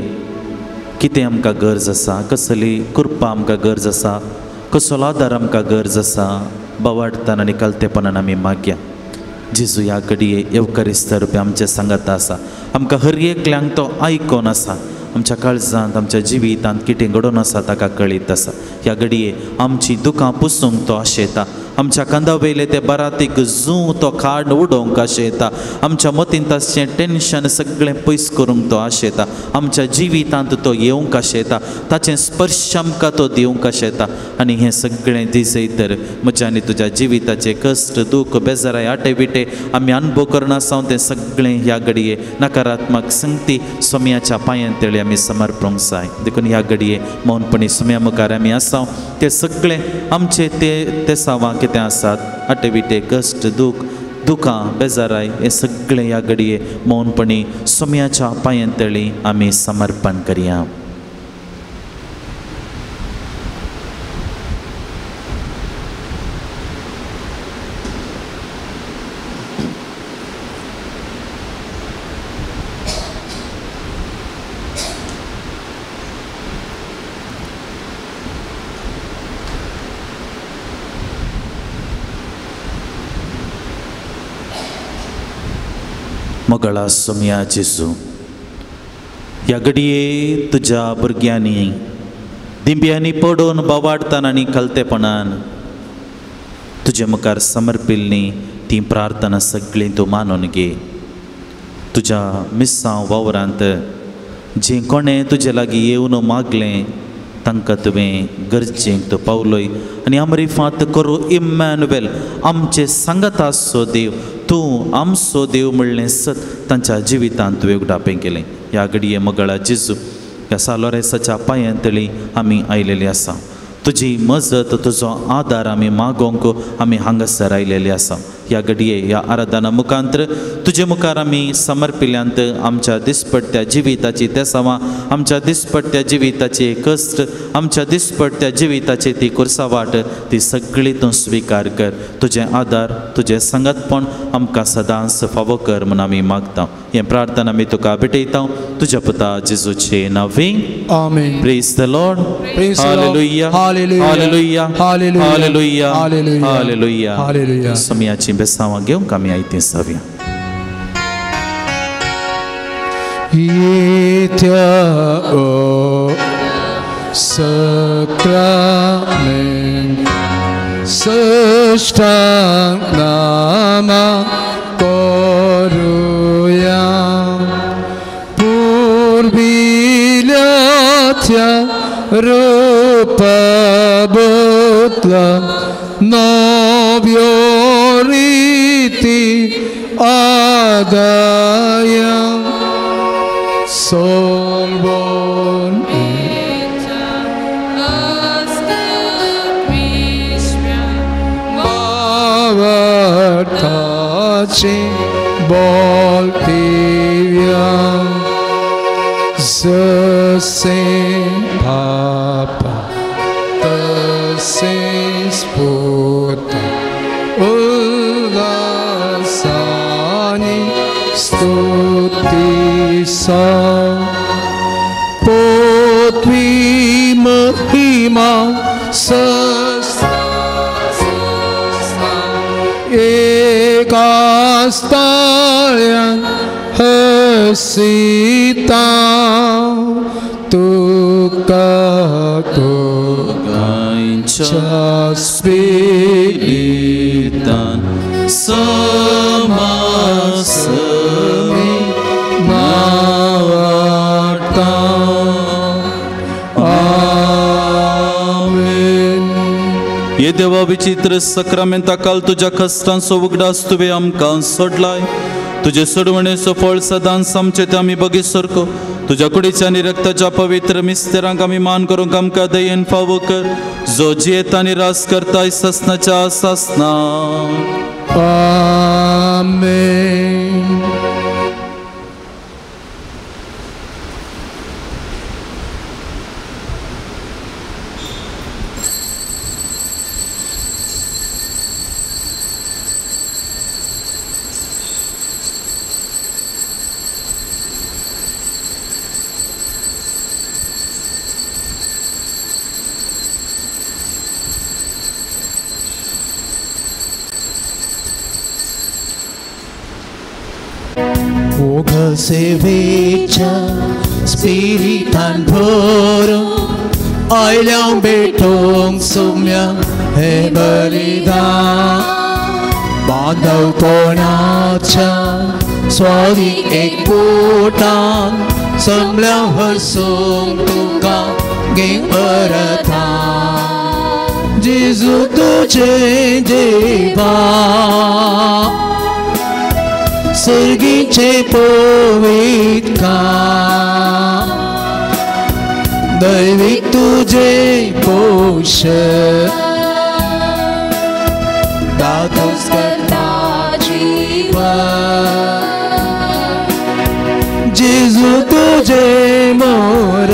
कितें आमकां गरज आसा, कसली कृपा आमकां गरज आसा, कसलो आदार आमकां गरज आसा, बावाडटान आनी कलतेपणान आमी मागया. जेजू ह्या घडये येवकारिस्त रुपी आमचे सांगात आसा, आमकां हर एकल्यांक तो आयकोन आसा, आमच्या काळजांत आमच्या जिवितांत कितें घडोवन आसा ताका कळीत आसा. ह्या घडये आमची दुकां पुसूंक तो आशेता, आमच्या कांदा वयले ते बारातीक जूं तो काड उडोवंक आशेता, आमच्या मतींत आसचें टेन्शन सगळें पयस करूंक तो आशेता, आमच्या जिवितांत तो येवंक आशेता, ताचें स्पर्श आमकां तो दिवंक आशेता. आनी हें सगळें दिसय तर म्हज्या आनी तुज्या जिविताचे कश्ट दूख बेजाराय आटे विटे आमी अनुभव करना सावन तें सगळें ह्या घडये नकारात्मक संगती सोम्याच्या पांयां तेळी आमी समर्पणूंक जाय. देखून ह्या घडये मौनपणी सोम्या मुखार आमी आसा, ते सगळें आमचे ते तेसावां कितें आसात, आटे विटे कश्ट दूख दुखां बेजाराय हें सगळें ह्या घडये मौनपणी सोम्याच्या पांयां तळी आमी समर्पण करया. मोगळा सोम्या जेजू, ह्या घडये तुज्या भुरग्यांनी दिंब्यांनी पडून बावाडताना आनी कलतेपणान तुजे मुखार समर्पिल्ली ती प्रार्थना सगळीं तूं मानून घे. तुज्या मिस्सांव वावरांत जें कोणें तुजे लागीं येवन मागलें तांकां तुवें गरजेक तूं पावलोय आनी आमरिफात करूं इम्मॅन्युएल आमचे सांगात आसचो देव, तूं आमचो देव म्हणलें सत तांच्या जिवितांत तुवें उगडापें केलें. ह्या घडये मोगाळा जेजू, ह्या सालोरेसाच्या पांयां तळी आमी आयलेली आसा, तुजी मजत तुजो आदार आमी मागोवंक आमी हांगासर आयलेली आसा. ह्या घडये ह्या आराधना मुखांतर तुजे मुखार आमी समर्पिल्यांत आमच्या दिसपट्ट्या जिविताची तेसावां, आमच्या दिसपट्ट्या जिविताचे कश्ट, आमच्या दिसपट्ट्या जिविताची ती कुर्सावाट ती सगळी तूं स्विकार कर. तुजें आदार तुजें सांगातपण आमकां सदांच फावो कर म्हूण आमी मागता. हें प्रार्थना आमी तुका भेटयता तुज्या पुता जेजूचे नांवे. आमेन. Praise the Lord. Hallelujah. Hallelujah. Hallelujah. Hallelujah. Hallelujah. सोम्याची बेसावां घेवंक आमी आयतें जावया. येत्या सक्रामेंत सष्टांग नामा करुया, पुर्विल्या त्या रूपा बदला नव्यो रीती आदाया सोलबोन भावार्थाचे बोलतीव्या जसे बापा तसेच पुता उल्हासाने स्तुतीसा पोत्वी महिमा सस्ता एकास्ताळ्यान हसीता तुका तुज्या स्पिरितान समासमी नावार्ता. आमेन. हे देवा विचित्र सक्रामेंता काल तुज्या कश्टांचो उगडास तुवें आमकां सोडलाय, तुजे सोडवणेचो फळ सदांच आमचे ते आमी बगी सारको तुज्या कुडीच्या आनी रक्ताच्या पवित्र मिस्तेरांक आमी मान करूंक आमकां दयेन फावो कर, जो जियेता आनी राज करता सासनाच्या सासना. आमेन. सेवेच्या स्पिरितान भरून आयल्या भेटोंक सोम्या हे बलिदान बांधवपणाच्या स्वादीक एकवटान सगळ्या हरसूंक तुका गे अरथा जेजू तुझे देवा सर्गीचे पवित्र दैवीक तुझे पोषण दातोस करता जीवन जेजू तुझे मोर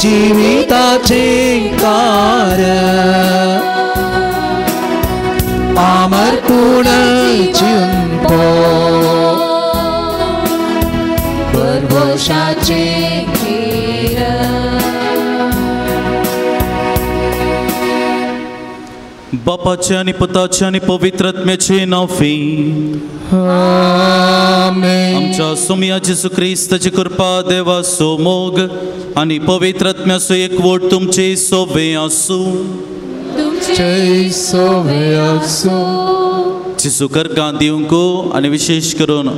जिविताचे कारण अमर पूर्ण जिवंतो भरवशाचे खीर. बापाचे आणि पुताचे आणि पवित्र आत्म्याचे नांवी आमेन. आमच्या सोमया जेजू क्रिस्ताची कृपा देवाचो मोग आणि पवित्र आत्म्याचो एकवट तुमचे सोबे आसूं. तुमचे सोबे आसूं. जेजू करकां दिवंक आनी विशेष करून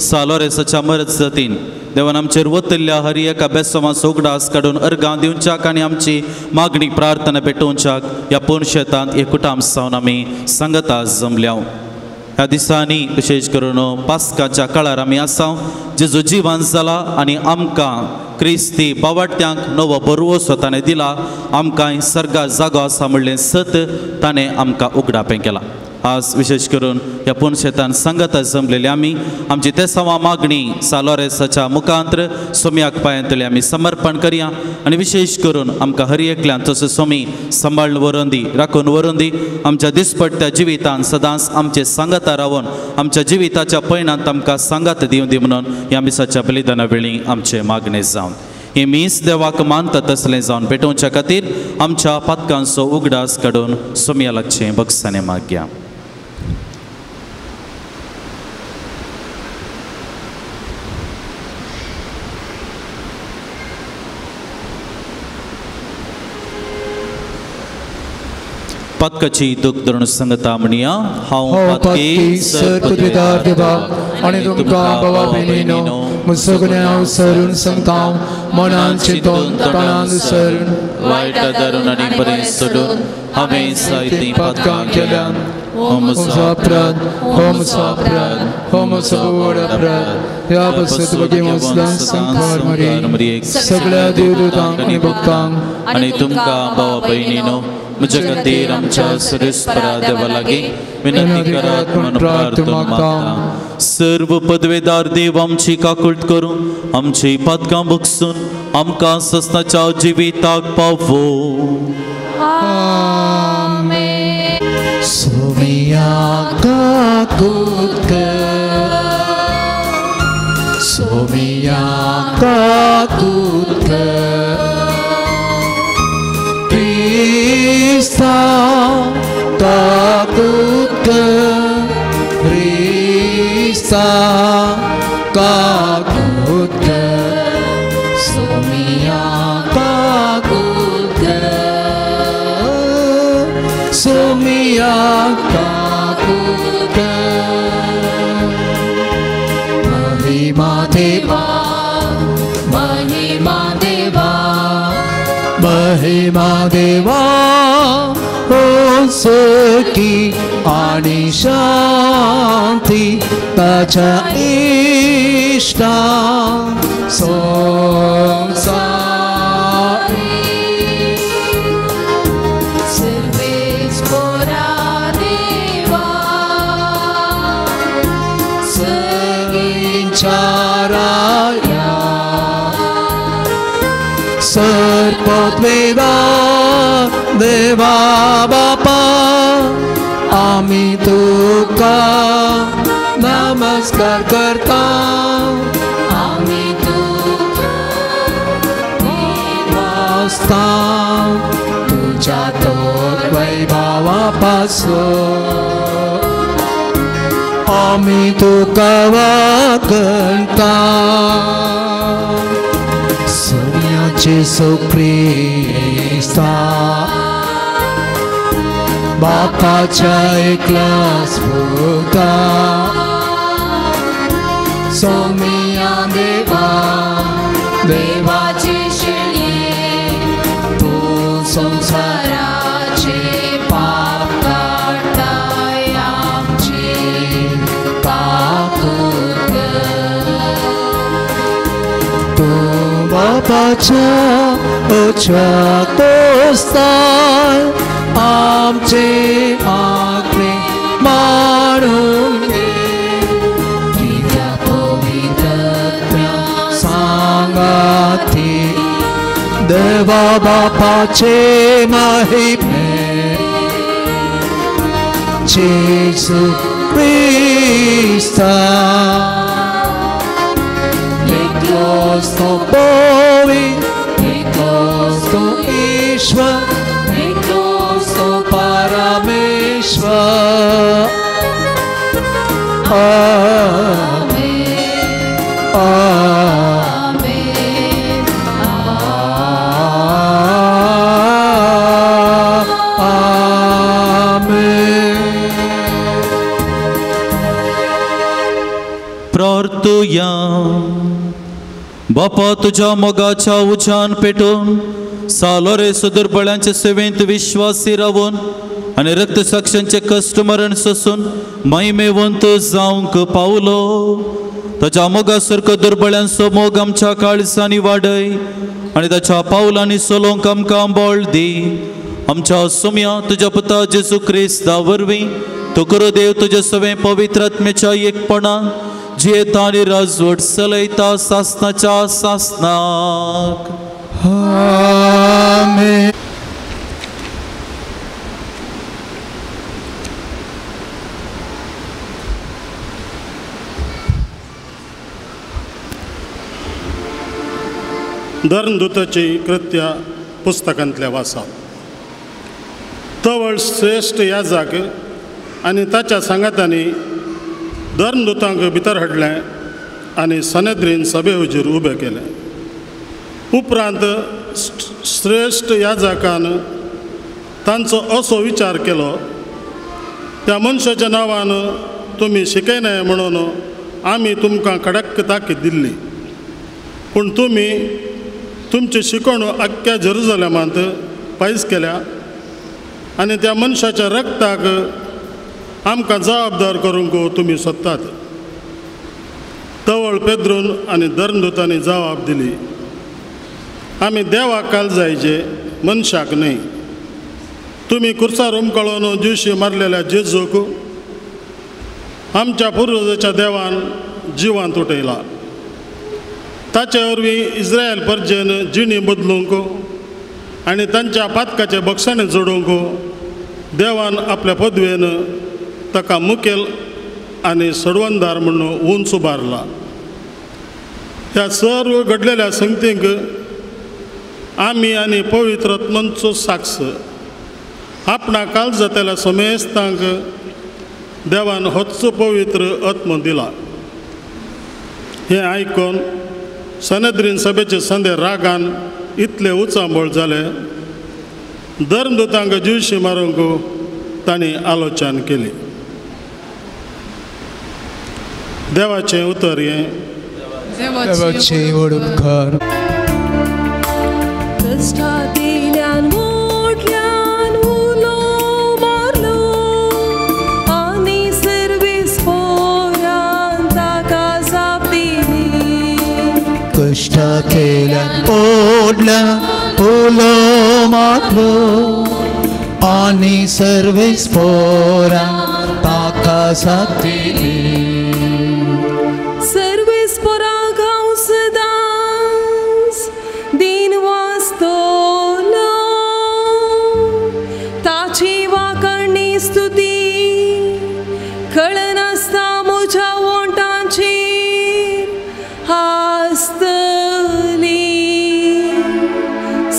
सालोरेसाच्या मरत जातीन देवान आमचेर वतल्या हर एका बेसमाचो उगडास काडून अर्गां दिवच्याक आनी आमची मागणी प्रार्थना पेटोवच्याक ह्या पूर्ण शेतांत एकूटाम सावन आमी सांगता जमल्या. ह्या दिसांनी विशेष करून पास्काच्या काळार आमी आसा जेजू जिवन जाला आनी आमकां क्रिस्ती बावट्यांक नवो बरवसो ताणें दिला. आमकां सर्गा जागो आसा म्हणलें सत ताणें आमकां उगडापें केलां. आज विशेष करून ह्या पूर्ण शेतान सांगता जमलेली आमी आमची तेसावा मागणी सालोरेसाच्या मुखांत्र सोम्याक पायांतले आमी समर्पण करया आनी विशेष करून आमकां हर एकल्यान तसो सोमी सांबाळून व्हरून दी राखून व्हरून दी. आमच्या दिसपट्ट्या जिवितान सदांच आमचे सांगाता रावन आमच्या जिविताच्या पयणांत आमकां सांगात दिवं दी म्हणून ह्या मिसाच्या बलिदाना वेळी आमचे मागणे जावन हे मीस देवाक मानता तसलें जावन पेटोवच्या खातीर आमच्या पातकांचो उगडास काडून सोम्या लागचें बक्षाने मागया. पातकाची दुख धरून सांगता म्हणया हांव पातकी सर पदवीदार देवा आनी तुमकां बाबा भयणीनो म्हजो सरून सांगता मनान चिंतून तोंडान सरून वायट धरून आनी बरें सोडून हांवें जायतीं पातकां केल्यान. हो म्हजो अपराध, हो म्हजो अपराध, हो म्हजो व्हड अपराध. ह्या पासत भगेवंतल्या संवसार मरे सगळ्या देवदूतांक आनी भक्तांक आनी तुमकां भावा भयणीनो म्हज्या खातीर आमच्या सुरेस्परा देवा लागीं विनंती करात म्हणून प्रार्थना मागता. सर्व पदवेदार देव आमची काकूट करून आमची पातकां बगसून आमकां सस्नाच्या जिविताक पावो. आमेन. सोमिया काकूट कर, सोमिया काकूट कर, क्रिस्ता काकूट कर, क्रिस्ता काकूट कर, सोमिया काकूट कर, सोमिया काकूट कर. महिमा देवा, महिमा देवा, महिमा देवा सखी आणि शांती ताच्या इष्टा संसारी. सर्वेस्परा देवा सगळींच्या राया सर्पत्वेदा देवा बापा आमी तुका नमस्कार करता. आमी तुका वाजता तुझ्या तोर वैभावा पासून. आमी तुका वागणता सोम्या जेजू क्रिस्ता बापाच्या एकल्याच पुता सोम्या देवा देवाचे शेळये तूं संवसाराचे पाप काडटाय आमचे काकूत कर. तूं बापाच्या उच्या कोस्ताय आमचे मागणे मानून घे कित्याक पवित्र सांगाती देवा बापाचे महिमे जेजू क्रिस्ता एकलोच तो पवित्र एकलोच तो ईश्वर एकलोच तो परमेश्वर. आमेन आमेन आमेन. प्रार्थुया. बापा तुज्या मोगाच्या उज्यान पेटून सालोरे सुदुर्बळ्यांचे सेवेंत विश्वासी रावून आनी रक्तसाक्षांचे कश्ट मरण सोसून महिमेवंत जावंक पावलो. ताच्या मोगा सारको दुर्बळ्यांचो मोग आमच्या काळजांनी वाडय आनी ताच्या पावलांनी चलोवंक आमकां बळ दी. आमच्या सोम्या तुज्या पुता जेजू क्रिस्ता वरवीं तूं खरो देव तुज्या सगळें पवित्र आत्म्याच्या एकपणान जियेता आनी राजवट चलयता सासनाच्या सासनाक. आमेन. धर्मदूताची कृत्या पुस्तकांतल्या वासा. तवळ श्रेश्ठ याजाक आनी ताच्या सांगातांनी धर्मदूतांक भितर हाडलें आनी सनेद्रीन सभे हुजीर उबें केलें. उपरांत श्रेश्ठ याजाकान तांचो असो विचार केलो, त्या मनशाच्या नांवान तुमी शिकयनाय म्हणून आमी तुमकां कडक ताकीद दिल्ली, पूण तुमी तुमची शिकवण आख्ख्या जेरुजलेमांत पायस केल्या आनी त्या मनशाच्या रक्ताक आमकां जबाबदार करूंक तुमी सोदतात. तवळ पेद्रून आनी धर्मदूतांनी जबाब दिली, आमी देवाक काल जायचे, मनशाक न्हय. तुमी कुर्सार उमकळोन जिवशी मारलेल्या जेजूक आमच्या पुर्वजाच्या देवान जिवांत उठयला. ताचे वरवीं इस्रायल परजेन जिणी बदलूंक आनी तांच्या पातकाचे बक्षाणे जोडूंक देवान आपल्या पदवेन ताका मुखेल आनी सोडवणदार म्हणून उंच उबारला. ह्या सर्व घडलेल्या संगतींक आमी आनी पवित्र आत्म्याचो साक्ष आपणा काल जातेल्या समेस्तांक देवान होच पवित्र आत्मो दिला. हें आयकून सनेद्रीन सभेचे संदे रागान इतले उचांबळ जाले, धर्मदूतांक जिवशी मारूंक तांणी आलोचन केली. देवाचें उतर हें. देवाचे व्हड उपकार. कश्टांतल्यान मोडल्यान उलो मारलो आनी सर्वीस पोरान ताका जाप दिली. कश्टांतल्यान ओडल्यान उलो मारलो आनी सर्वीस पोरान ताका जाप दिली. सर्वीस पोराक हांव सदांच दीन वाचतलो, ताची वाकणी स्तुती कळनासता म्हज्या वोंटांचेर आसतली.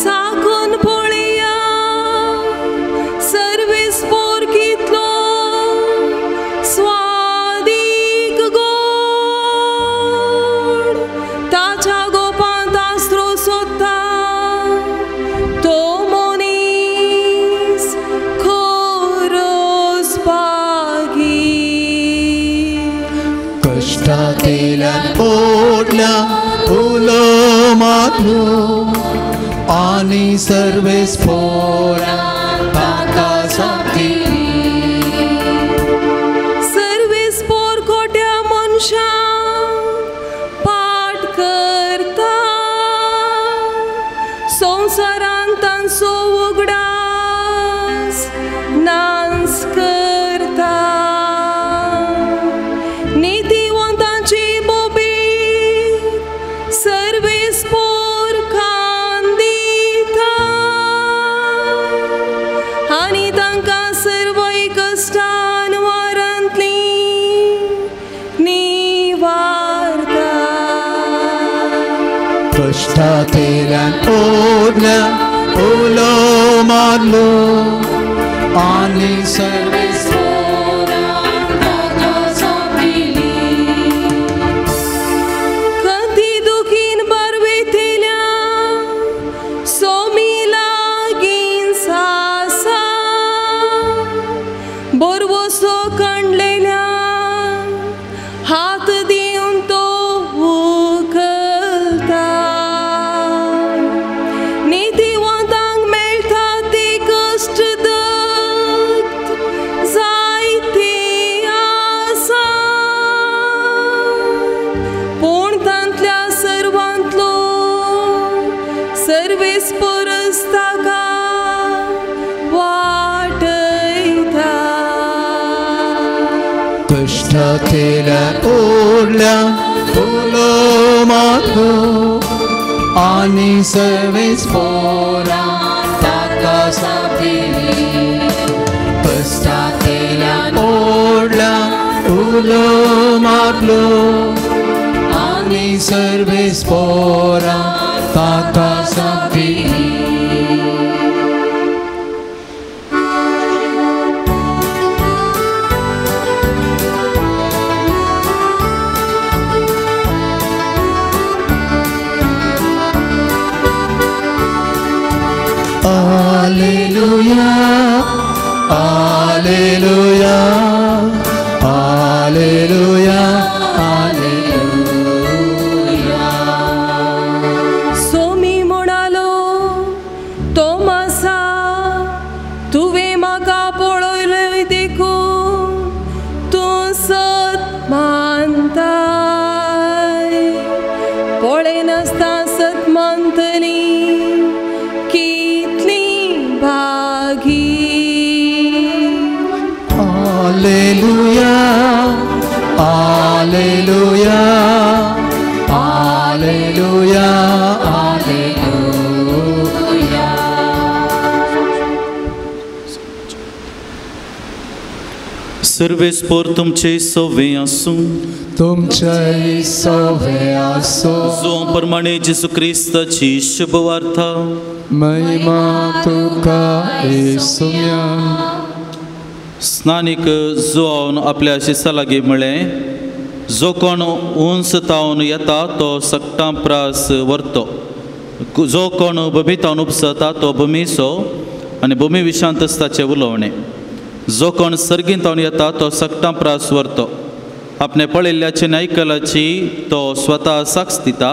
साकून पळया सर्वीस पोर कितलो स्वादीक आनी सर्वेस पोरा ताका जाप दिली. सर्वेस पोर खोट्या मनशांक पाठ करता, संवसारांत तांचो उगडास नांस करता. नितीवंतांची बोबी सर्वेस पोर खान दिता आनी तांकां सर्वय कश्टान वारांतली निवारता. कश्टांतल्यान ओडल्या उलो मारलो आनी सर्वेस पोरान ताका जाप दिली. कदी दुखीन बारवेतल्या सोमी लागीं आसा, बोरवसो कांडलेल्या हात दिवन तो उखलता. नितीवंतांक मेळटा ते कश्ट दग्ध जायते आसा, पूण तांतल्या सर्वांतलो सर्वेस परस ताका वाटयता. कश्टांतल्यान ओडल्या उलो मारलो आनी सर्वेस पोरा ताका जाप दिली. कश्टांतल्यान ओडल्या उलो मारलो आनी सर्वेस पोरा ताका जाप दिली. Alleluia, Alleluia, Alleluia, Alleluia. Somi म्हणालो तोमासा, तुवें म्हाका पळयलें देखून तूं सत मानताय. पळयनासतना सत मानतली कितली भागी. Alleluia, Alleluia, Alleluia, Alleluia. Sarves पोर तुमचे सवे आसूं, तुमचे सवे आसूं. जो प्रमाणे जेसू क्रिस्ताची शुभवार्ता. महिमा तुका येसुम्या. स्नानीक जुआवन आपल्या शिसा लागीं म्हळें, जो कोण उंच तावन येता तो सक्टां प्रास व्हरतो, जो कोण भूमी तावन उपसता तो भूमिचो आनी भूमी विशांतच ताचें उलोवणें. जो कोण सर्गीन तावन येता तो सक्टां प्रास व्हरतो, आपणें पळयल्ल्याची आनी आयकलाची तो स्वता साक्ष दिता,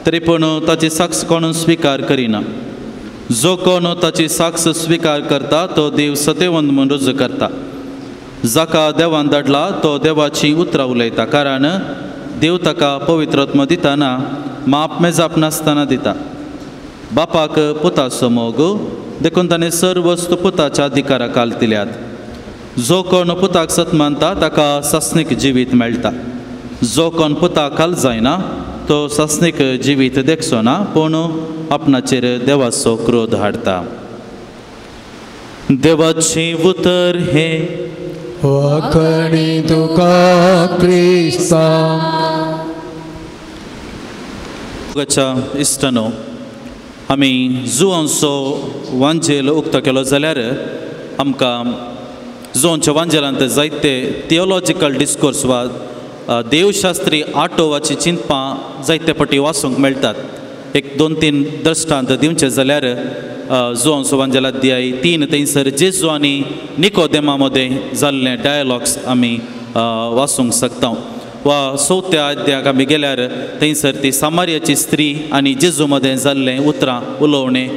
तरी पूण ताची साक्ष कोण स्विकार करिना. जो कोण ताची साक्ष स्विकार करता तो देव सतेवंत म्हूण रुजू करता. जाका देवान धाडला तो देवाची उतरां उलयता, कारण देव ताका पवित्रात्मा दिताना माप मेजाप नासतना दिता. बापाक पुताचो मोग देखून ताणें सर्व वस्तू पुताच्या अधिकारा खाल दिल्यात. जो कोण पुताक सत मानता ताका सासणीक जिवीत मेळटा. जो कोण पुताक खाल जायना तो सासणीक जिवीत देखचो ना, पूण आपणाचेर देवाचो क्रोध हाडटा. देवाचें उतर हें वखणी तुका क्रिस्ता. इश्टानो, आमी जुवांचो वांजेल उक्तो केलो जाल्यार आमकां जुवांच्या वांजेलांत जायते थियोलॉजिकल डिस्कोर्स वा देवशास्त्री आटोवाची चिंतपां जायते पटी वाचूंक मेळटात. एक दोन तीन दृश्टांत दिवचे जाल्यार जुवांचो वांजेल अध्याय 3 थंयसर जेजू आनी निकोदेमा मदें जाल्ले डायलॉग्स आमी वाचूंक शकता. वा चवथ्या अध्यायाक आमी गेल्यार थंयसर ती सामारियाची स्त्री आनी जेजू मदें जाल्लें उतरां उलोवणें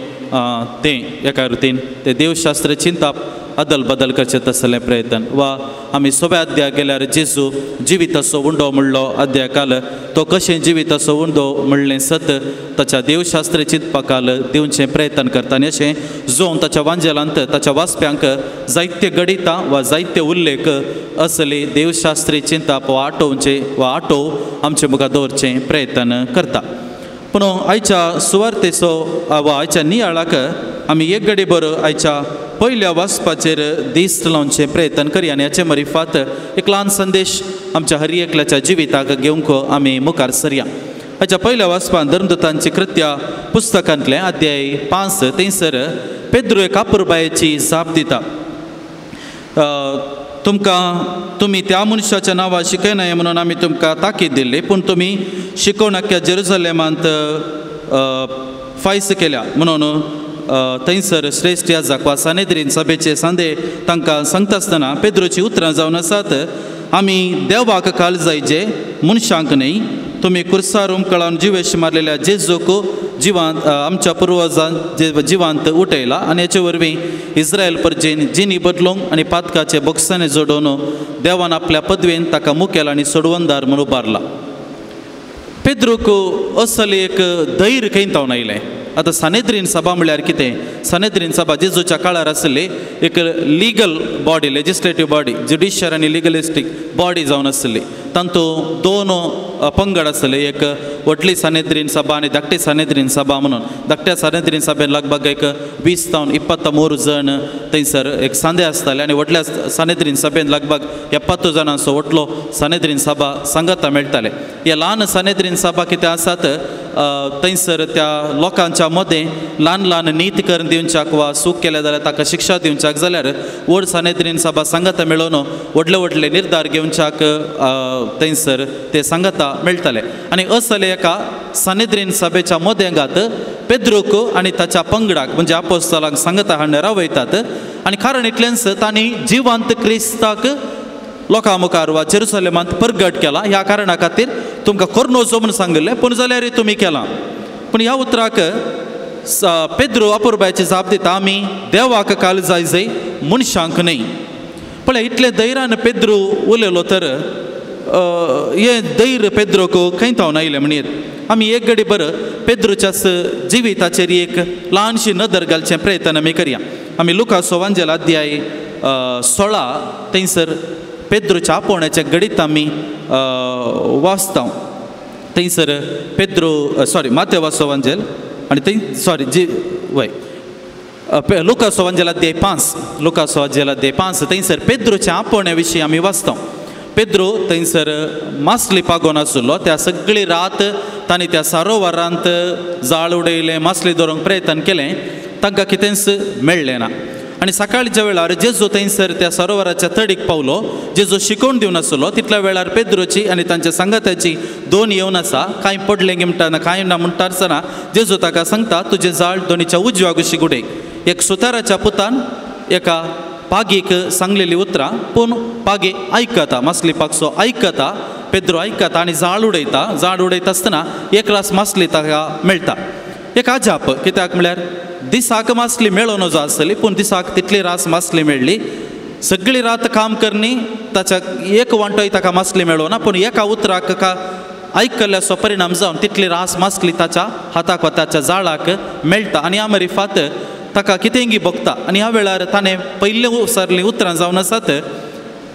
तें एका रितीन तें देवशास्त्र चिंताप अदल बदल करचें तसलें प्रयत्न. वा आमी सव्या अध्यायाक गेल्यार जेजू जिविताचो उंडो म्हणलो अध्याय तो कशें जिविताचो उंडो म्हणलें सत ताच्या देवशास्त्र चिंतपाकाल दिवचें प्रयत्न करता. आनी अशें जोन ताच्या वांजेलांत ताच्या वाचप्यांक जायते गणितां वा जायते उल्लेख असले देवशास्त्री चिंताप वा आटोवचें वा आटोव आमचे मुखार दवरचें प्रयत्न करता. पूण आयच्या सुवार्तेचो वा आयच्या नियाळाक आमी एक घडी बरो आयच्या पयल्या वाचपाचेर दिस्त लावचें प्रयत्न करया आनी हाचे मरिफात एक ल्हान संदेश आमच्या हर एकल्याच्या जिविताक घेवंक आमी मुखार सरया. हाच्या पयल्या वाचपान धर्मदूतांची कृत्या पुस्तकांतलें अध्याय 5 थंयसर पेद्रू एक अपुरबायेची जाप दिता. तुमकां तुमी त्या मनशाच्या नांवा शिकयनाय म्हणून आमी तुमकां ताकीद दिल्ली, पूण तुमी शिकोवणाक्या जेरुजलेमांत फायस केल्या म्हणून थंयसर श्रेश्ठ याजक वा सानेद्रीन सभेचे सांदे तांकां सांगता आसतना पेद्रोची उतरां जावन आसात, आमी देवाक काल जायचे मनशांक न्हय. तुमी कुर्सार उमकळावन जिवेश मारलेल्या जेजूक जिवांत आमच्या पुर्वजान जिवांत उठयला आनी हाचे वरवीं इस्रायल परजेन जिनी बदलूंक आनी पातकाचे बोक्साने जोडोवन देवान आपल्या पदवेन ताका मुखेल आनी सोडवणदार म्हूण उबारला. पेद्रूक असले एक धैर्य खंय तावन आयलें. आतां सानेद्रीन सभा म्हळ्यार कितें? सानेद्रीन सभा जेजूच्या काळार आसली एक legal body, legislative body, judicial आनी लिगलिस्टीक बॉडी जावन आसली. तातूंत दोन पंगड आसले, एक व्हडली सानेद्रीन सभा आनी धाकटी सानेद्रीन सभा म्हणून. धाकट्या सानेद्रीन सभेन लगभग एक 20 जावन 23 जण थंयसर एक सांदे आसताले आनी व्हडल्या सानेद्रीन सभेन लगभग 70 जाणांचो व्हडलो सानेद्रीन सभा सांगाता मेळटाले. हे ल्हान सानेद्रीन सभा कितें आसात थंयसर त्या लोकांच्या मदें ल्हान ल्हान नीत करून दिवच्याक वा चूक केल्या जाल्यार ताका शिक्षा दिवच्याक जाल्यार व्हड सानेद्रीन सभा सांगाता मेळोवन व्हडले व्हडले निर्धार घेवच्याक थंयसर ते सांगाता मेळटाले. आनी असले एका सानेद्रीन सभेच्या मदेंगात पेद्रूक आनी ताच्या पंगडाक म्हणजे आपोस्तलांक सांगाता हाडून रावयतात. आनी कारण इतलेंच तांणी जिवंत क्रिस्ताक लोकां मुखार वा जेरुसलेमांत परगट केला. ह्या कारणा खातीर तुमकां कोर्नोचो म्हूण सांगिल्लें, पूण जाल्यार तुमी केलां. पूण ह्या उतराक पेद्रू अपुरबायेची जाप दिता, आमी देवाक काल जाय जाय मनशांक न्हय. पळय इतले धैर्यान पेद्रू उलयलो तर हें धैर्य पेद्रूक खंय तावन आयलें म्हणयेत. आमी एक घडी बरं पेद्रूच्या जिविताचेर एक ल्हानशी नदर घालचें प्रयत्न आमी करया. आमी लुकासो वांजेल अध्याय 16 थंयसर पेद्रूच्या आपोवण्याचें घडीत आमी वाचता. थंयसर पेद्रू सॉरी मातेवाचो वांजेल आनी थंय सॉरी जी वय लुकासो वांजेल अध्याय 5, लुकासो वांजेल अध्याय 5 थंयसर पेद्रूच्या आपोवण्या विशीं आमी वाचता. पेद्रू थंयसर मासली पागोन आशिल्लो. त्या सगळी रात तांणी त्या सरोवरांत जाळ उडयलें, मासली धरूंक प्रयत्न केलें, तांकां कितेंच मेळ्ळें ना. आनी सकाळच्या वेळार जेजू थंयसर त्या सरोवराच्या तडीक पावलो. जेजू शिकोवन दिवन आसलो तितल्या वेळार पेद्रूची आनी तांच्या सांगात्याची दोन येवन आसा. कांय पडलें गिमटाना कांय ना म्हणटा आसतना जेजू ताका सांगता, तुजें जाळ दोनीच्या उजव्या कुशीक उडय. एक सुताराच्या पुतान एका पागीक सांगलेली उतरां, पूण पागी आयकता, मासली पागसो आयकता, पेद्रू आयकता आनी जाळ उडयता. जाळ उडयता आसतना एक रास मासली ताका मेळटा. एक अजाप, कित्याक म्हळ्यार दिसाक मासली मेळोन जो आसली, पूण दिसाक तितली रास मासली मेळ्ळी. सगळी रात काम करणी ताच्या एक वांटोय ताका मासली मेळोना, पूण एका उतराक का आयकल्ल्याचो परिणाम जावन तितली रास मासली ताच्या हाताक वा ताच्या जाळाक मेळटा. आनी ह्या मरिफात ताका कितेंगी भोगता. आनी ह्या वेळार ताणें पयले सरलीं उतरां जावन आसात,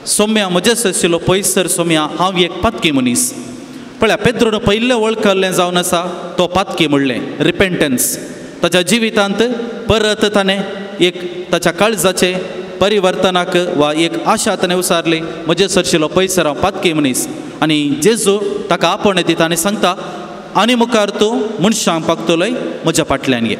सोम्या म्हजें आशिल्लो पयसर सोम्या, हांव एक पातकी मनीस. पळया पेद्रून पयलें वळखल्लें जावन आसा तो पातकी म्हणलें, रिपेंटन्स. ताच्या जिवितांत परत ताणें एक ताच्या काळजाचें परिवर्तनाक वा एक आशा ताणें उसारली, म्हजें सरशिल्लो पयसर हांव पातकी मनीस. आनी जेजू ताका आपोवणें दिता आनी सांगता, आनी मुखार तूं मनशांक पागतलोय, म्हज्या फाटल्यान ये.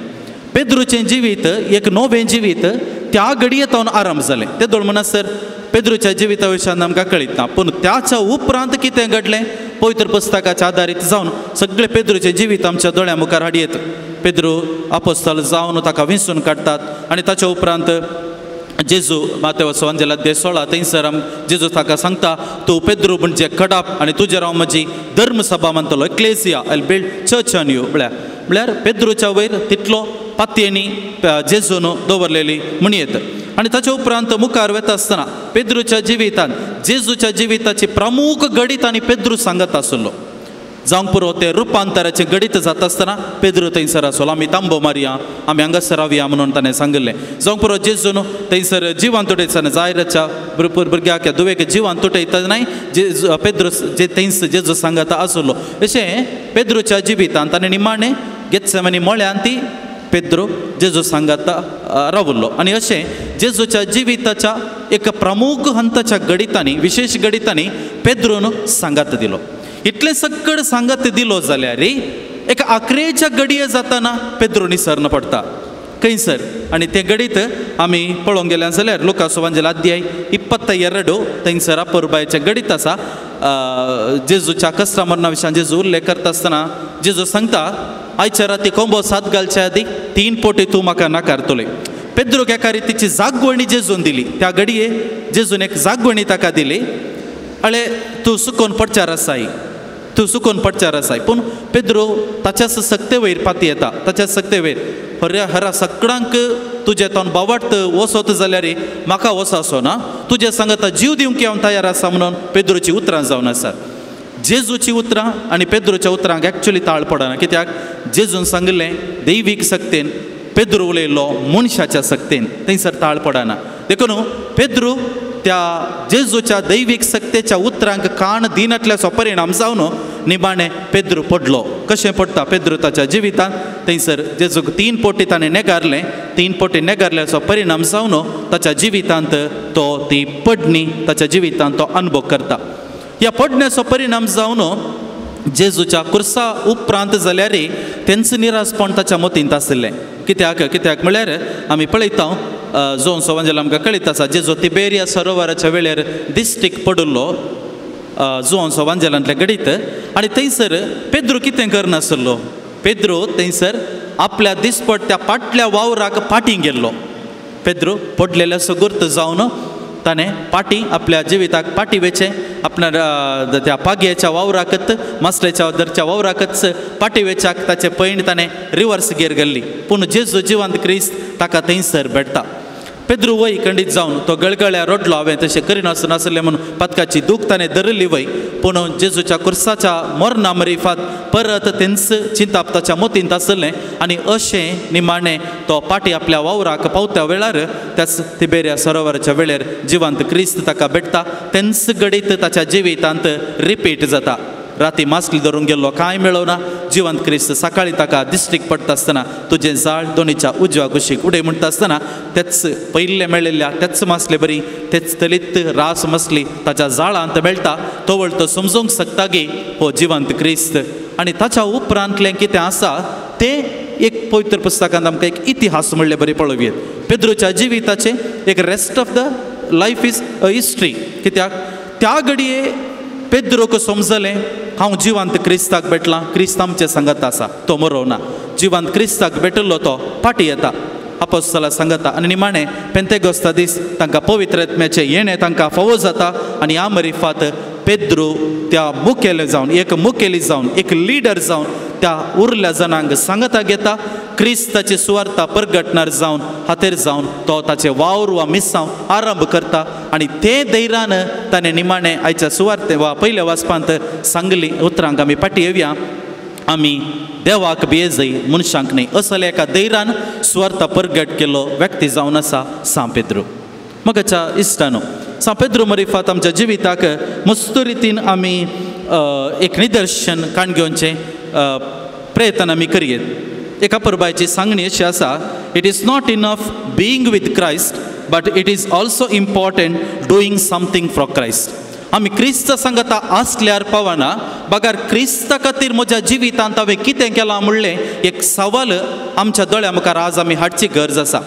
पेद्रूचें जिवीत एक नवें जिवीत त्या घडये तावन आरंभ जालें. ते दोळ म्हणसर पेद्रूच्या जिविता विशयान आमकां कळीत ना, पूण त्याच्या उपरांत कितें घडलें पवित्र पुस्तकाच्या आदारीत जावन सगळें पेद्रूचें जिवीत आमच्या दोळ्यां मुखार हाडयेत. पेद्रू आपोस्ताल जावन ताका विंचून काडटात आनी ताच्या उपरांत जेजू मातेव सुवांजेला अध्याय 16 थंयसर जेजू ताका सांगता तूं पेद्रू म्हणजे कडाप आनी तुजेर हांव म्हजी धर्मसभा मानतलो, ecclesia, I build church on you. म्हळ्यार पेद्रूच्या वयर तितलो पातयेनी जेजून दवरलेली म्हणयेत. आनी ताच्या उपरांत मुखार वता आसतना पेद्रूच्या जिवितांत जेजूच्या जिविताची प्रमुख घडीत आनी पेद्रू सांगत आसलो. जावंक पुरो तें रुपांतराचें घडीत जाता आसतना पेद्रू थंयसर आसलो, आमी तांबो मारया, आमी हांगासर रावया म्हणून ताणें सांगिल्लें. जावंक पुरो जेजून थंयसर जिवान तुटयतना जायराच्या भरपूर भुरग्याक दुवेक जिवान तुटयतनाय जेजू पेद्रू जे थंयस जेजू सांगता आसलो. अशें पेद्रूच्या जिवितांत ताणें निमाणें गेत्सेमनी मळ्यान ती पेद्रू जेजू सांगाता रावलो. आनी अशें जेजूच्या जिविताच्या एक प्रमुख हंताच्या घडितांनी, विशेश घडितांनी पेद्रून सांगात दिलो. इतलें सगळें सांगात दिलो जाल्यार एका आकरेच्या घडये जाताना पेद्रू निसर्न पडटा खंयसर. आनी तें घडीत आमी पळोवंक गेल्या जाल्यार लुका सुवांजेल अध्याय 22 थंयसर अपुरबायचें घडीत आसा. जेजूच्या कश्टा मरणा विशयान जेजू उल्लेख करता आसतना जेजू सांगता आयच्या राती कोंबो सात घालच्या आदी 3 पोटी तूं म्हाका नाकारतले. पेद्रूक एका रितीची जागवणी जेजून दिली. त्या घडये जेजून एक जागवणी ताका दिली, अळे तूं सुकोन पडचार आसाय, तूं सुकोन पडचार आसाय. पूण पेद्रू ताच्याच सक्ते वयर पाती येता, ताच्याच सक्ते वयर हऱ्या हरा सगळ्यांक तुजें तोंड बावट वसत जाल्यार म्हाका वसासो ना, तुजें सांगता जीव दिवंक हांव तयार आसा म्हणून पेद्रूची उतरां जावन आसात. जेजूची उतरां आनी पेद्रूच्या उतरांक एक्चुली ताळ पडना. कित्याक जेजून सांगिल्लें दैवीक सक्तेन, पेद्रू उलयलो मनशाच्या सक्तेन, थंयसर ताळ पडना. देखून पेद्रू त्या जेजूच्या दैवीक सक्तेच्या उतरांक कान दिनातल्याचो परिणाम जावन निमाणें पेद्रू पडलो. कशें पडटा पेद्रू ताच्या जिवितांत? थंयसर जेजूक 3 पोटी ताणें नेगारलें, 3 पोटी नेगारल्याचो परिणाम जावन ताच्या जिवितांत तो ती पडणी ताच्या जिवितांत तो अनुभव करता. ह्या पडण्याचो परिणाम जावन जेजूच्या कुर्सा उपरांत जाल्यार तेंच निरासपण ताच्या मतींत आशिल्लें. कित्याक कित्याक म्हळ्यार आमी पळयता जोन सोवांजेल आमकां कळीत आसा जेजू तिबेरिया सरोवराच्या वेळेर दिश्टीक पडिल्लो जोन सोवांजेलांतल्या घडीत. आनी थंयसर पेद्रू कितें करनासलो, पेद्रू थंयसर आपल्या दिसपट त्या पाटल्या वावराक फाटीं गेल्लो. पेद्रू पडलेल्याचो गुर्त जावन ताणें पाटी आपल्या जिविताक पाटी वेचें, आपल्या त्या पागयेच्या वावराकच मासलेच्या दरच्या वावराकच पाटी वेच्याक ताचें पैण ताणें रिवर्स गेर घाल्ली. पूण जेजू जिवंत क्रिस्त ताका थंयसर भेटता. पेद्रू वय खंडीत जावन तो गळगळ्या रडलो, हांवें तशें करिनासूं नासलें म्हणून पातकाची दूख ताणें धरिल्ली वय. पूण जेजूच्या कुर्साच्या मरणा मरिफात परत तेंच चिंताप ताच्या मतींत आसलें आनी अशें निमाणें तो पाटी आपल्या वावराक पावत्या वेळार त्याच तिबेरिया सरोवराच्या वेळेर जिवंत क्रिस्त ताका भेटता. तेंच घडीत ताच्या जिवितांत रिपीट जाता. राती मासली धरून गेल्लो कांय मेळना, जिवंत क्रिस्त सकाळी ताका दिश्टीक पडटा आसतना तुजें जाळ दोनीच्या उजव्या कुशीक उडय म्हणटा आसतना तेच पयिल्लें मेळिल्ल्या तेच मासले बरी तेच तलीत रास मसली ताच्या जाळांत मेळटा. तवळ तो समजूंक शकता की हो जिवंत क्रिस्त. आनी ताच्या उपरांतलें कितें आसा तें एक पवित्र पुस्तकांत आमकां एक इतिहास म्हणले बरी पळोवयेत. पेद्रूच्या जिविताचें एक rest of the life is a history. कित्याक त्या घडये पेद्रूक समजलें हांव जिवंत क्रिस्ताक भेटलां, क्रिस्त आमचें सांगत आसा, तो मरोवना. जिवंत क्रिस्ताक भेटिल्लो तो फाटीं येता, आपोस्तलां सांगता आनी निमाणें पेंतेगोस्ता दीस तांकां पवित्र आत्म्याचें येणें तांकां फावो जाता. आनी ह्या मरिफात पेद्रू त्या मुखेली जावन, एक मुखेली जावन, एक लिडर जावन त्या उरल्या जणांक सांगता घेता, क्रिस्ताची सुवार्ता परगटणार जावन हातेर जावन तो ताचे वावर वा मिसांव आरंभ करता. आनी ते धैर्यान ताणें निमाणें आयच्या सुवार्ते वा पयल्या वाचपांत सांगली उतरांक आमी फाटीं येवया, आमी देवाक भियेजय मनशांक न्हय, असल्या एका धैर्यान सुवार्ता परगट केलो व्यक्ती जावन आसा सांव पेद्रू. मगाच्या इश्टानो, सांव पेद्रू मरिफात आमच्या जिविताक मस्त रितीन आमी एक निदर्शन काण घेवचें प्रयत्न आमी करयेत. एका परबायची सांगणी अशी आसा, it is not enough being with Christ but it is also important doing something for Christ. आमी क्रिस्त सांगता आसल्यार पावना, बगर क्रिस्ता खातीर म्हज्या जिवितांत हांवें कितें केलां म्हणलें एक सवाल आमच्या दोळ्या मुखार आज आमी हाडची गरज आसा.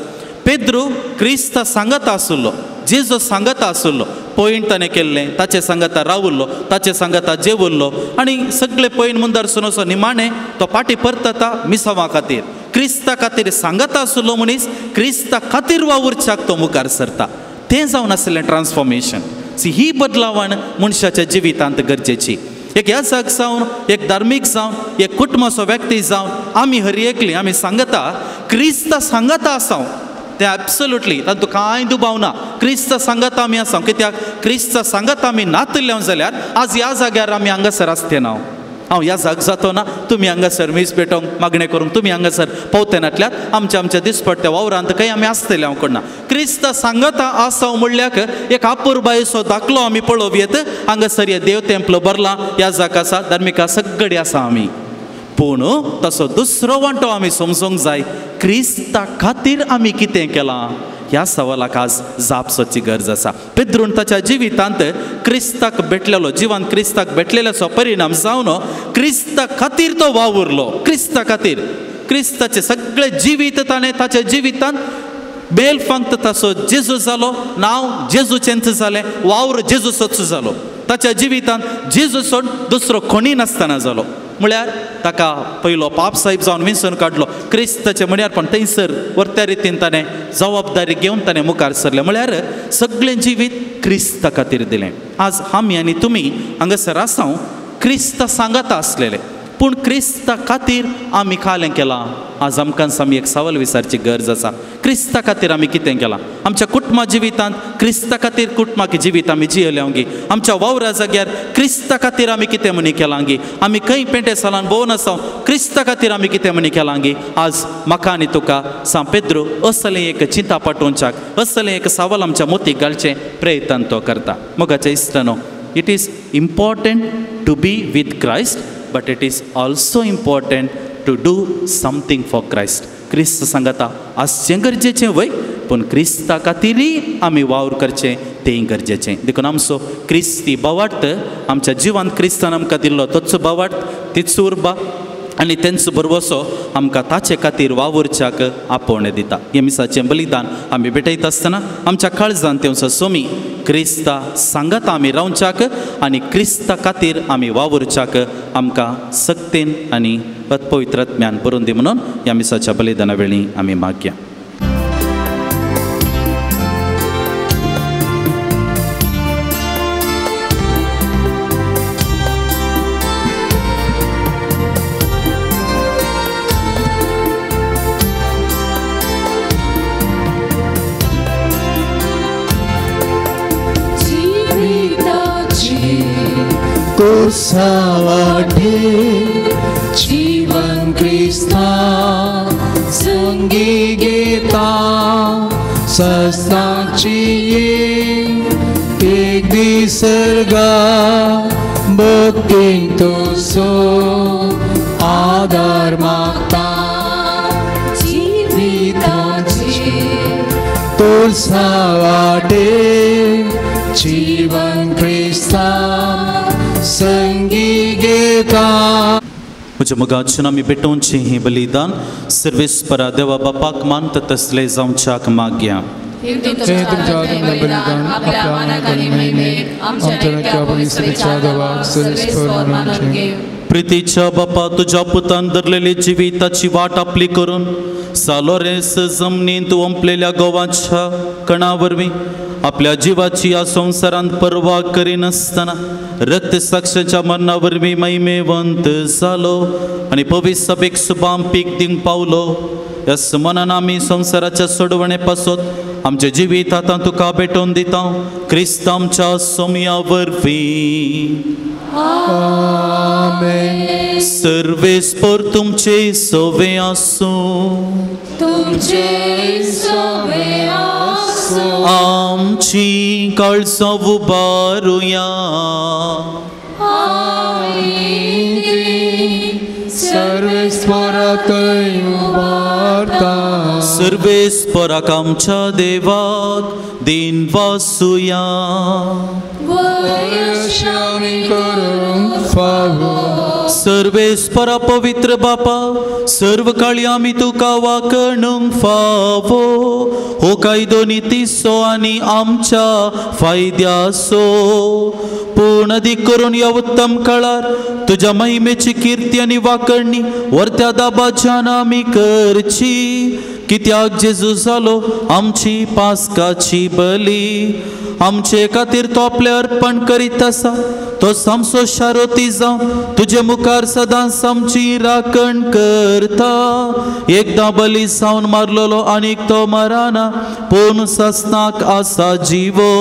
पेद्रू क्रिस्त सांगता आसलो, जेजू सांगता आसलो, पयण ताणें केल्लें, ताचे सांगता रावल्लो, ताचे सांगता जेवल्लो आनी सगळे पयण मुंदारसून असो निमाणें तो फाटीं परतता मिसांवा खातीर. क्रिस्ता खातीर सांगता आसलो मनीस क्रिस्ता खातीर वावुरच्याक तो मुखार सरता. तें जावन आसलें ट्रान्सफॉर्मेशन. सी ही बदलावण मनशाच्या जिवितांत गरजेची. एक याजक जावन, एक धार्मीक जावन, एक कुटुंबाचो व्यक्ती जावन आमी हर एकली आमी सांगता क्रिस्ता सांगता आसा तें एब्सोल्युटली तातूंत कांय दुबाव ना. क्रिस्ता सांगता आमी आसा कित्याक क्रिस्ता सांगता आमी नातले जाल्यार आज ह्या जाग्यार आमी हांगासर आसते ना. हांव ह्या जाग जातो ना, तुमी हांगासर मीस पेटोवंक मागणें करूंक तुमी हांगासर पावते नातल्यार आमच्या आमच्या दिसपट्ट्या वावरांत खंय आमी आसतले हांव कोण ना. क्रिस्ता सांगता आसा म्हणल्याक एक आपुरबायेचो दाखलो आमी पळोवयेत. हांगासर हे देव तेंपलो भरला, ह्या जाग आसा, धार्मिका सगळी आसा आमी. पूण तसो दुसरो वांटो आमी समजूंक जाय क्रिस्ता खातीर आमी कितें केलां ह्या सवालाक आज जाप सोदची गरज आसा. पेद्रून ताच्या जिवितांत क्रिस्ताक भेटलेलो, जिवान क्रिस्ताक भेटलेल्याचो परिणाम जावन क्रिस्ता खातीर तो वावुरलो. क्रिस्ता खातीर क्रिस्ताचें सगळें जिवीत ताणें ताच्या जिवितांत बेल फांक्त ताचो जेजू जालो, नांव जेजूचेंच जालें, वावर जेजूचोच जालो. ताच्या जिवितांत जेजू सोड दुसरो कोणी नासतना जालो. म्हळ्यार ताका पयलो पाप साहेब जावन विंचून काडलो क्रिस्ताचें म्हळ्यार, पण थंयसर वरत्या रितीन ताणें जबाबदारी घेवन ताणें मुखार सरलें. म्हळ्यार सगळें जिवीत क्रिस्ता खातीर दिलें. आज आमी आनी तुमी हांगासर आसा क्रिस्ता सांगाता आसलेले, पूण क्रिस्ता खातीर आमी कालें केलां? आज आमकां आमी एक सवाल विचारची गरज आसा. क्रिस्ता खातीर आमी कितें केलां? आमच्या कुटुंबा जिवितांत क्रिस्ता खातीर कुटुंबाक जिवीत आमी जियेले गी? आमच्या वावरा जाग्यार क्रिस्ता खातीर आमी कितें म्हणी केलां गी? आमी खंय पेंटे सालान भोंवन आसा क्रिस्ता खातीर आमी कितें म्हणी केलां गी? आज म्हाका आनी तुका सांत पेद्रू असलें एक चिंता पाठोवच्याक, असलें एक सवाल आमच्या मोतीक घालचें प्रयत्न तो करता. मोगाच्या इश्टानो, it is important to be with Christ, but it is also important to do something for Christ. क्रिस्त सांगता आसचें गरजेचें वय, पूण क्रिस्ता खातीरय आमी वावर करचें तेंय गरजेचें. देखून आमचो क्रिस्ती भावार्थ आमच्या जिवान क्रिस्तान आमकां दिल्लो तोच भावार्थ, तीच उर्बा आनी तेंचो भरवसो आमकां ताचे खातीर वावुरच्याक आपोवणें दिता. हें मिसाचें बलिदान आमी भेटयता आसतना आमच्या काळजान तेंचो सोमी क्रिस्ता सांगाता आमी रावच्याक आनी क्रिस्ता खातीर आमी वावुरच्याक आमकां सक्तेन आनी पवित्र ज्ञान बरोवन दी म्हणून ह्या मिसाच्या बलिदाना वेळी आमी मागया. कोसावाटे जीवन क्रिस्ता संगी घेता सस्ताची एक दिसर्गा भक्तीन तुजो आदार मागता जिविताची तुळसावाटे जीवन क्रिस्ता संगी घेता. म्हज्या मोगाच्यान आमी भेटोवचें हें बलिदान सर्वेस्परा देवा बापाक मानता तसलें जावच्याक मागया. हे तुमच्या बलिदान आपल्या मानाक आनी महिमेक आमच्या नक्या पवित्रतेच्या देवाक सर्वेस्पर मानून घेवं. प्रितीच्या बापा, तुज्या पुतान धरलेली जिविताची वाट आपली करून सालोरेस जमनींत ओंपलेल्या गोवाच्या कणा वरवीं आपल्या जिवाची ह्या संवसारांत पर्वा करिनासतना रक्त साक्षाच्या मरणा वरवीं महिमेवंत जालो आनी पवित्र सभेक सुबाम पीक दिवंक पावलो. ह्या सुमनान आमी संवसाराच्या सोडवणे पासत आमचें जिवीत आतां तुका भेटोवन दिता क्रिस्त आमच्या सोमया वरवीं. आमेन. सर्वेस्पर तुमचे सवे आसूं, तुमचे सवे आसूं. आमची काळजां उबारुया. सर्वेस्परा थंय उबारता. सर्वेस्पराक आमच्या देवाक दिन वासुया. सर्वेस्परा पवित्र बापा सर्व काळी आमी तुका वाकणूंक फावो हो कायदो नितीचो आनी आमच्या फायद्याचो. पूण अदीक करून ह्या उत्तम काळार तुज्या महिमेची किर्ती आनी वाकणणी वरत्या दाबाच्यान आमी करची. कित्याक जेजू जालो आमची पास्काची बली. आमचे खातीर तो आपलें अर्पण करीत आसा. तो सामसो शारोती जावन तुजे मुखार सदांच आमची राखण करता. एकदां बली जावन मारलेलो आनीक तो मराना पूण ससनाक आसा जिवो.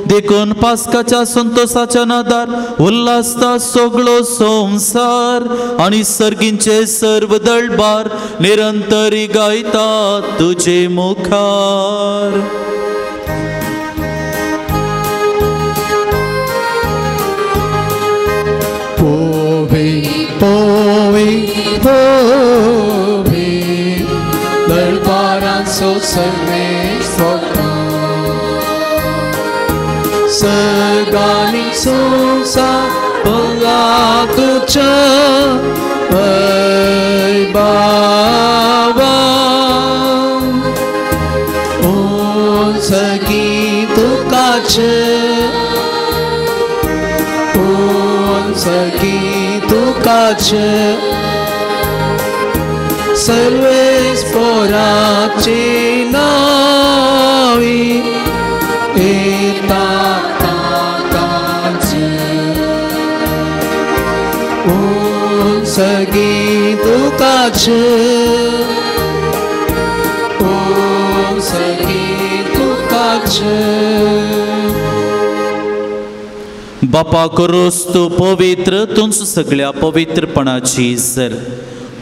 देखून पास्काच्या संतोसाच्या नादार उल्हासता सगळो संवसार आनी सर्गींचे सर्व दळबार निरंतरी गायता तुजे मुखार. पोवी पोवी दरबारांचो सर्वेस्पर सगळ्यांनी संवसार भरला तुज्या वैभवान. उंचगी तुकाच उंचगी तुकाच सर्वेस्पराची नावी येता ताकाच. उंचगी तुकाच उंचगी तुकाच. बापा करोस तूं पवित्र तुंच सगळ्या पवित्रपणाची सर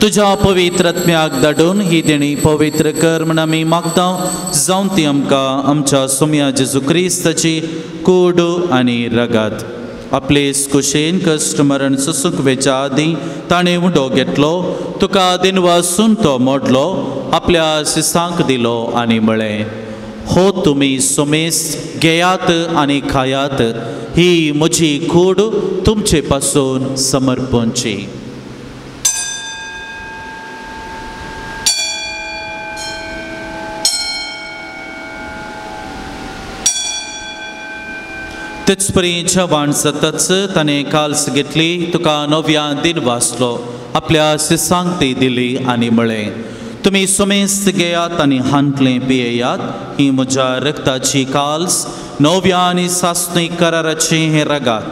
तुज्या पवित्र आत्म्याक धाडून ही देणी पवित्र कर म्हण आमी मागता. जावन ती आमकां आमच्या सोम्या जेजू क्रिस्ताची कूड आनी रगात. आपले कुशेन कश्ट मरण सोसूंक वेच्या आदीं ताणें उडो घेतलो. तुका दिनवासून तो मोडलो आपल्या शिसांक दिलो आनी म्हळें, हो तुमी सोमेस घेयात आनी खायात. ही म्हजी कूड तुमचे पासून समर्पणची. तेच परी जेवण जाताच ताणें काल्स घेतली. तुका नव्या दिन वाचलो आपल्या शिसांक ती दिली आनी म्हळें, तुमी सोमेस घेयात आनी हांतलें पियेयात. ही म्हज्या रक्ताची काल्स नव्या आनी सासणी कराराचें हें रगात.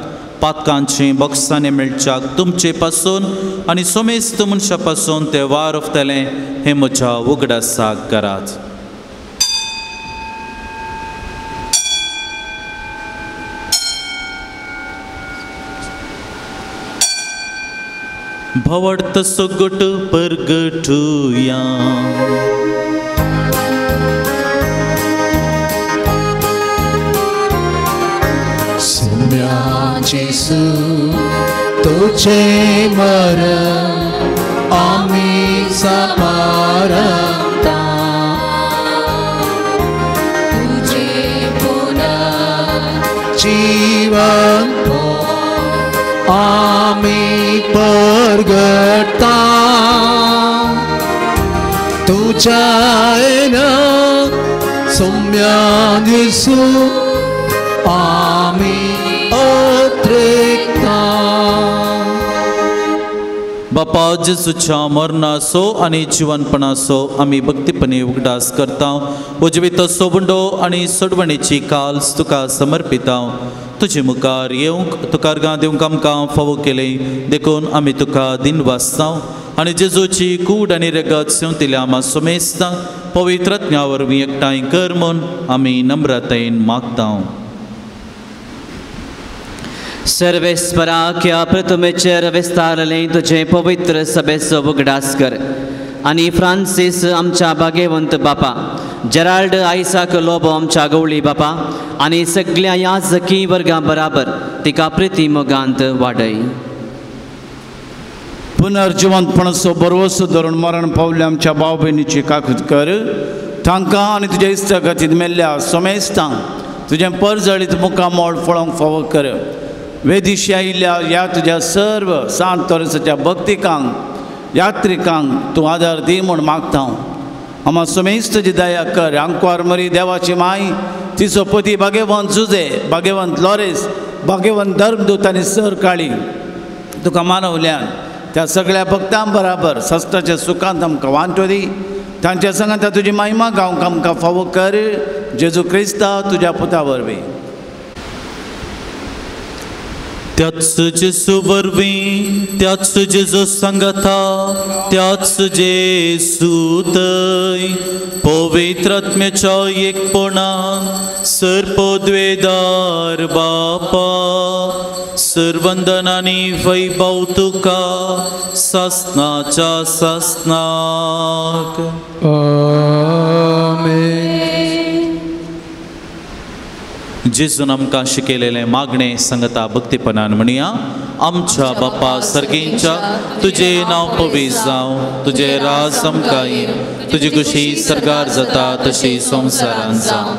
पातकांचें बक्षाणें मेळच्याक तुमचे पासून आनी सोमेस्त मनशा पासून तें वार उरतलें हें म्हज्या उगडासाक करात. भवडत सुगट परगटुया. सुम्या जेसू तुझे मरण आमी समारंभता. तुझे पुनः जीवन आमी परगटता. तुझ्या सुम्या जेसू आमी अत्रेकता. बापा जेजूच्या मरणाचो आनी जिवनपणाचो आमी भक्तीपणी उगडास करता. उजवीत सोबंडो आनी सोडवणेची काल्स तुका समर्पिता. तुजे मुखार येवंक तुका अर्गां दिवंक आमकां फावो केलें देखून आमी तुका दिन वाचता. आनी जेजूची कूड आनी रगत सेवतिल्या आमा सोमेस्ता पवित्र आत्म्या वरवीं एकठांय कर म्हूण आमी नम्रतायेन मागता. सर्वेस्पराक ह्या प्रतिमेचेर विस्तारलें तुजें पवित्र सभेचो उगडास कर आनी फ्रांसीस आमच्या भागेवंत बापा, जेराल्ड आयसाक लोबो आमच्या गवळी बापा आनी सगळ्या याजकी वर्गां बराबर तिका प्रिती मोगांत वाडय. पुनर्जिवंतपणाचो भरवसो धरून मरण पावल्या आमच्या भाव भयणीची काकूत कर. तांकां आनी तुज्या इश्टागतीन मेल्ल्या समेस्तांक तुजें परजळीत मुखामोळ फळोवंक फावो कर. वेदिशी आयिल्ल्या ह्या तुज्या सर्व सांत तोरेसाच्या भक्तिकांक यात्रिकांक तूं आदार दी म्हूण मागता हांव. आमा समेस्त तुजी दया कर. आंकवार मरी देवाची माय, तिचो पती भाग्यवंत जुजे, भाग्यवंत लॉरेस, भाग्यवंत धर्मदूत आनी सर काळी तुका मानवल्यान त्या सगळ्या भक्तां बराबर सस्ताच्या सुखांत आमकां वांटो दी. तांच्या संगात तुजी महिमा गावंक आमकां फावो कर. जेजू क्रिस्ता तुज्या पुता वरवीं. त्याच जेजू वरवीं, त्याच जेजू सांगता, त्याच जेजू थंय पवित्र आत्म्याच्या एकपणान सर्पद्वेदार बापा सर्वंदन आनी वैभव तुका सासनाच्या सासनाक. आमेन. जेजून आमकां शिकयलेलें मागणें सांगता भक्तीपणान म्हणया. आमच्या बापा सर्गींच्या, तुजें नांव पवित्र जावं, तुजें राज आमकां येवं, तुजी खुशी सर्गार जाता तशी संवसारान जावं.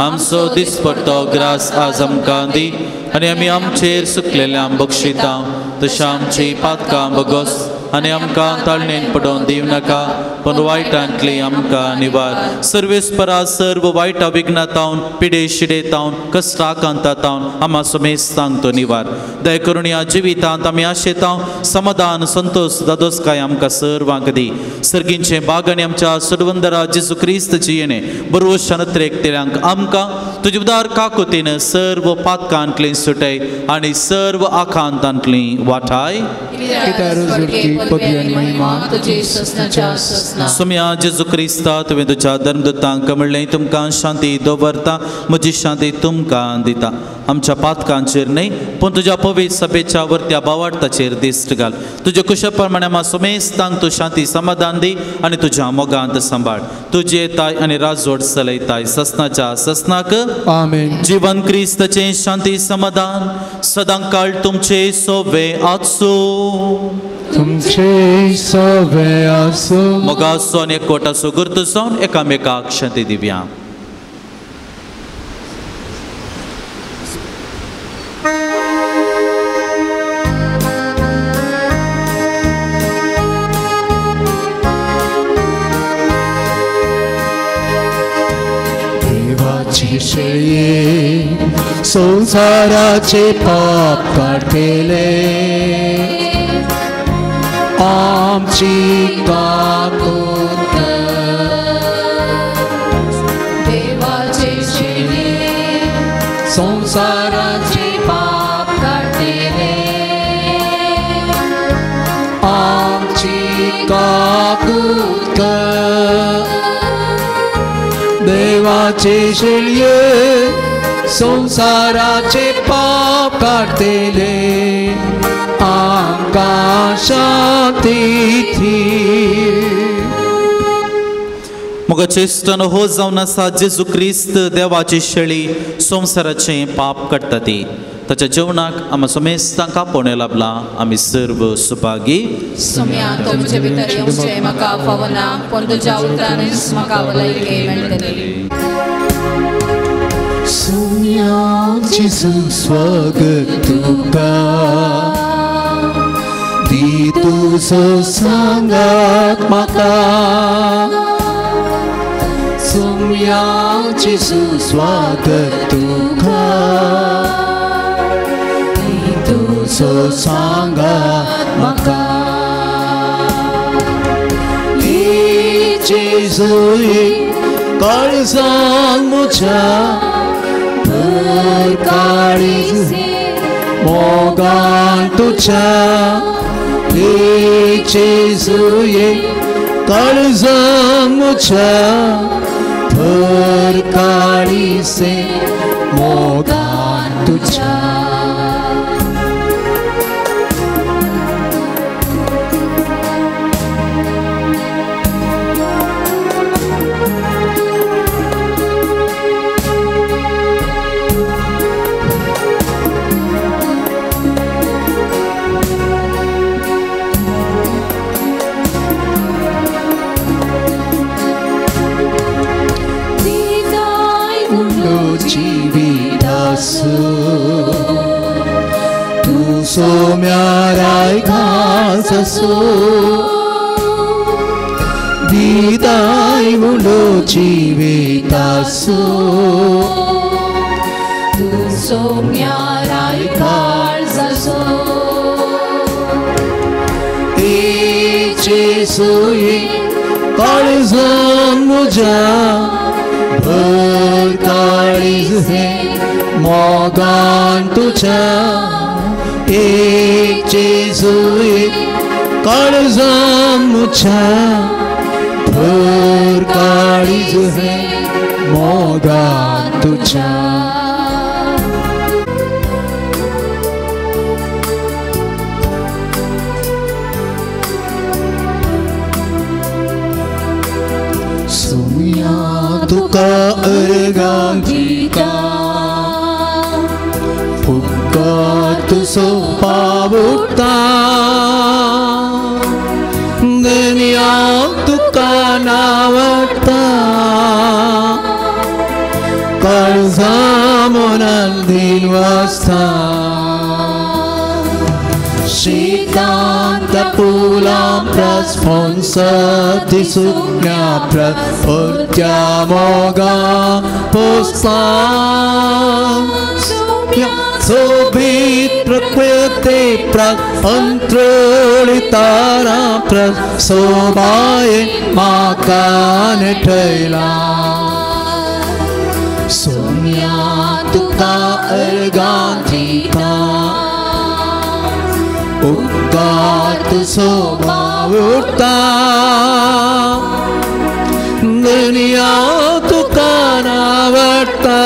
आमचो दिसपट्टो ग्रास आज आमकां दी आनी आमी आमचेर सुकलेल्यांक बक्षिता तशें आमची पातकां बगोस आनी आमकां ताळणेन पडोवन दिवं नाका, पूण वायटांतली आमकां निवार. सर्वेस्परा सर्व वायटा विघ्नातावन, पिडे शिडेतावन, कश्टाकांतातावन आमा समेस्तांक तो निवार. दया करून ह्या जिवितांत आमी आशेतांव समाधान, संतोश, दादोसकाय आमकां सर्वांक दी. सर्गींचे बाग आनी आमच्या सडवंदरा जेजू क्रिस्तची येणे बरोवशान त्रेकतेल्यांक आमकां तुजे उदार काकुतीन सर्व पातकांतली सुटय आनी सर्व आखांतांतली वाठाय. सोम्या जेजू क्रिस्ता, तुवें तुज्या धर्मदूतांक म्हणलें तुमकां शांती दवरता, म्हजी शांती तुमकां दिता. आमच्या पातकांचेर न्हय पूण तुज्या पवित्र सभेच्या वरत्या बावार्थाचेर दिश्ट घाल. तुज्या कुशा प्रमाणे आमा समेस्तांक तूं शांती समाधान दी आनी तुज्या मोगांत सांबाळ. तुजे ताय आनी राजवट चलयताय ससनाच्या ससनाक. आमेन. जीवन क्रिस्ताचें शांती समाधान सदां काळ तुमचे सोवे आसूं. तुमचे सोवे आसूं. मोगाचो आनी एकवटाचो गुर्त जावन एकामेकाक शांती दिवया. संसाराचे पाप काडटले आमची काकूत कर. देवाचे शेळये संसाराचे पाप काडटले आमची काकूत कर. देवाचे शेळये संसाराचे पाप काडटले आमकां शांती दी. मोगाचे इश्टांनो, हो जावन आसा जेजू क्रिस्त देवाची शेळी संवसाराचें पाप काडटा ती. ताच्या जेवणाक आमा समेस्तांक आपोवणें लाभलां. आमी सर्व सुभागी. सोम्या, तुमचे भितर येवचें म्हाका फावना, पूण तुज्या उतरानूच म्हाका भलायकी मेळटली. सोम्या जेजू स्वागत तुका, दी तुजो सांगात म्हाका. सोम्या जेजू स्वागत तुका, दी तुजो सांगात म्हाका. जेजू काळजान म्हज्या काळीज मोगान तुज्या. जेजूये काळजान म्हज्या भर काळीसे मोगान तुज्या. उलो जिवितासो तूं सोम्याराय खास आसो दिताय उलो जिवितासो तूं सोम्याराय खास आसो जेसूई काळजान म्हज्या भर काळीज हें मोगान तुज्या एक जेसूई काळजान म्हज्या भर काळीज हें मोगान तुज्या. तुका अर्गां दिता उपकार तुजो पावता दुनिया तुका नावडटा काळजा मनान दिन वाजता शितांत पुलां प्रस्फोन्सती सुज्ञा प्रत्या मोगा पोस्ता सोबीत प्रकृती अंतरुळितारा प्रसोबाय माकान ठेला सोम्या तुका अर्गां दिता उपकार तुजो बावुरता दुनिया तुका नावडटा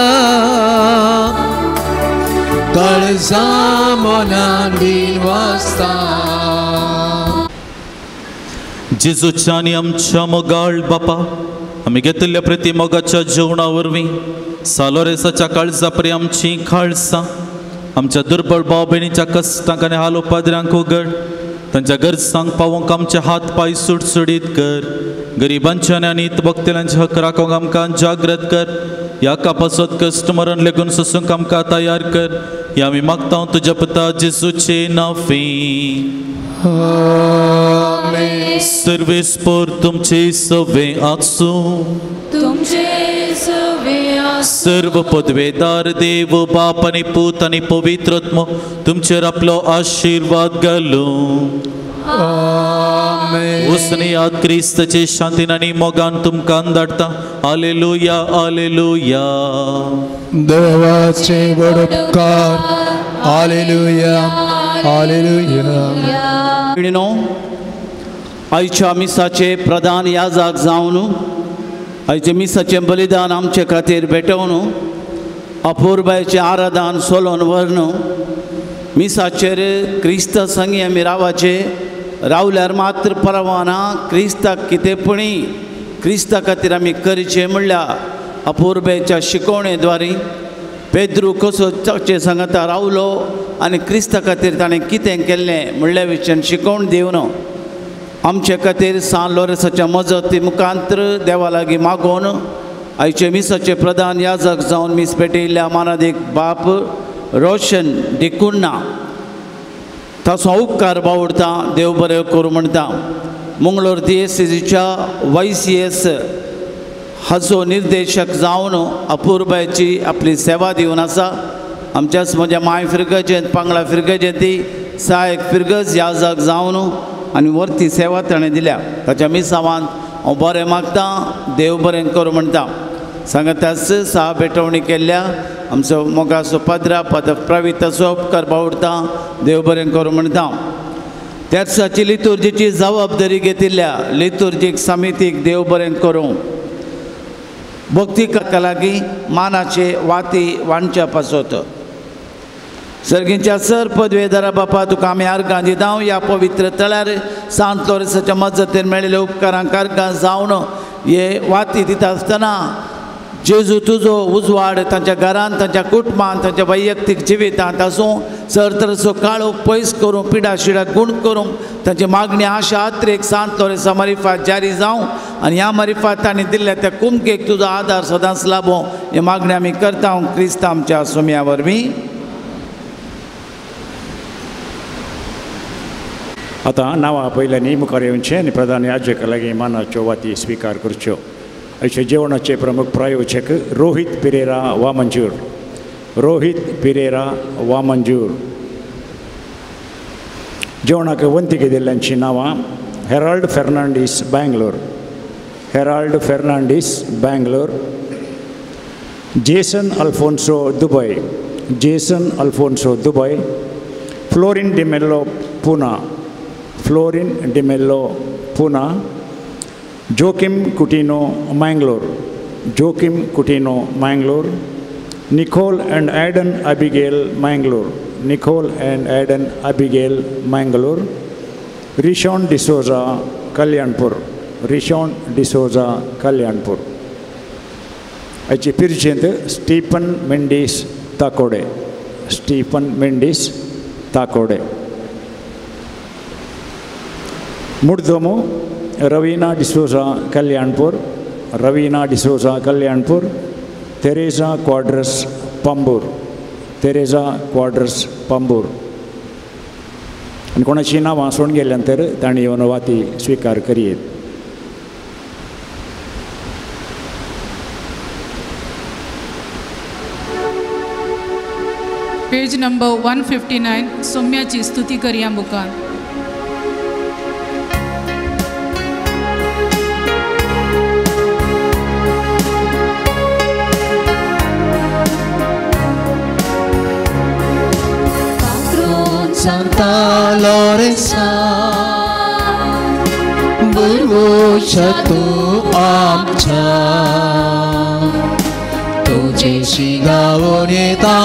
काळजा मनान बीन वाजता. जेजूच्या आनी आमच्या मोगाळ बापा आमी घेतिल्ल्या प्रती मोगाच्या जेवणा वरवीं सालोरेसाच्या काळजा परी आमची खाळसां आमच्या दुर्बळ भाव भयणीच्या कश्टांक आनी हाल उपाद्र्यांक उगड तांच्या गरजांक पावोवंक आमचे हात पांय सुडसुडीत कर. गरिबांच्या आनी भक्तेल्यांचे हक राखोवंक आमकां जागृत कर. ह्या कापासत कश्ट मरण लेगून सोसूंक आमकां तयार कर. ह्या आमी मागता तुज्या पुता जेजूचे नांवी. सर्वेस्पोर तुमचे सवे आसूं. सर्व पदवेदार देव बाप आनी पूत आनी पवित्र आत्मो तुमचेर आपलो आशिर्वाद घालूं. उसनियाद क्रिस्ताचे शांतीन आनी मोगान तुमकां धाडटा. आलेलुया आलेलुया. देवाचे व्हड उपकार. आलेलुया आलेलुया. आयच्या मिसाचे प्रधान याजक जावन आयचे मिसाचें बलिदान आमचे खातीर भेटोवन अपुरबायचें आराधन सोलोवन व्हरून मिसाचेर क्रिस्ता संगी आमी रावाचे रावल्यार मात्र परवाना क्रिस्ताक कितेंपणी क्रिस्ता खातीर आमी करचें म्हणल्यार अपुरबायच्या शिकवणे द्वारे पेद्रू कसो ताचे सांगता रावलो आनी क्रिस्ता खातीर ताणें कितें केल्लें म्हणल्या विशयान शिकवण दिवन आमचे खातीर सान लोरेसाच्या मजती मुखांत्र देवा लागीं मागोवन आयचे मिसाचे प्रधान याजक जावन मीस पेटयिल्ल्या मानादीक बाप रोशन डिकुन्ना ताचो उपकार बावडता देव बरें करूं म्हणटा. मंगळूर दियेसेजीच्या YCS हाचो निर्देशक जावन अपुरबायची आपली सेवा दिवन आसा. आमच्याच म्हज्या माय फिरगजेंत पांगळा फिरगजेंती सहायक फिरगज याजक जावन आनी वरती सेवा ताणें दिल्या. ताच्या मिसावान हांव बरें मागतां देव बरें करूं म्हणटा. सांगताच सहा भेटवणी केल्ल्या आमचो मोगाचो पाद्रा पाद प्रविताचो उपकार बावडता देव बरें करूं म्हणटा. त्याच लितुर्जीची जबाबदारी घेतिल्ल्या लितुर्जीक समितीक देव बरें करूं. भक्ती लागीं मानाचे वाती वांटच्या पासत सर्गींच्या सर पदवेदारा बापा तुका आमी अर्गां दिता. ह्या पवित्र तळ्यार सांत लोरेसाच्या मजतीन मेळिल्ल्या उपकारांक अर्गां जावन हे वाती दिता आसतना जेजू तुजो उजवाड तांच्या घरांत तांच्या कुटुंबांत तांच्या वैयक्तीक जिवितांत आसूं. सर तरसो काळोख पयस करूं पिडा शिडा गूण करूंक तांची मागणी आशा आत्रेक सांत लोरेसा मारिफात जारी जावं. आनी ह्या मारिफात तांणी दिल्ल्या त्या कुमकेक तुजो आदार सदांच लाबो हे मागणी आमी करता क्रिस्त आमच्या सोम्या वरवीं. आतां नांवां पयल्यांनी मुखार येवचें आनी प्रधान याजका लागीं मानाच्यो वाती स्विकार करच्यो. अशे जेवणाचे प्रमुख प्रायोजक रोहित पिरेरा वामंजूर, रोहित पिरेरा वामंजूर. जेवणाक वंती घेतिल्ल्यांचीं नांवां Harold Fernandes Bangalore, Harold Fernandes Bangalore, Jason Alfonso Dubai, Jason Alfonso Dubai, Florin D'Mello Poona, Florin D'Mello Poona, Joachim Coutinho Mangalore, Joachim Coutinho Mangalore, Nicole and Aden Abigail Mangalore, Nicole and Aden Abigail Mangalore, Rishon D'Souza Kalyanpur, Rishon D'Souza Kalyanpur. हाची पिरचेंत Stephen Mendes Takode, Stephen Mendes Takode. मुडदोमो Ravina D'Souza Kalyanpur, Ravina D'Souza Kalyanpur, Teresa Quadras Pambur, Teresa Quadras Pambur. आनी कोणाचीं नांवां सोडून गेल्यान तर तांणी येवन वाती स्विकार करयेत. पेज नंबर 159 सौम्याची स्तुती करया मुखार. Santa Lorenza, बुरवोशा तू आमच्या, तुझेशी गाऊन येता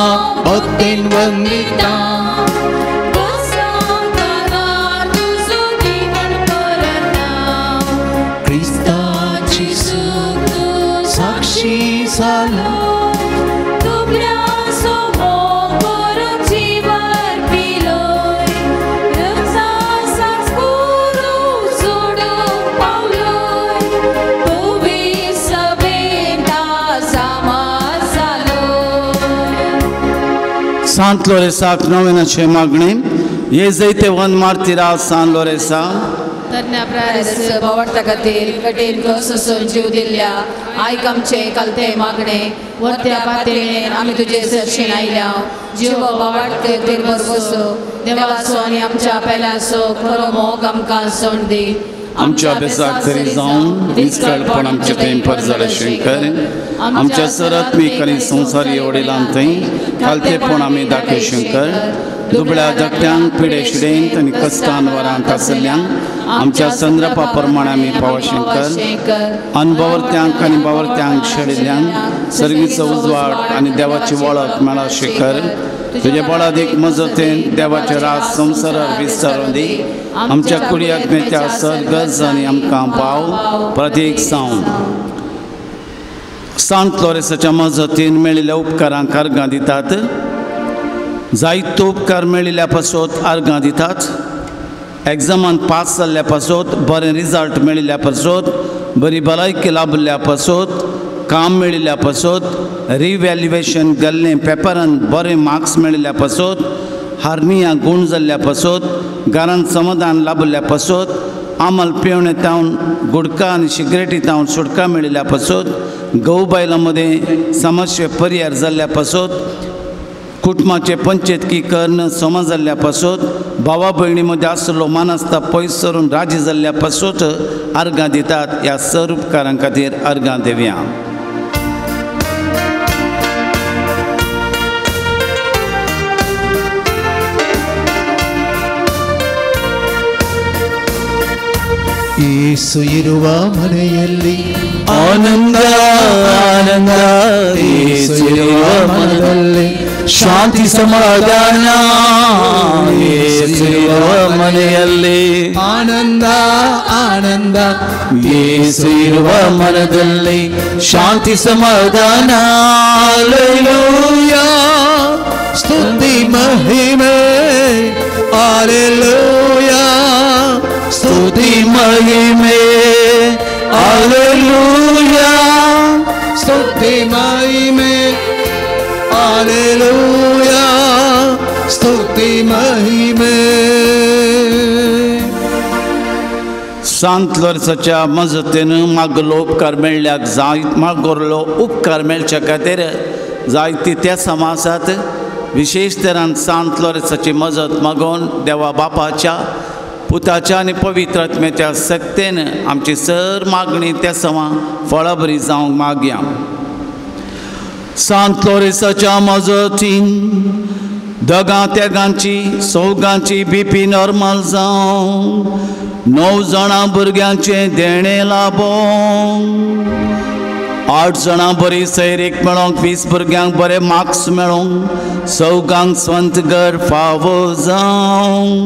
भक्तीन वंदिता, क्रिस्ताची सुख साक्षी झालो, सांत लोरेसाक नोवेनाचे मागणे हे जैते वन मार्तिरा सान लोरेसा. तरण्या प्रायस बावडता खातीर कठीण सोसून जीव दिल्ल्या आयक आमचे कालते मागणे वरत्या पातळेन आमी तुजे सरशीन आयल्या. जीव बावडते बसो देवाचो आनी आमच्या पेल्याचो खरो मोग आमकां सोड दी. आमच्या अभ्यासाक तरी जावन निस्कळपण आमचे थंय परजळे शंकर आमच्या सरात्मीक आनी संवसारी वडिलां थंय खालतेपण आमी दाखय शंकर दुबळ्या धाकट्यांक पिडे शिडेंत आनी कश्टान वरांत आसल्ल्यांक आमच्या संद्रपा प्रमाण आमी पाव शंकर अनबावरत्यांक आनी बावरत्यांक शेडिल्ल्यांक सर्गीचो उजवाड आनी देवाची वळख मेळा शंकर तुजे बळादीक मजतीन देवाचे राज संवसारार विस्तारून दी. आमच्या कुडयात्म्याच्या सर गरज आनी आमकां पाव प्रतीक सावन सांत लोरेसाच्या मजतीन मेळिल्ल्या उपकारांक अर्गां दितात. जायतो उपकार मेळिल्ल्या पासत अर्गां दितात. एग्जामान पास जाल्ल्या पासत, बरें रिजल्ट मेळिल्ल्या पासत, बरी भलायकी लाभिल्ल्या पासत, काम मेळिल्ल्या पासत, रिव्हॅल्युएशन गेल्लें पेपरान बरे मार्क्स मेळिल्ल्या पासत, हार्निया गूण जाल्ल्या पासत, घरांत समाधान लाभिल्ल्या पासत, आमल पिवणे तावन गुडका आनी सिगरेटी तावन सुटका मेळिल्ल्या पासत, घोव बायलां मदें समस्या परिहार जाल्ल्या पासत, कुटुंबाचे पंचायतकी कर्ण समा जाल्ल्या पासत, भावा भयणी मदें आसलो मानसता पयस सरून राजी जाल्ल्या पासत अर्गां दितात. ह्या सर उपकारां खातीर अर्गां दिवया. ಯೇಸು ಇರುವ ಮನೆಯಲ್ಲಿ ಆನಂದ ಆನಂದ, ಯೇಸು ಇರುವ ಮನದಲ್ಲಿ ಶಾಂತಿ ಸಮಾಧಾನ, ಯೇಸು ಇರುವ ಮನೆಯಲ್ಲಿ ಆನಂದ ಆನಂದ, ಯೇಸು ಇರುವ ಮನದಲ್ಲಿ ಶಾಂತಿ ಸಮಾಧಾನ. ಹಲ್ಲೆಲೂಯಾ, ಸ್ತುತಿ ಮಹಿಮೆ, ಹಲ್ಲೆಲೂಯಾ, ಸ್ತುತಿ ಮಹಿಮೆ, हालेलुया स्तुति महिमे हालेलुया स्तुति महिमे। सांत लोरसाच्या मजतीन मागलो उपकार मेळ्ळ्याक जाय मागोरलो उपकार मेळच्या खातीर जायती त्या समाजांत विशेष तरान सांत लोरसाची मजत मागून देवा बापाच्या पुताच्या आनी पवित्र आत्म्याच्या सक्तेन आमची सर मागणी त्या समा फळाबरी जावंक मागया। सांत लोरसाच्या मजतीन दोगां तेगांची चौगांची बीपी नॉर्मल जावं, 9 जाणां भुरग्यांचें देणें लाबोवंक, 8 जाणां बरी सैरीक मेळोंक, 20 भुरग्यांक बरे मार्क्स मेळोंक, चौगांक स्वंत घर फावो जावं,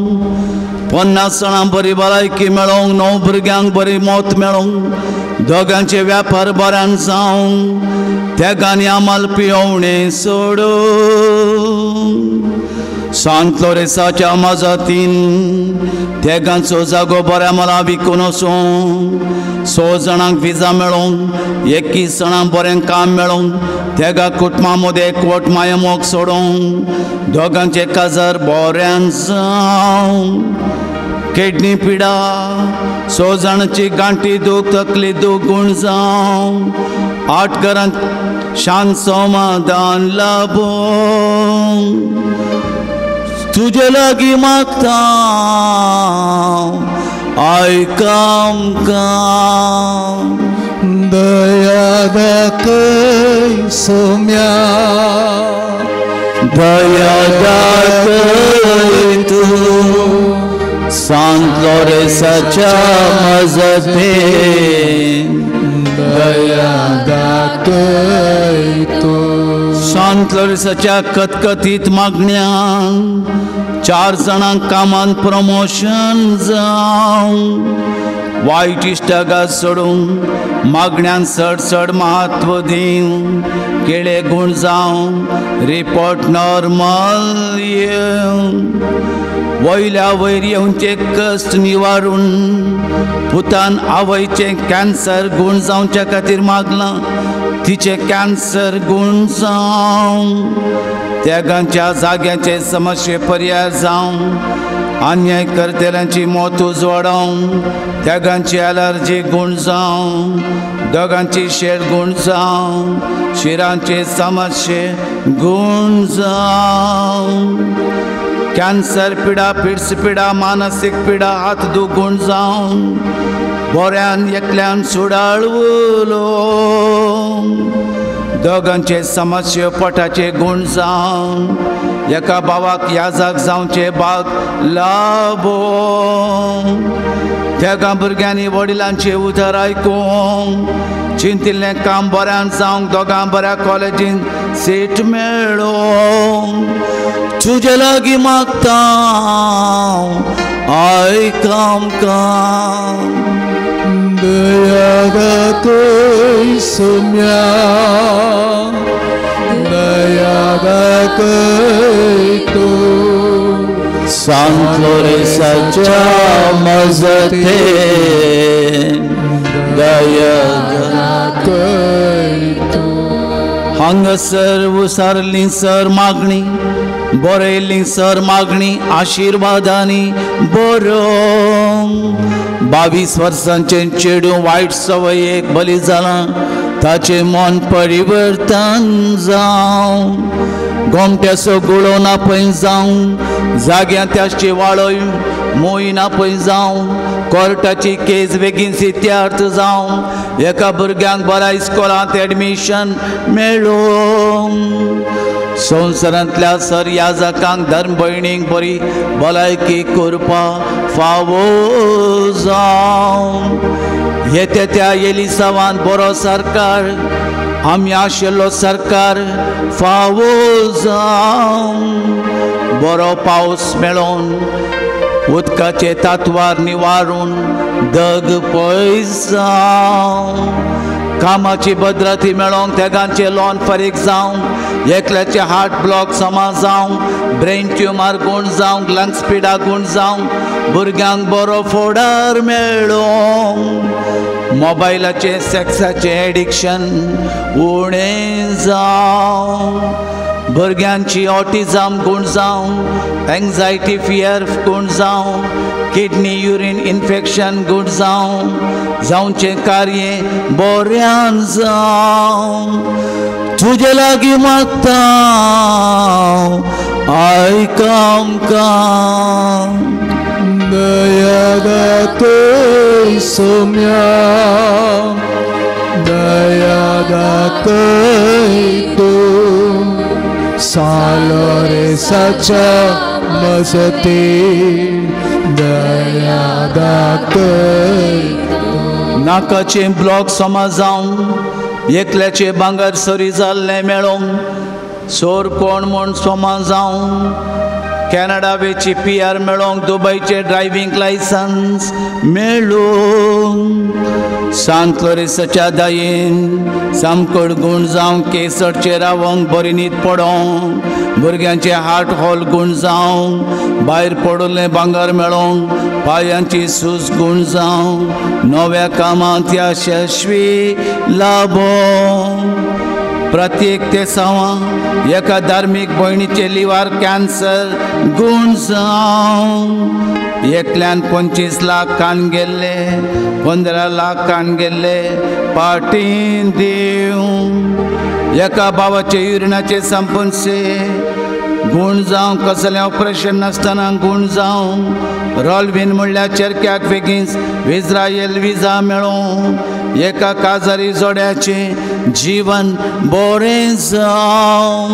50 जाणां बरी भलायकी मेळोंक, 9 भुरग्यांक बरी मौत मेळोंक, दोगांचे व्यापार बऱ्यान जावं, तेगांनी आमाल पियोवणें सोडूं। सांत लोरेसाच्या मजतीन तेगांचो जागो बऱ्या मला विकून वचूं, 6 जाणांक विजा मेळोंक, 21 जाणांक बरें काम मेळोंक, तेगा कुटुंबा मदें एकवट मायमोग सोडूंक, दोगांचे काजार बऱ्यान जावं, किडनी पिडा 6 जाणांची गांठी दूख तकली दूख गूण जावं, 8 घरांत शांत समाधान लाबोवंक, तुजे लागीं मागता आयक आमकां। दया दाखय सोम्या दया दाखय तूं सांत लोरेसाच्या मजतीन दया दाखय तूं। सांत लोरेसाच्या कतकतीत मागण्यान 4 जाणांक कामांत प्रमोशन जावं, वायट इश्टागात सोडून मागण्यान चड चड म्हत्व दिवं, केळे गूण जावं, रिपोर्ट नॉर्मल येवं, वयल्या वयर येवचे कश्ट निवारून पुतान आवयचें कॅन्सर गूण जावच्या खातीर मागलां तिचें कॅन्सर गूण जावं, त्यागांच्या जाग्याचे समस्ये पर्याय जावं, अन्याय करतल्यांची मौत उजवाडावं, त्यागांची एलर्जी गूण जावं, दोगांची शेळ गूण जावं, शिरांचे समस्ये गूण जावं, कॅन्सर पिडा पिड्स पिडा मानसीक पिडा हात दुगूण जावं, बऱ्यान एकल्यान सुडाळवलो, दोगांचे समस्ये पोटाचे गूण जावं, एका भावाक याजाक जावचे बाग लाबो, तेगां भुरग्यांनी वडिलांचे उतर आयकूंक, चिंतिल्लें काम बऱ्यान जावंक, दोगां बऱ्या कॉलेजीन सीट मेळोंक, तुजे लागीं मागता आयक आमकां। दया दाखय सोम्या दया दाखय तूं सांत लोरेसाच्या मजतीन दया दाखय तूं। हांगासर उसारली सर मागणी बरयल्ली सर मागणी आशिर्वादांनी बरो, 22 वर्सांचें चेडूं वायट सवयेक बली जालां ताचें मन परिवर्तन जावं, गोमट्याचो गुळो नापय जावं, जाग्यां त्याची वाळय मोय नापय जावं, कोर्टाची केस बेगीन सित्यार्थ जावं, एका भुरग्यांक बऱ्या इस्कोलांत एडमिशन मेळों, संवसारांतल्या सर याजकांक धर्म भयणींक बरी भलायकी करपा फावो जावं, येते त्या एलिसावान बरो सरकार आमी आशिल्लो सरकार फावो जावं, बरो पावस मेळोन उदकाचे तातवार निवारून दग पयस जावं, कामाची भद्रती मेळोंक, तेगांचे लोन फारीक जावंक, एकल्याचे हार्ट ब्लॉक समा जावंक, ब्रेन ट्युमर गूण जावंक, लंग्स पिडा गूण जावंक, भुरग्यांक बरो फोडार मेळोंक, मोबायलाचें सॅक्साचें एडिक्शन उणें जावं, भुरग्यांची ऑटिजम गूण जावं, एंग्जायटी फियर गूण जावं, किडनी युरीन इन्फेक्शन गूण जावं, जावचें कार्य बऱ्यान जावं. तुजे लागीं मागता आयक आमकां. दया दाखय सोम्या, दया दाखय तूं, सालो रे साच्या मजती, दया दाखय. नाकाचे ब्लॉक समा जावं, एकल्याचे भांगर सरी जाल्लें मेळोंक, सोर कोण म्हूण समा जावं, कॅनडा वेची पी आर मेळोंक, दुबयचें ड्रायव्हींग लायसन्स मेळोंक, सांत लोरेसाच्या दयेन सामकोड गूण जावंक, केसरचेर रावोंक, बरी न्हीद पडोंक, भुरग्यांचे हार्ट होल गूण जावंक, भायर पडिल्लें भांगर मेळोंक, पांयांची सूज गूण जावंक, नव्या कामांत यशस्वी लाभोंक. प्रत्येक तेसांवां एका धार्मीक भयणीचे लिव्हर कॅन्सर गूण जावं, एकल्यान 25 लाख कान गेल्ले, 15 लाख कान गेल्ले पाटीन दिवं, एका भावाचे युरिनाचे संपूनसे गूण जावं, कसलें ऑपरेशन नासतना गूण जावं, रॉलवीन म्हणल्यार चेरक्याक बेगीन इज्रायल विजा मेळों, एका काजारी जोड्याचें जीवन बरें जावं.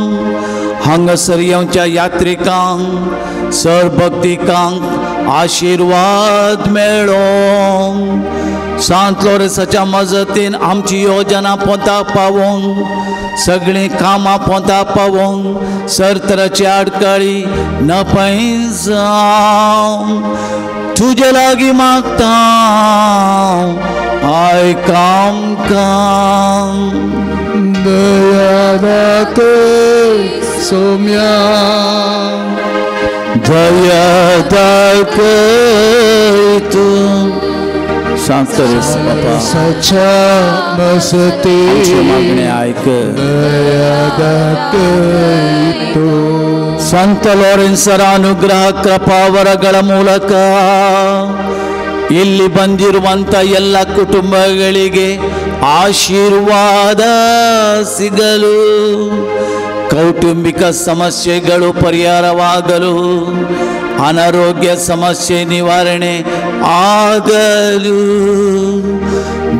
हांगासर येवच्या यात्रिकांक, सरभक्तिकांक आशिर्वाद मेळों. सांत लोरेसाच्या मजतीन आमची योजना पोंताक पावोंक, सगळीं कामां पोंताक पावोंक, सरतराची आडकळी नपय जावं. तुजे लागीं मागता आयक आमकां. दया दाखय सोम्या, दया दाखय तूं. सांत बापा साच्या मजती, मागणें आयक. दया दाखय तूं. ಸಂತ ಲಾರೆನ್ಸರ ಅನುಗ್ರಹ ಕೃಪಾವರಗಳ ಮೂಲಕ ಇಲ್ಲಿ ಬಂದಿರುವಂಥ ಎಲ್ಲ ಕುಟುಂಬಗಳಿಗೆ ಆಶೀರ್ವಾದ ಸಿಗಲು, ಕೌಟುಂಬಿಕ ಸಮಸ್ಯೆಗಳು ಪರಿಹಾರವಾಗಲು, ಅನಾರೋಗ್ಯ ಸಮಸ್ಯೆ ನಿವಾರಣೆ ಆಗಲು,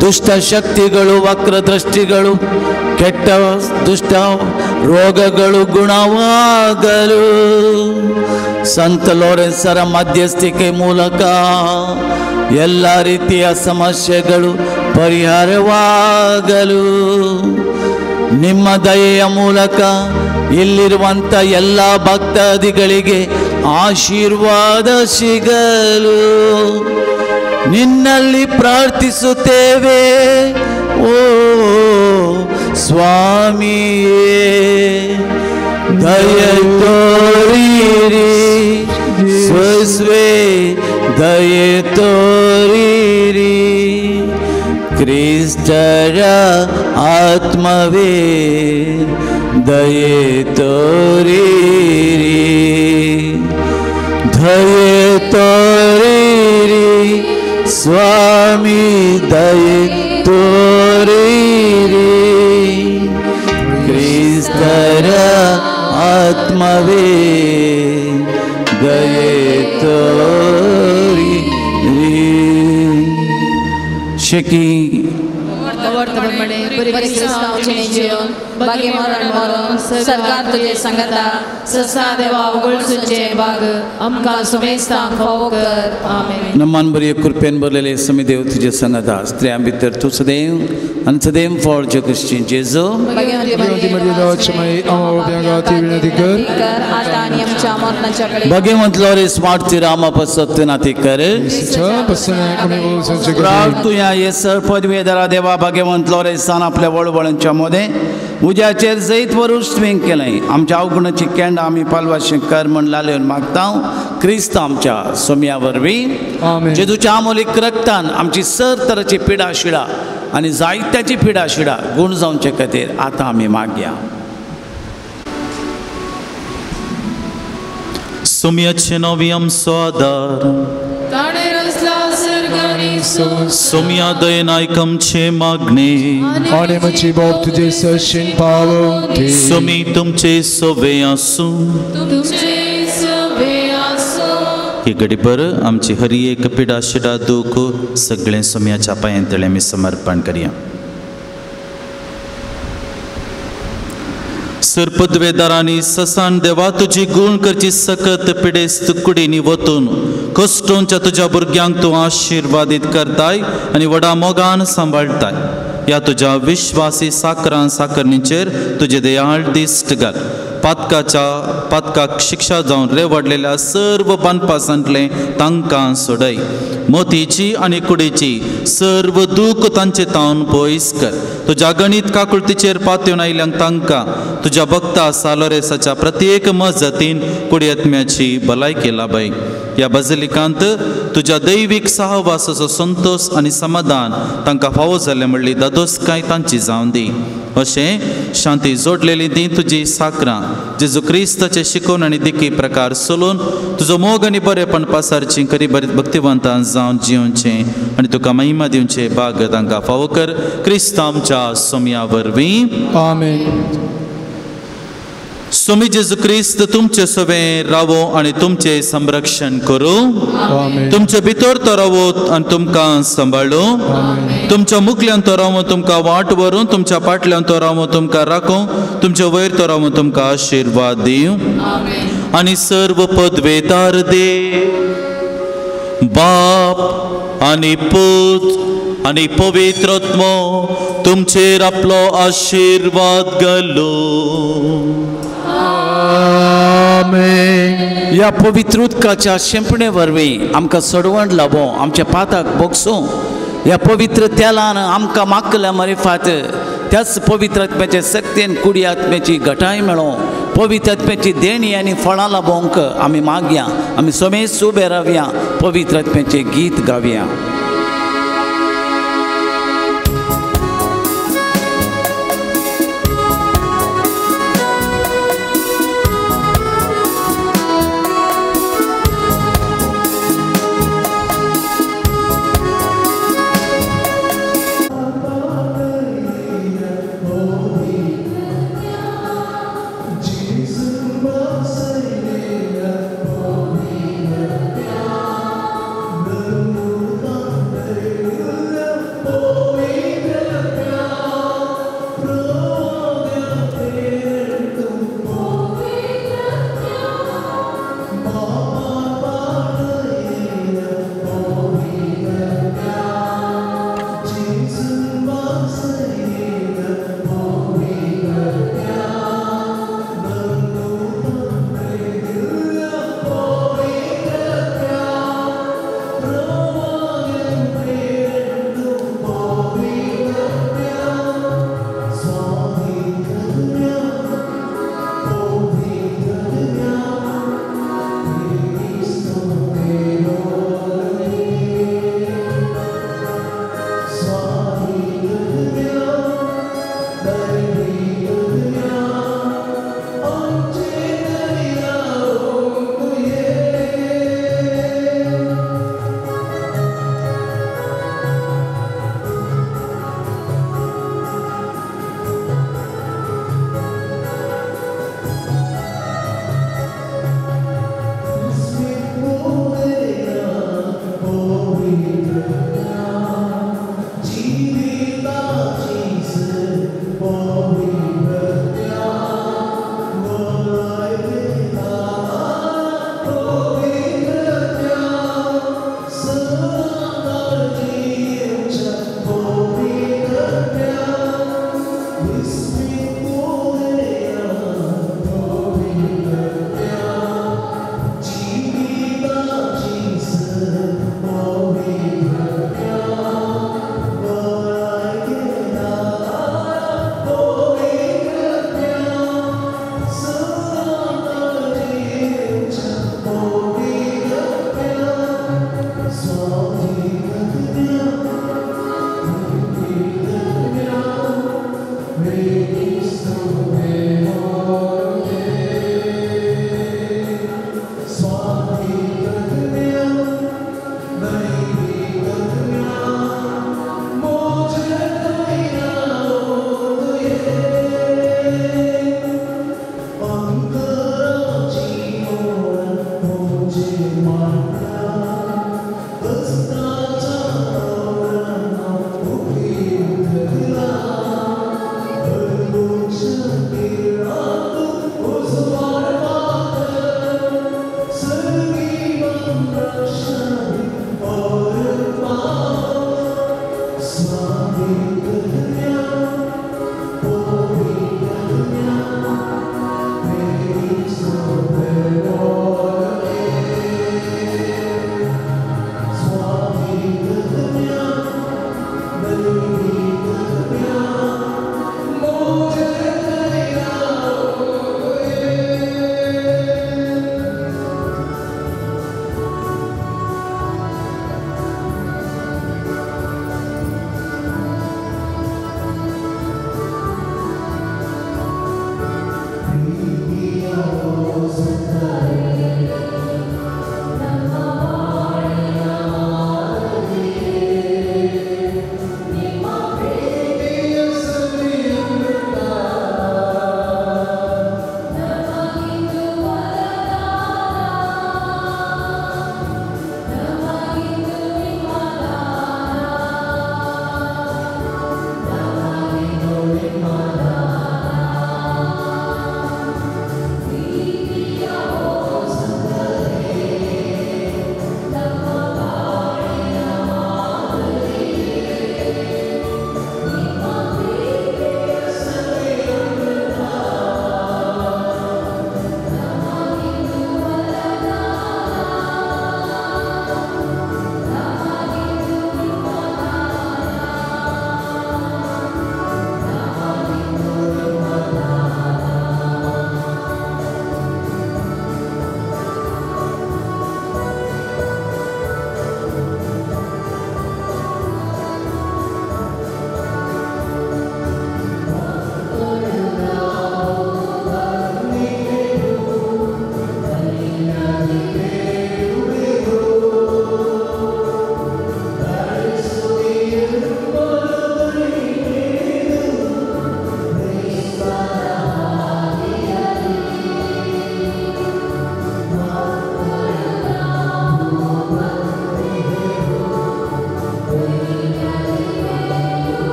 ದುಷ್ಟ ಶಕ್ತಿಗಳು, ವಕ್ರದೃಷ್ಟಿಗಳು, ಕೆಟ್ಟ ದುಷ್ಟ ರೋಗಗಳು ಗುಣವಾಗಲು ಸಂತ ಲಾರೆನ್ಸರ ಮಧ್ಯಸ್ಥಿಕೆ ಮೂಲಕ ಎಲ್ಲ ರೀತಿಯ ಸಮಸ್ಯೆಗಳು ಪರಿಹಾರವಾಗಲು, ನಿಮ್ಮ ದಯೆಯ ಮೂಲಕ ಇಲ್ಲಿರುವಂಥ ಎಲ್ಲ ಭಕ್ತಾದಿಗಳಿಗೆ ಆಶೀರ್ವಾದ ಸಿಗಲು ನಿನ್ನಲ್ಲಿ ಪ್ರಾರ್ಥಿಸುತ್ತೇವೆ ಓ ಸ್ವಾಮಿಯೇ. ದಯೆ ತೋರಿರಿ ಸ್ವಸ್ವೇ, ದಯೆ ತೋರಿರಿ, ಕ್ರಿಸ್ತರ ಆತ್ಮವೇ ದಯೆ ತೋರಿರಿ, ದಯೆ ತೋರಿರಿ ಸ್ವಾಮಿ, ದಯೆ ತೋರಿರಿ, ಕ್ರಿಸ್ತರ ಆತ್ಮವೇ ದಯೆ ತೋರಿರಿ. ಶಕಿ बरे क्रिस्तांव जिणें बागे मरण मरून सरकार तुजे सांगता ससा देवा उगळसूचे बाग आमकां सुमेस्तांक फावो कर. आमेन. नमान बरी कृपेन भरलेले समी देव तुजे सांगता, स्त्रियां भितर तूं सदैव आनी सदैव फळ जे क्रिश्चीन जेजू. भगवंत लोरेस मार्तीर आमा पसत नाती कर तुया हे सर पदवेदारा देवा भगवंत लोरेसान आपल्या वळवळांच्या मदें उज्याचेर जैत वरूच तुवें केलें. आमच्या अवगुणाची केंडा आमी पालवाशें कर म्हण लालेवन मागता क्रिस्त आमच्या सोम्या वरवीं. जेजूच्या आमोलीक रक्तान आमची सर तराची पिडा शिडा आनी जायत्याची पिडा शिडा गूण जावचे खातीर आतां आमी मागया. सोम्याचे नवी आमचो आदार, सोम्या दयेन आयक आमचें मागणें, आनी म्हजी बाप तुजे सरशीन पावोवंदी. सोमी तुमचे सोवे आसूं. ही घडीभर आमची हरी एक पिडा शिडा दूख सगळें सोम्याच्या पांयांतलें आमी समर्पण करया. सरपदवेदारांनी ससान देवा तुजी गुण करची सकत पिडेस्त कुडींनी वतून कश्टोंच्या तुज्या भुरग्यांक तूं आशिर्वादीत करताय आनी व्हडा मोगान सांबाळटाय. ह्या तुज्या विश्वासी साकरां साकरणीचेर तुजे दयाळ दिश्ट घाल. पातकाच्या पातकाक शिक्षा जावन रेवडलेल्या सर्व बांदपासांतलें तांकां सोडय. मोतीची आनी कुडीची सर्व दूख तांचे तावन पयस कर. तुज्या गणीत काकुळतीचेर पातयेवन आयिल्ल्यांक तांकां तुज्या भक्ता सालोरेसाच्या प्रत्येक मजतीन कुडयत्म्याची भलायकी लाभय. ह्या बजलिकांत तुज्या दैवीक सहवासाचो संतोश आनी समाधान तांकां फावो जालें म्हणली दादोसकाय तांची जावन दी. अशें शांती जोडलेली ती तुजी साकरां जेजू क्रिस्ताचे शिकोवन आनी देखी प्रकार सोलून तुजो मोग आनी बरेपण पासारची खरी बरी भक्तिवंतां जावन जिवचें आनी तुका महिमा दिवचें भाग तांकां फावो कर. क्रिस्त आमच्या सोम्या वरवीं. आमेन. स्वामी जेजू क्रिस्त तुमचे सवें रावो आनी तुमचें संरक्षण करूं. तुमचे भितर तो रावो आनी तुमकां सांबाळूं. तुमच्या मुखल्यान तो रावो तुमकां वाट व्हरूं. तुमच्या पाटल्यान तो रावो तुमकां राखूं. तुमच्या वयर तो रावो तुमकां आशिर्वाद दिवं आनी सर्व पदवेदार दे बाप आनी पूत आनी पवित्र आत्मो तुमचेर आपलो आशिर्वाद घालूं. ह्या पवित्र उदकाच्या शेंपणे वरवीं आमकां सडवण लाबो, आमच्या पाताक बोगसूं. ह्या पवित्र तेलान आमकां मागल्या मरिफात त्याच पवित्र आत्म्याचे शक्तीन कुडी आत्म्याची घटाय मेळो. पवित्र आत्म्याची देणी आनी फळां लाबोवंक आमी मागया. आमी समेस्त उबे रावया, पवित्र आत्म्याचें गीत गावया. Jesus. Cristo.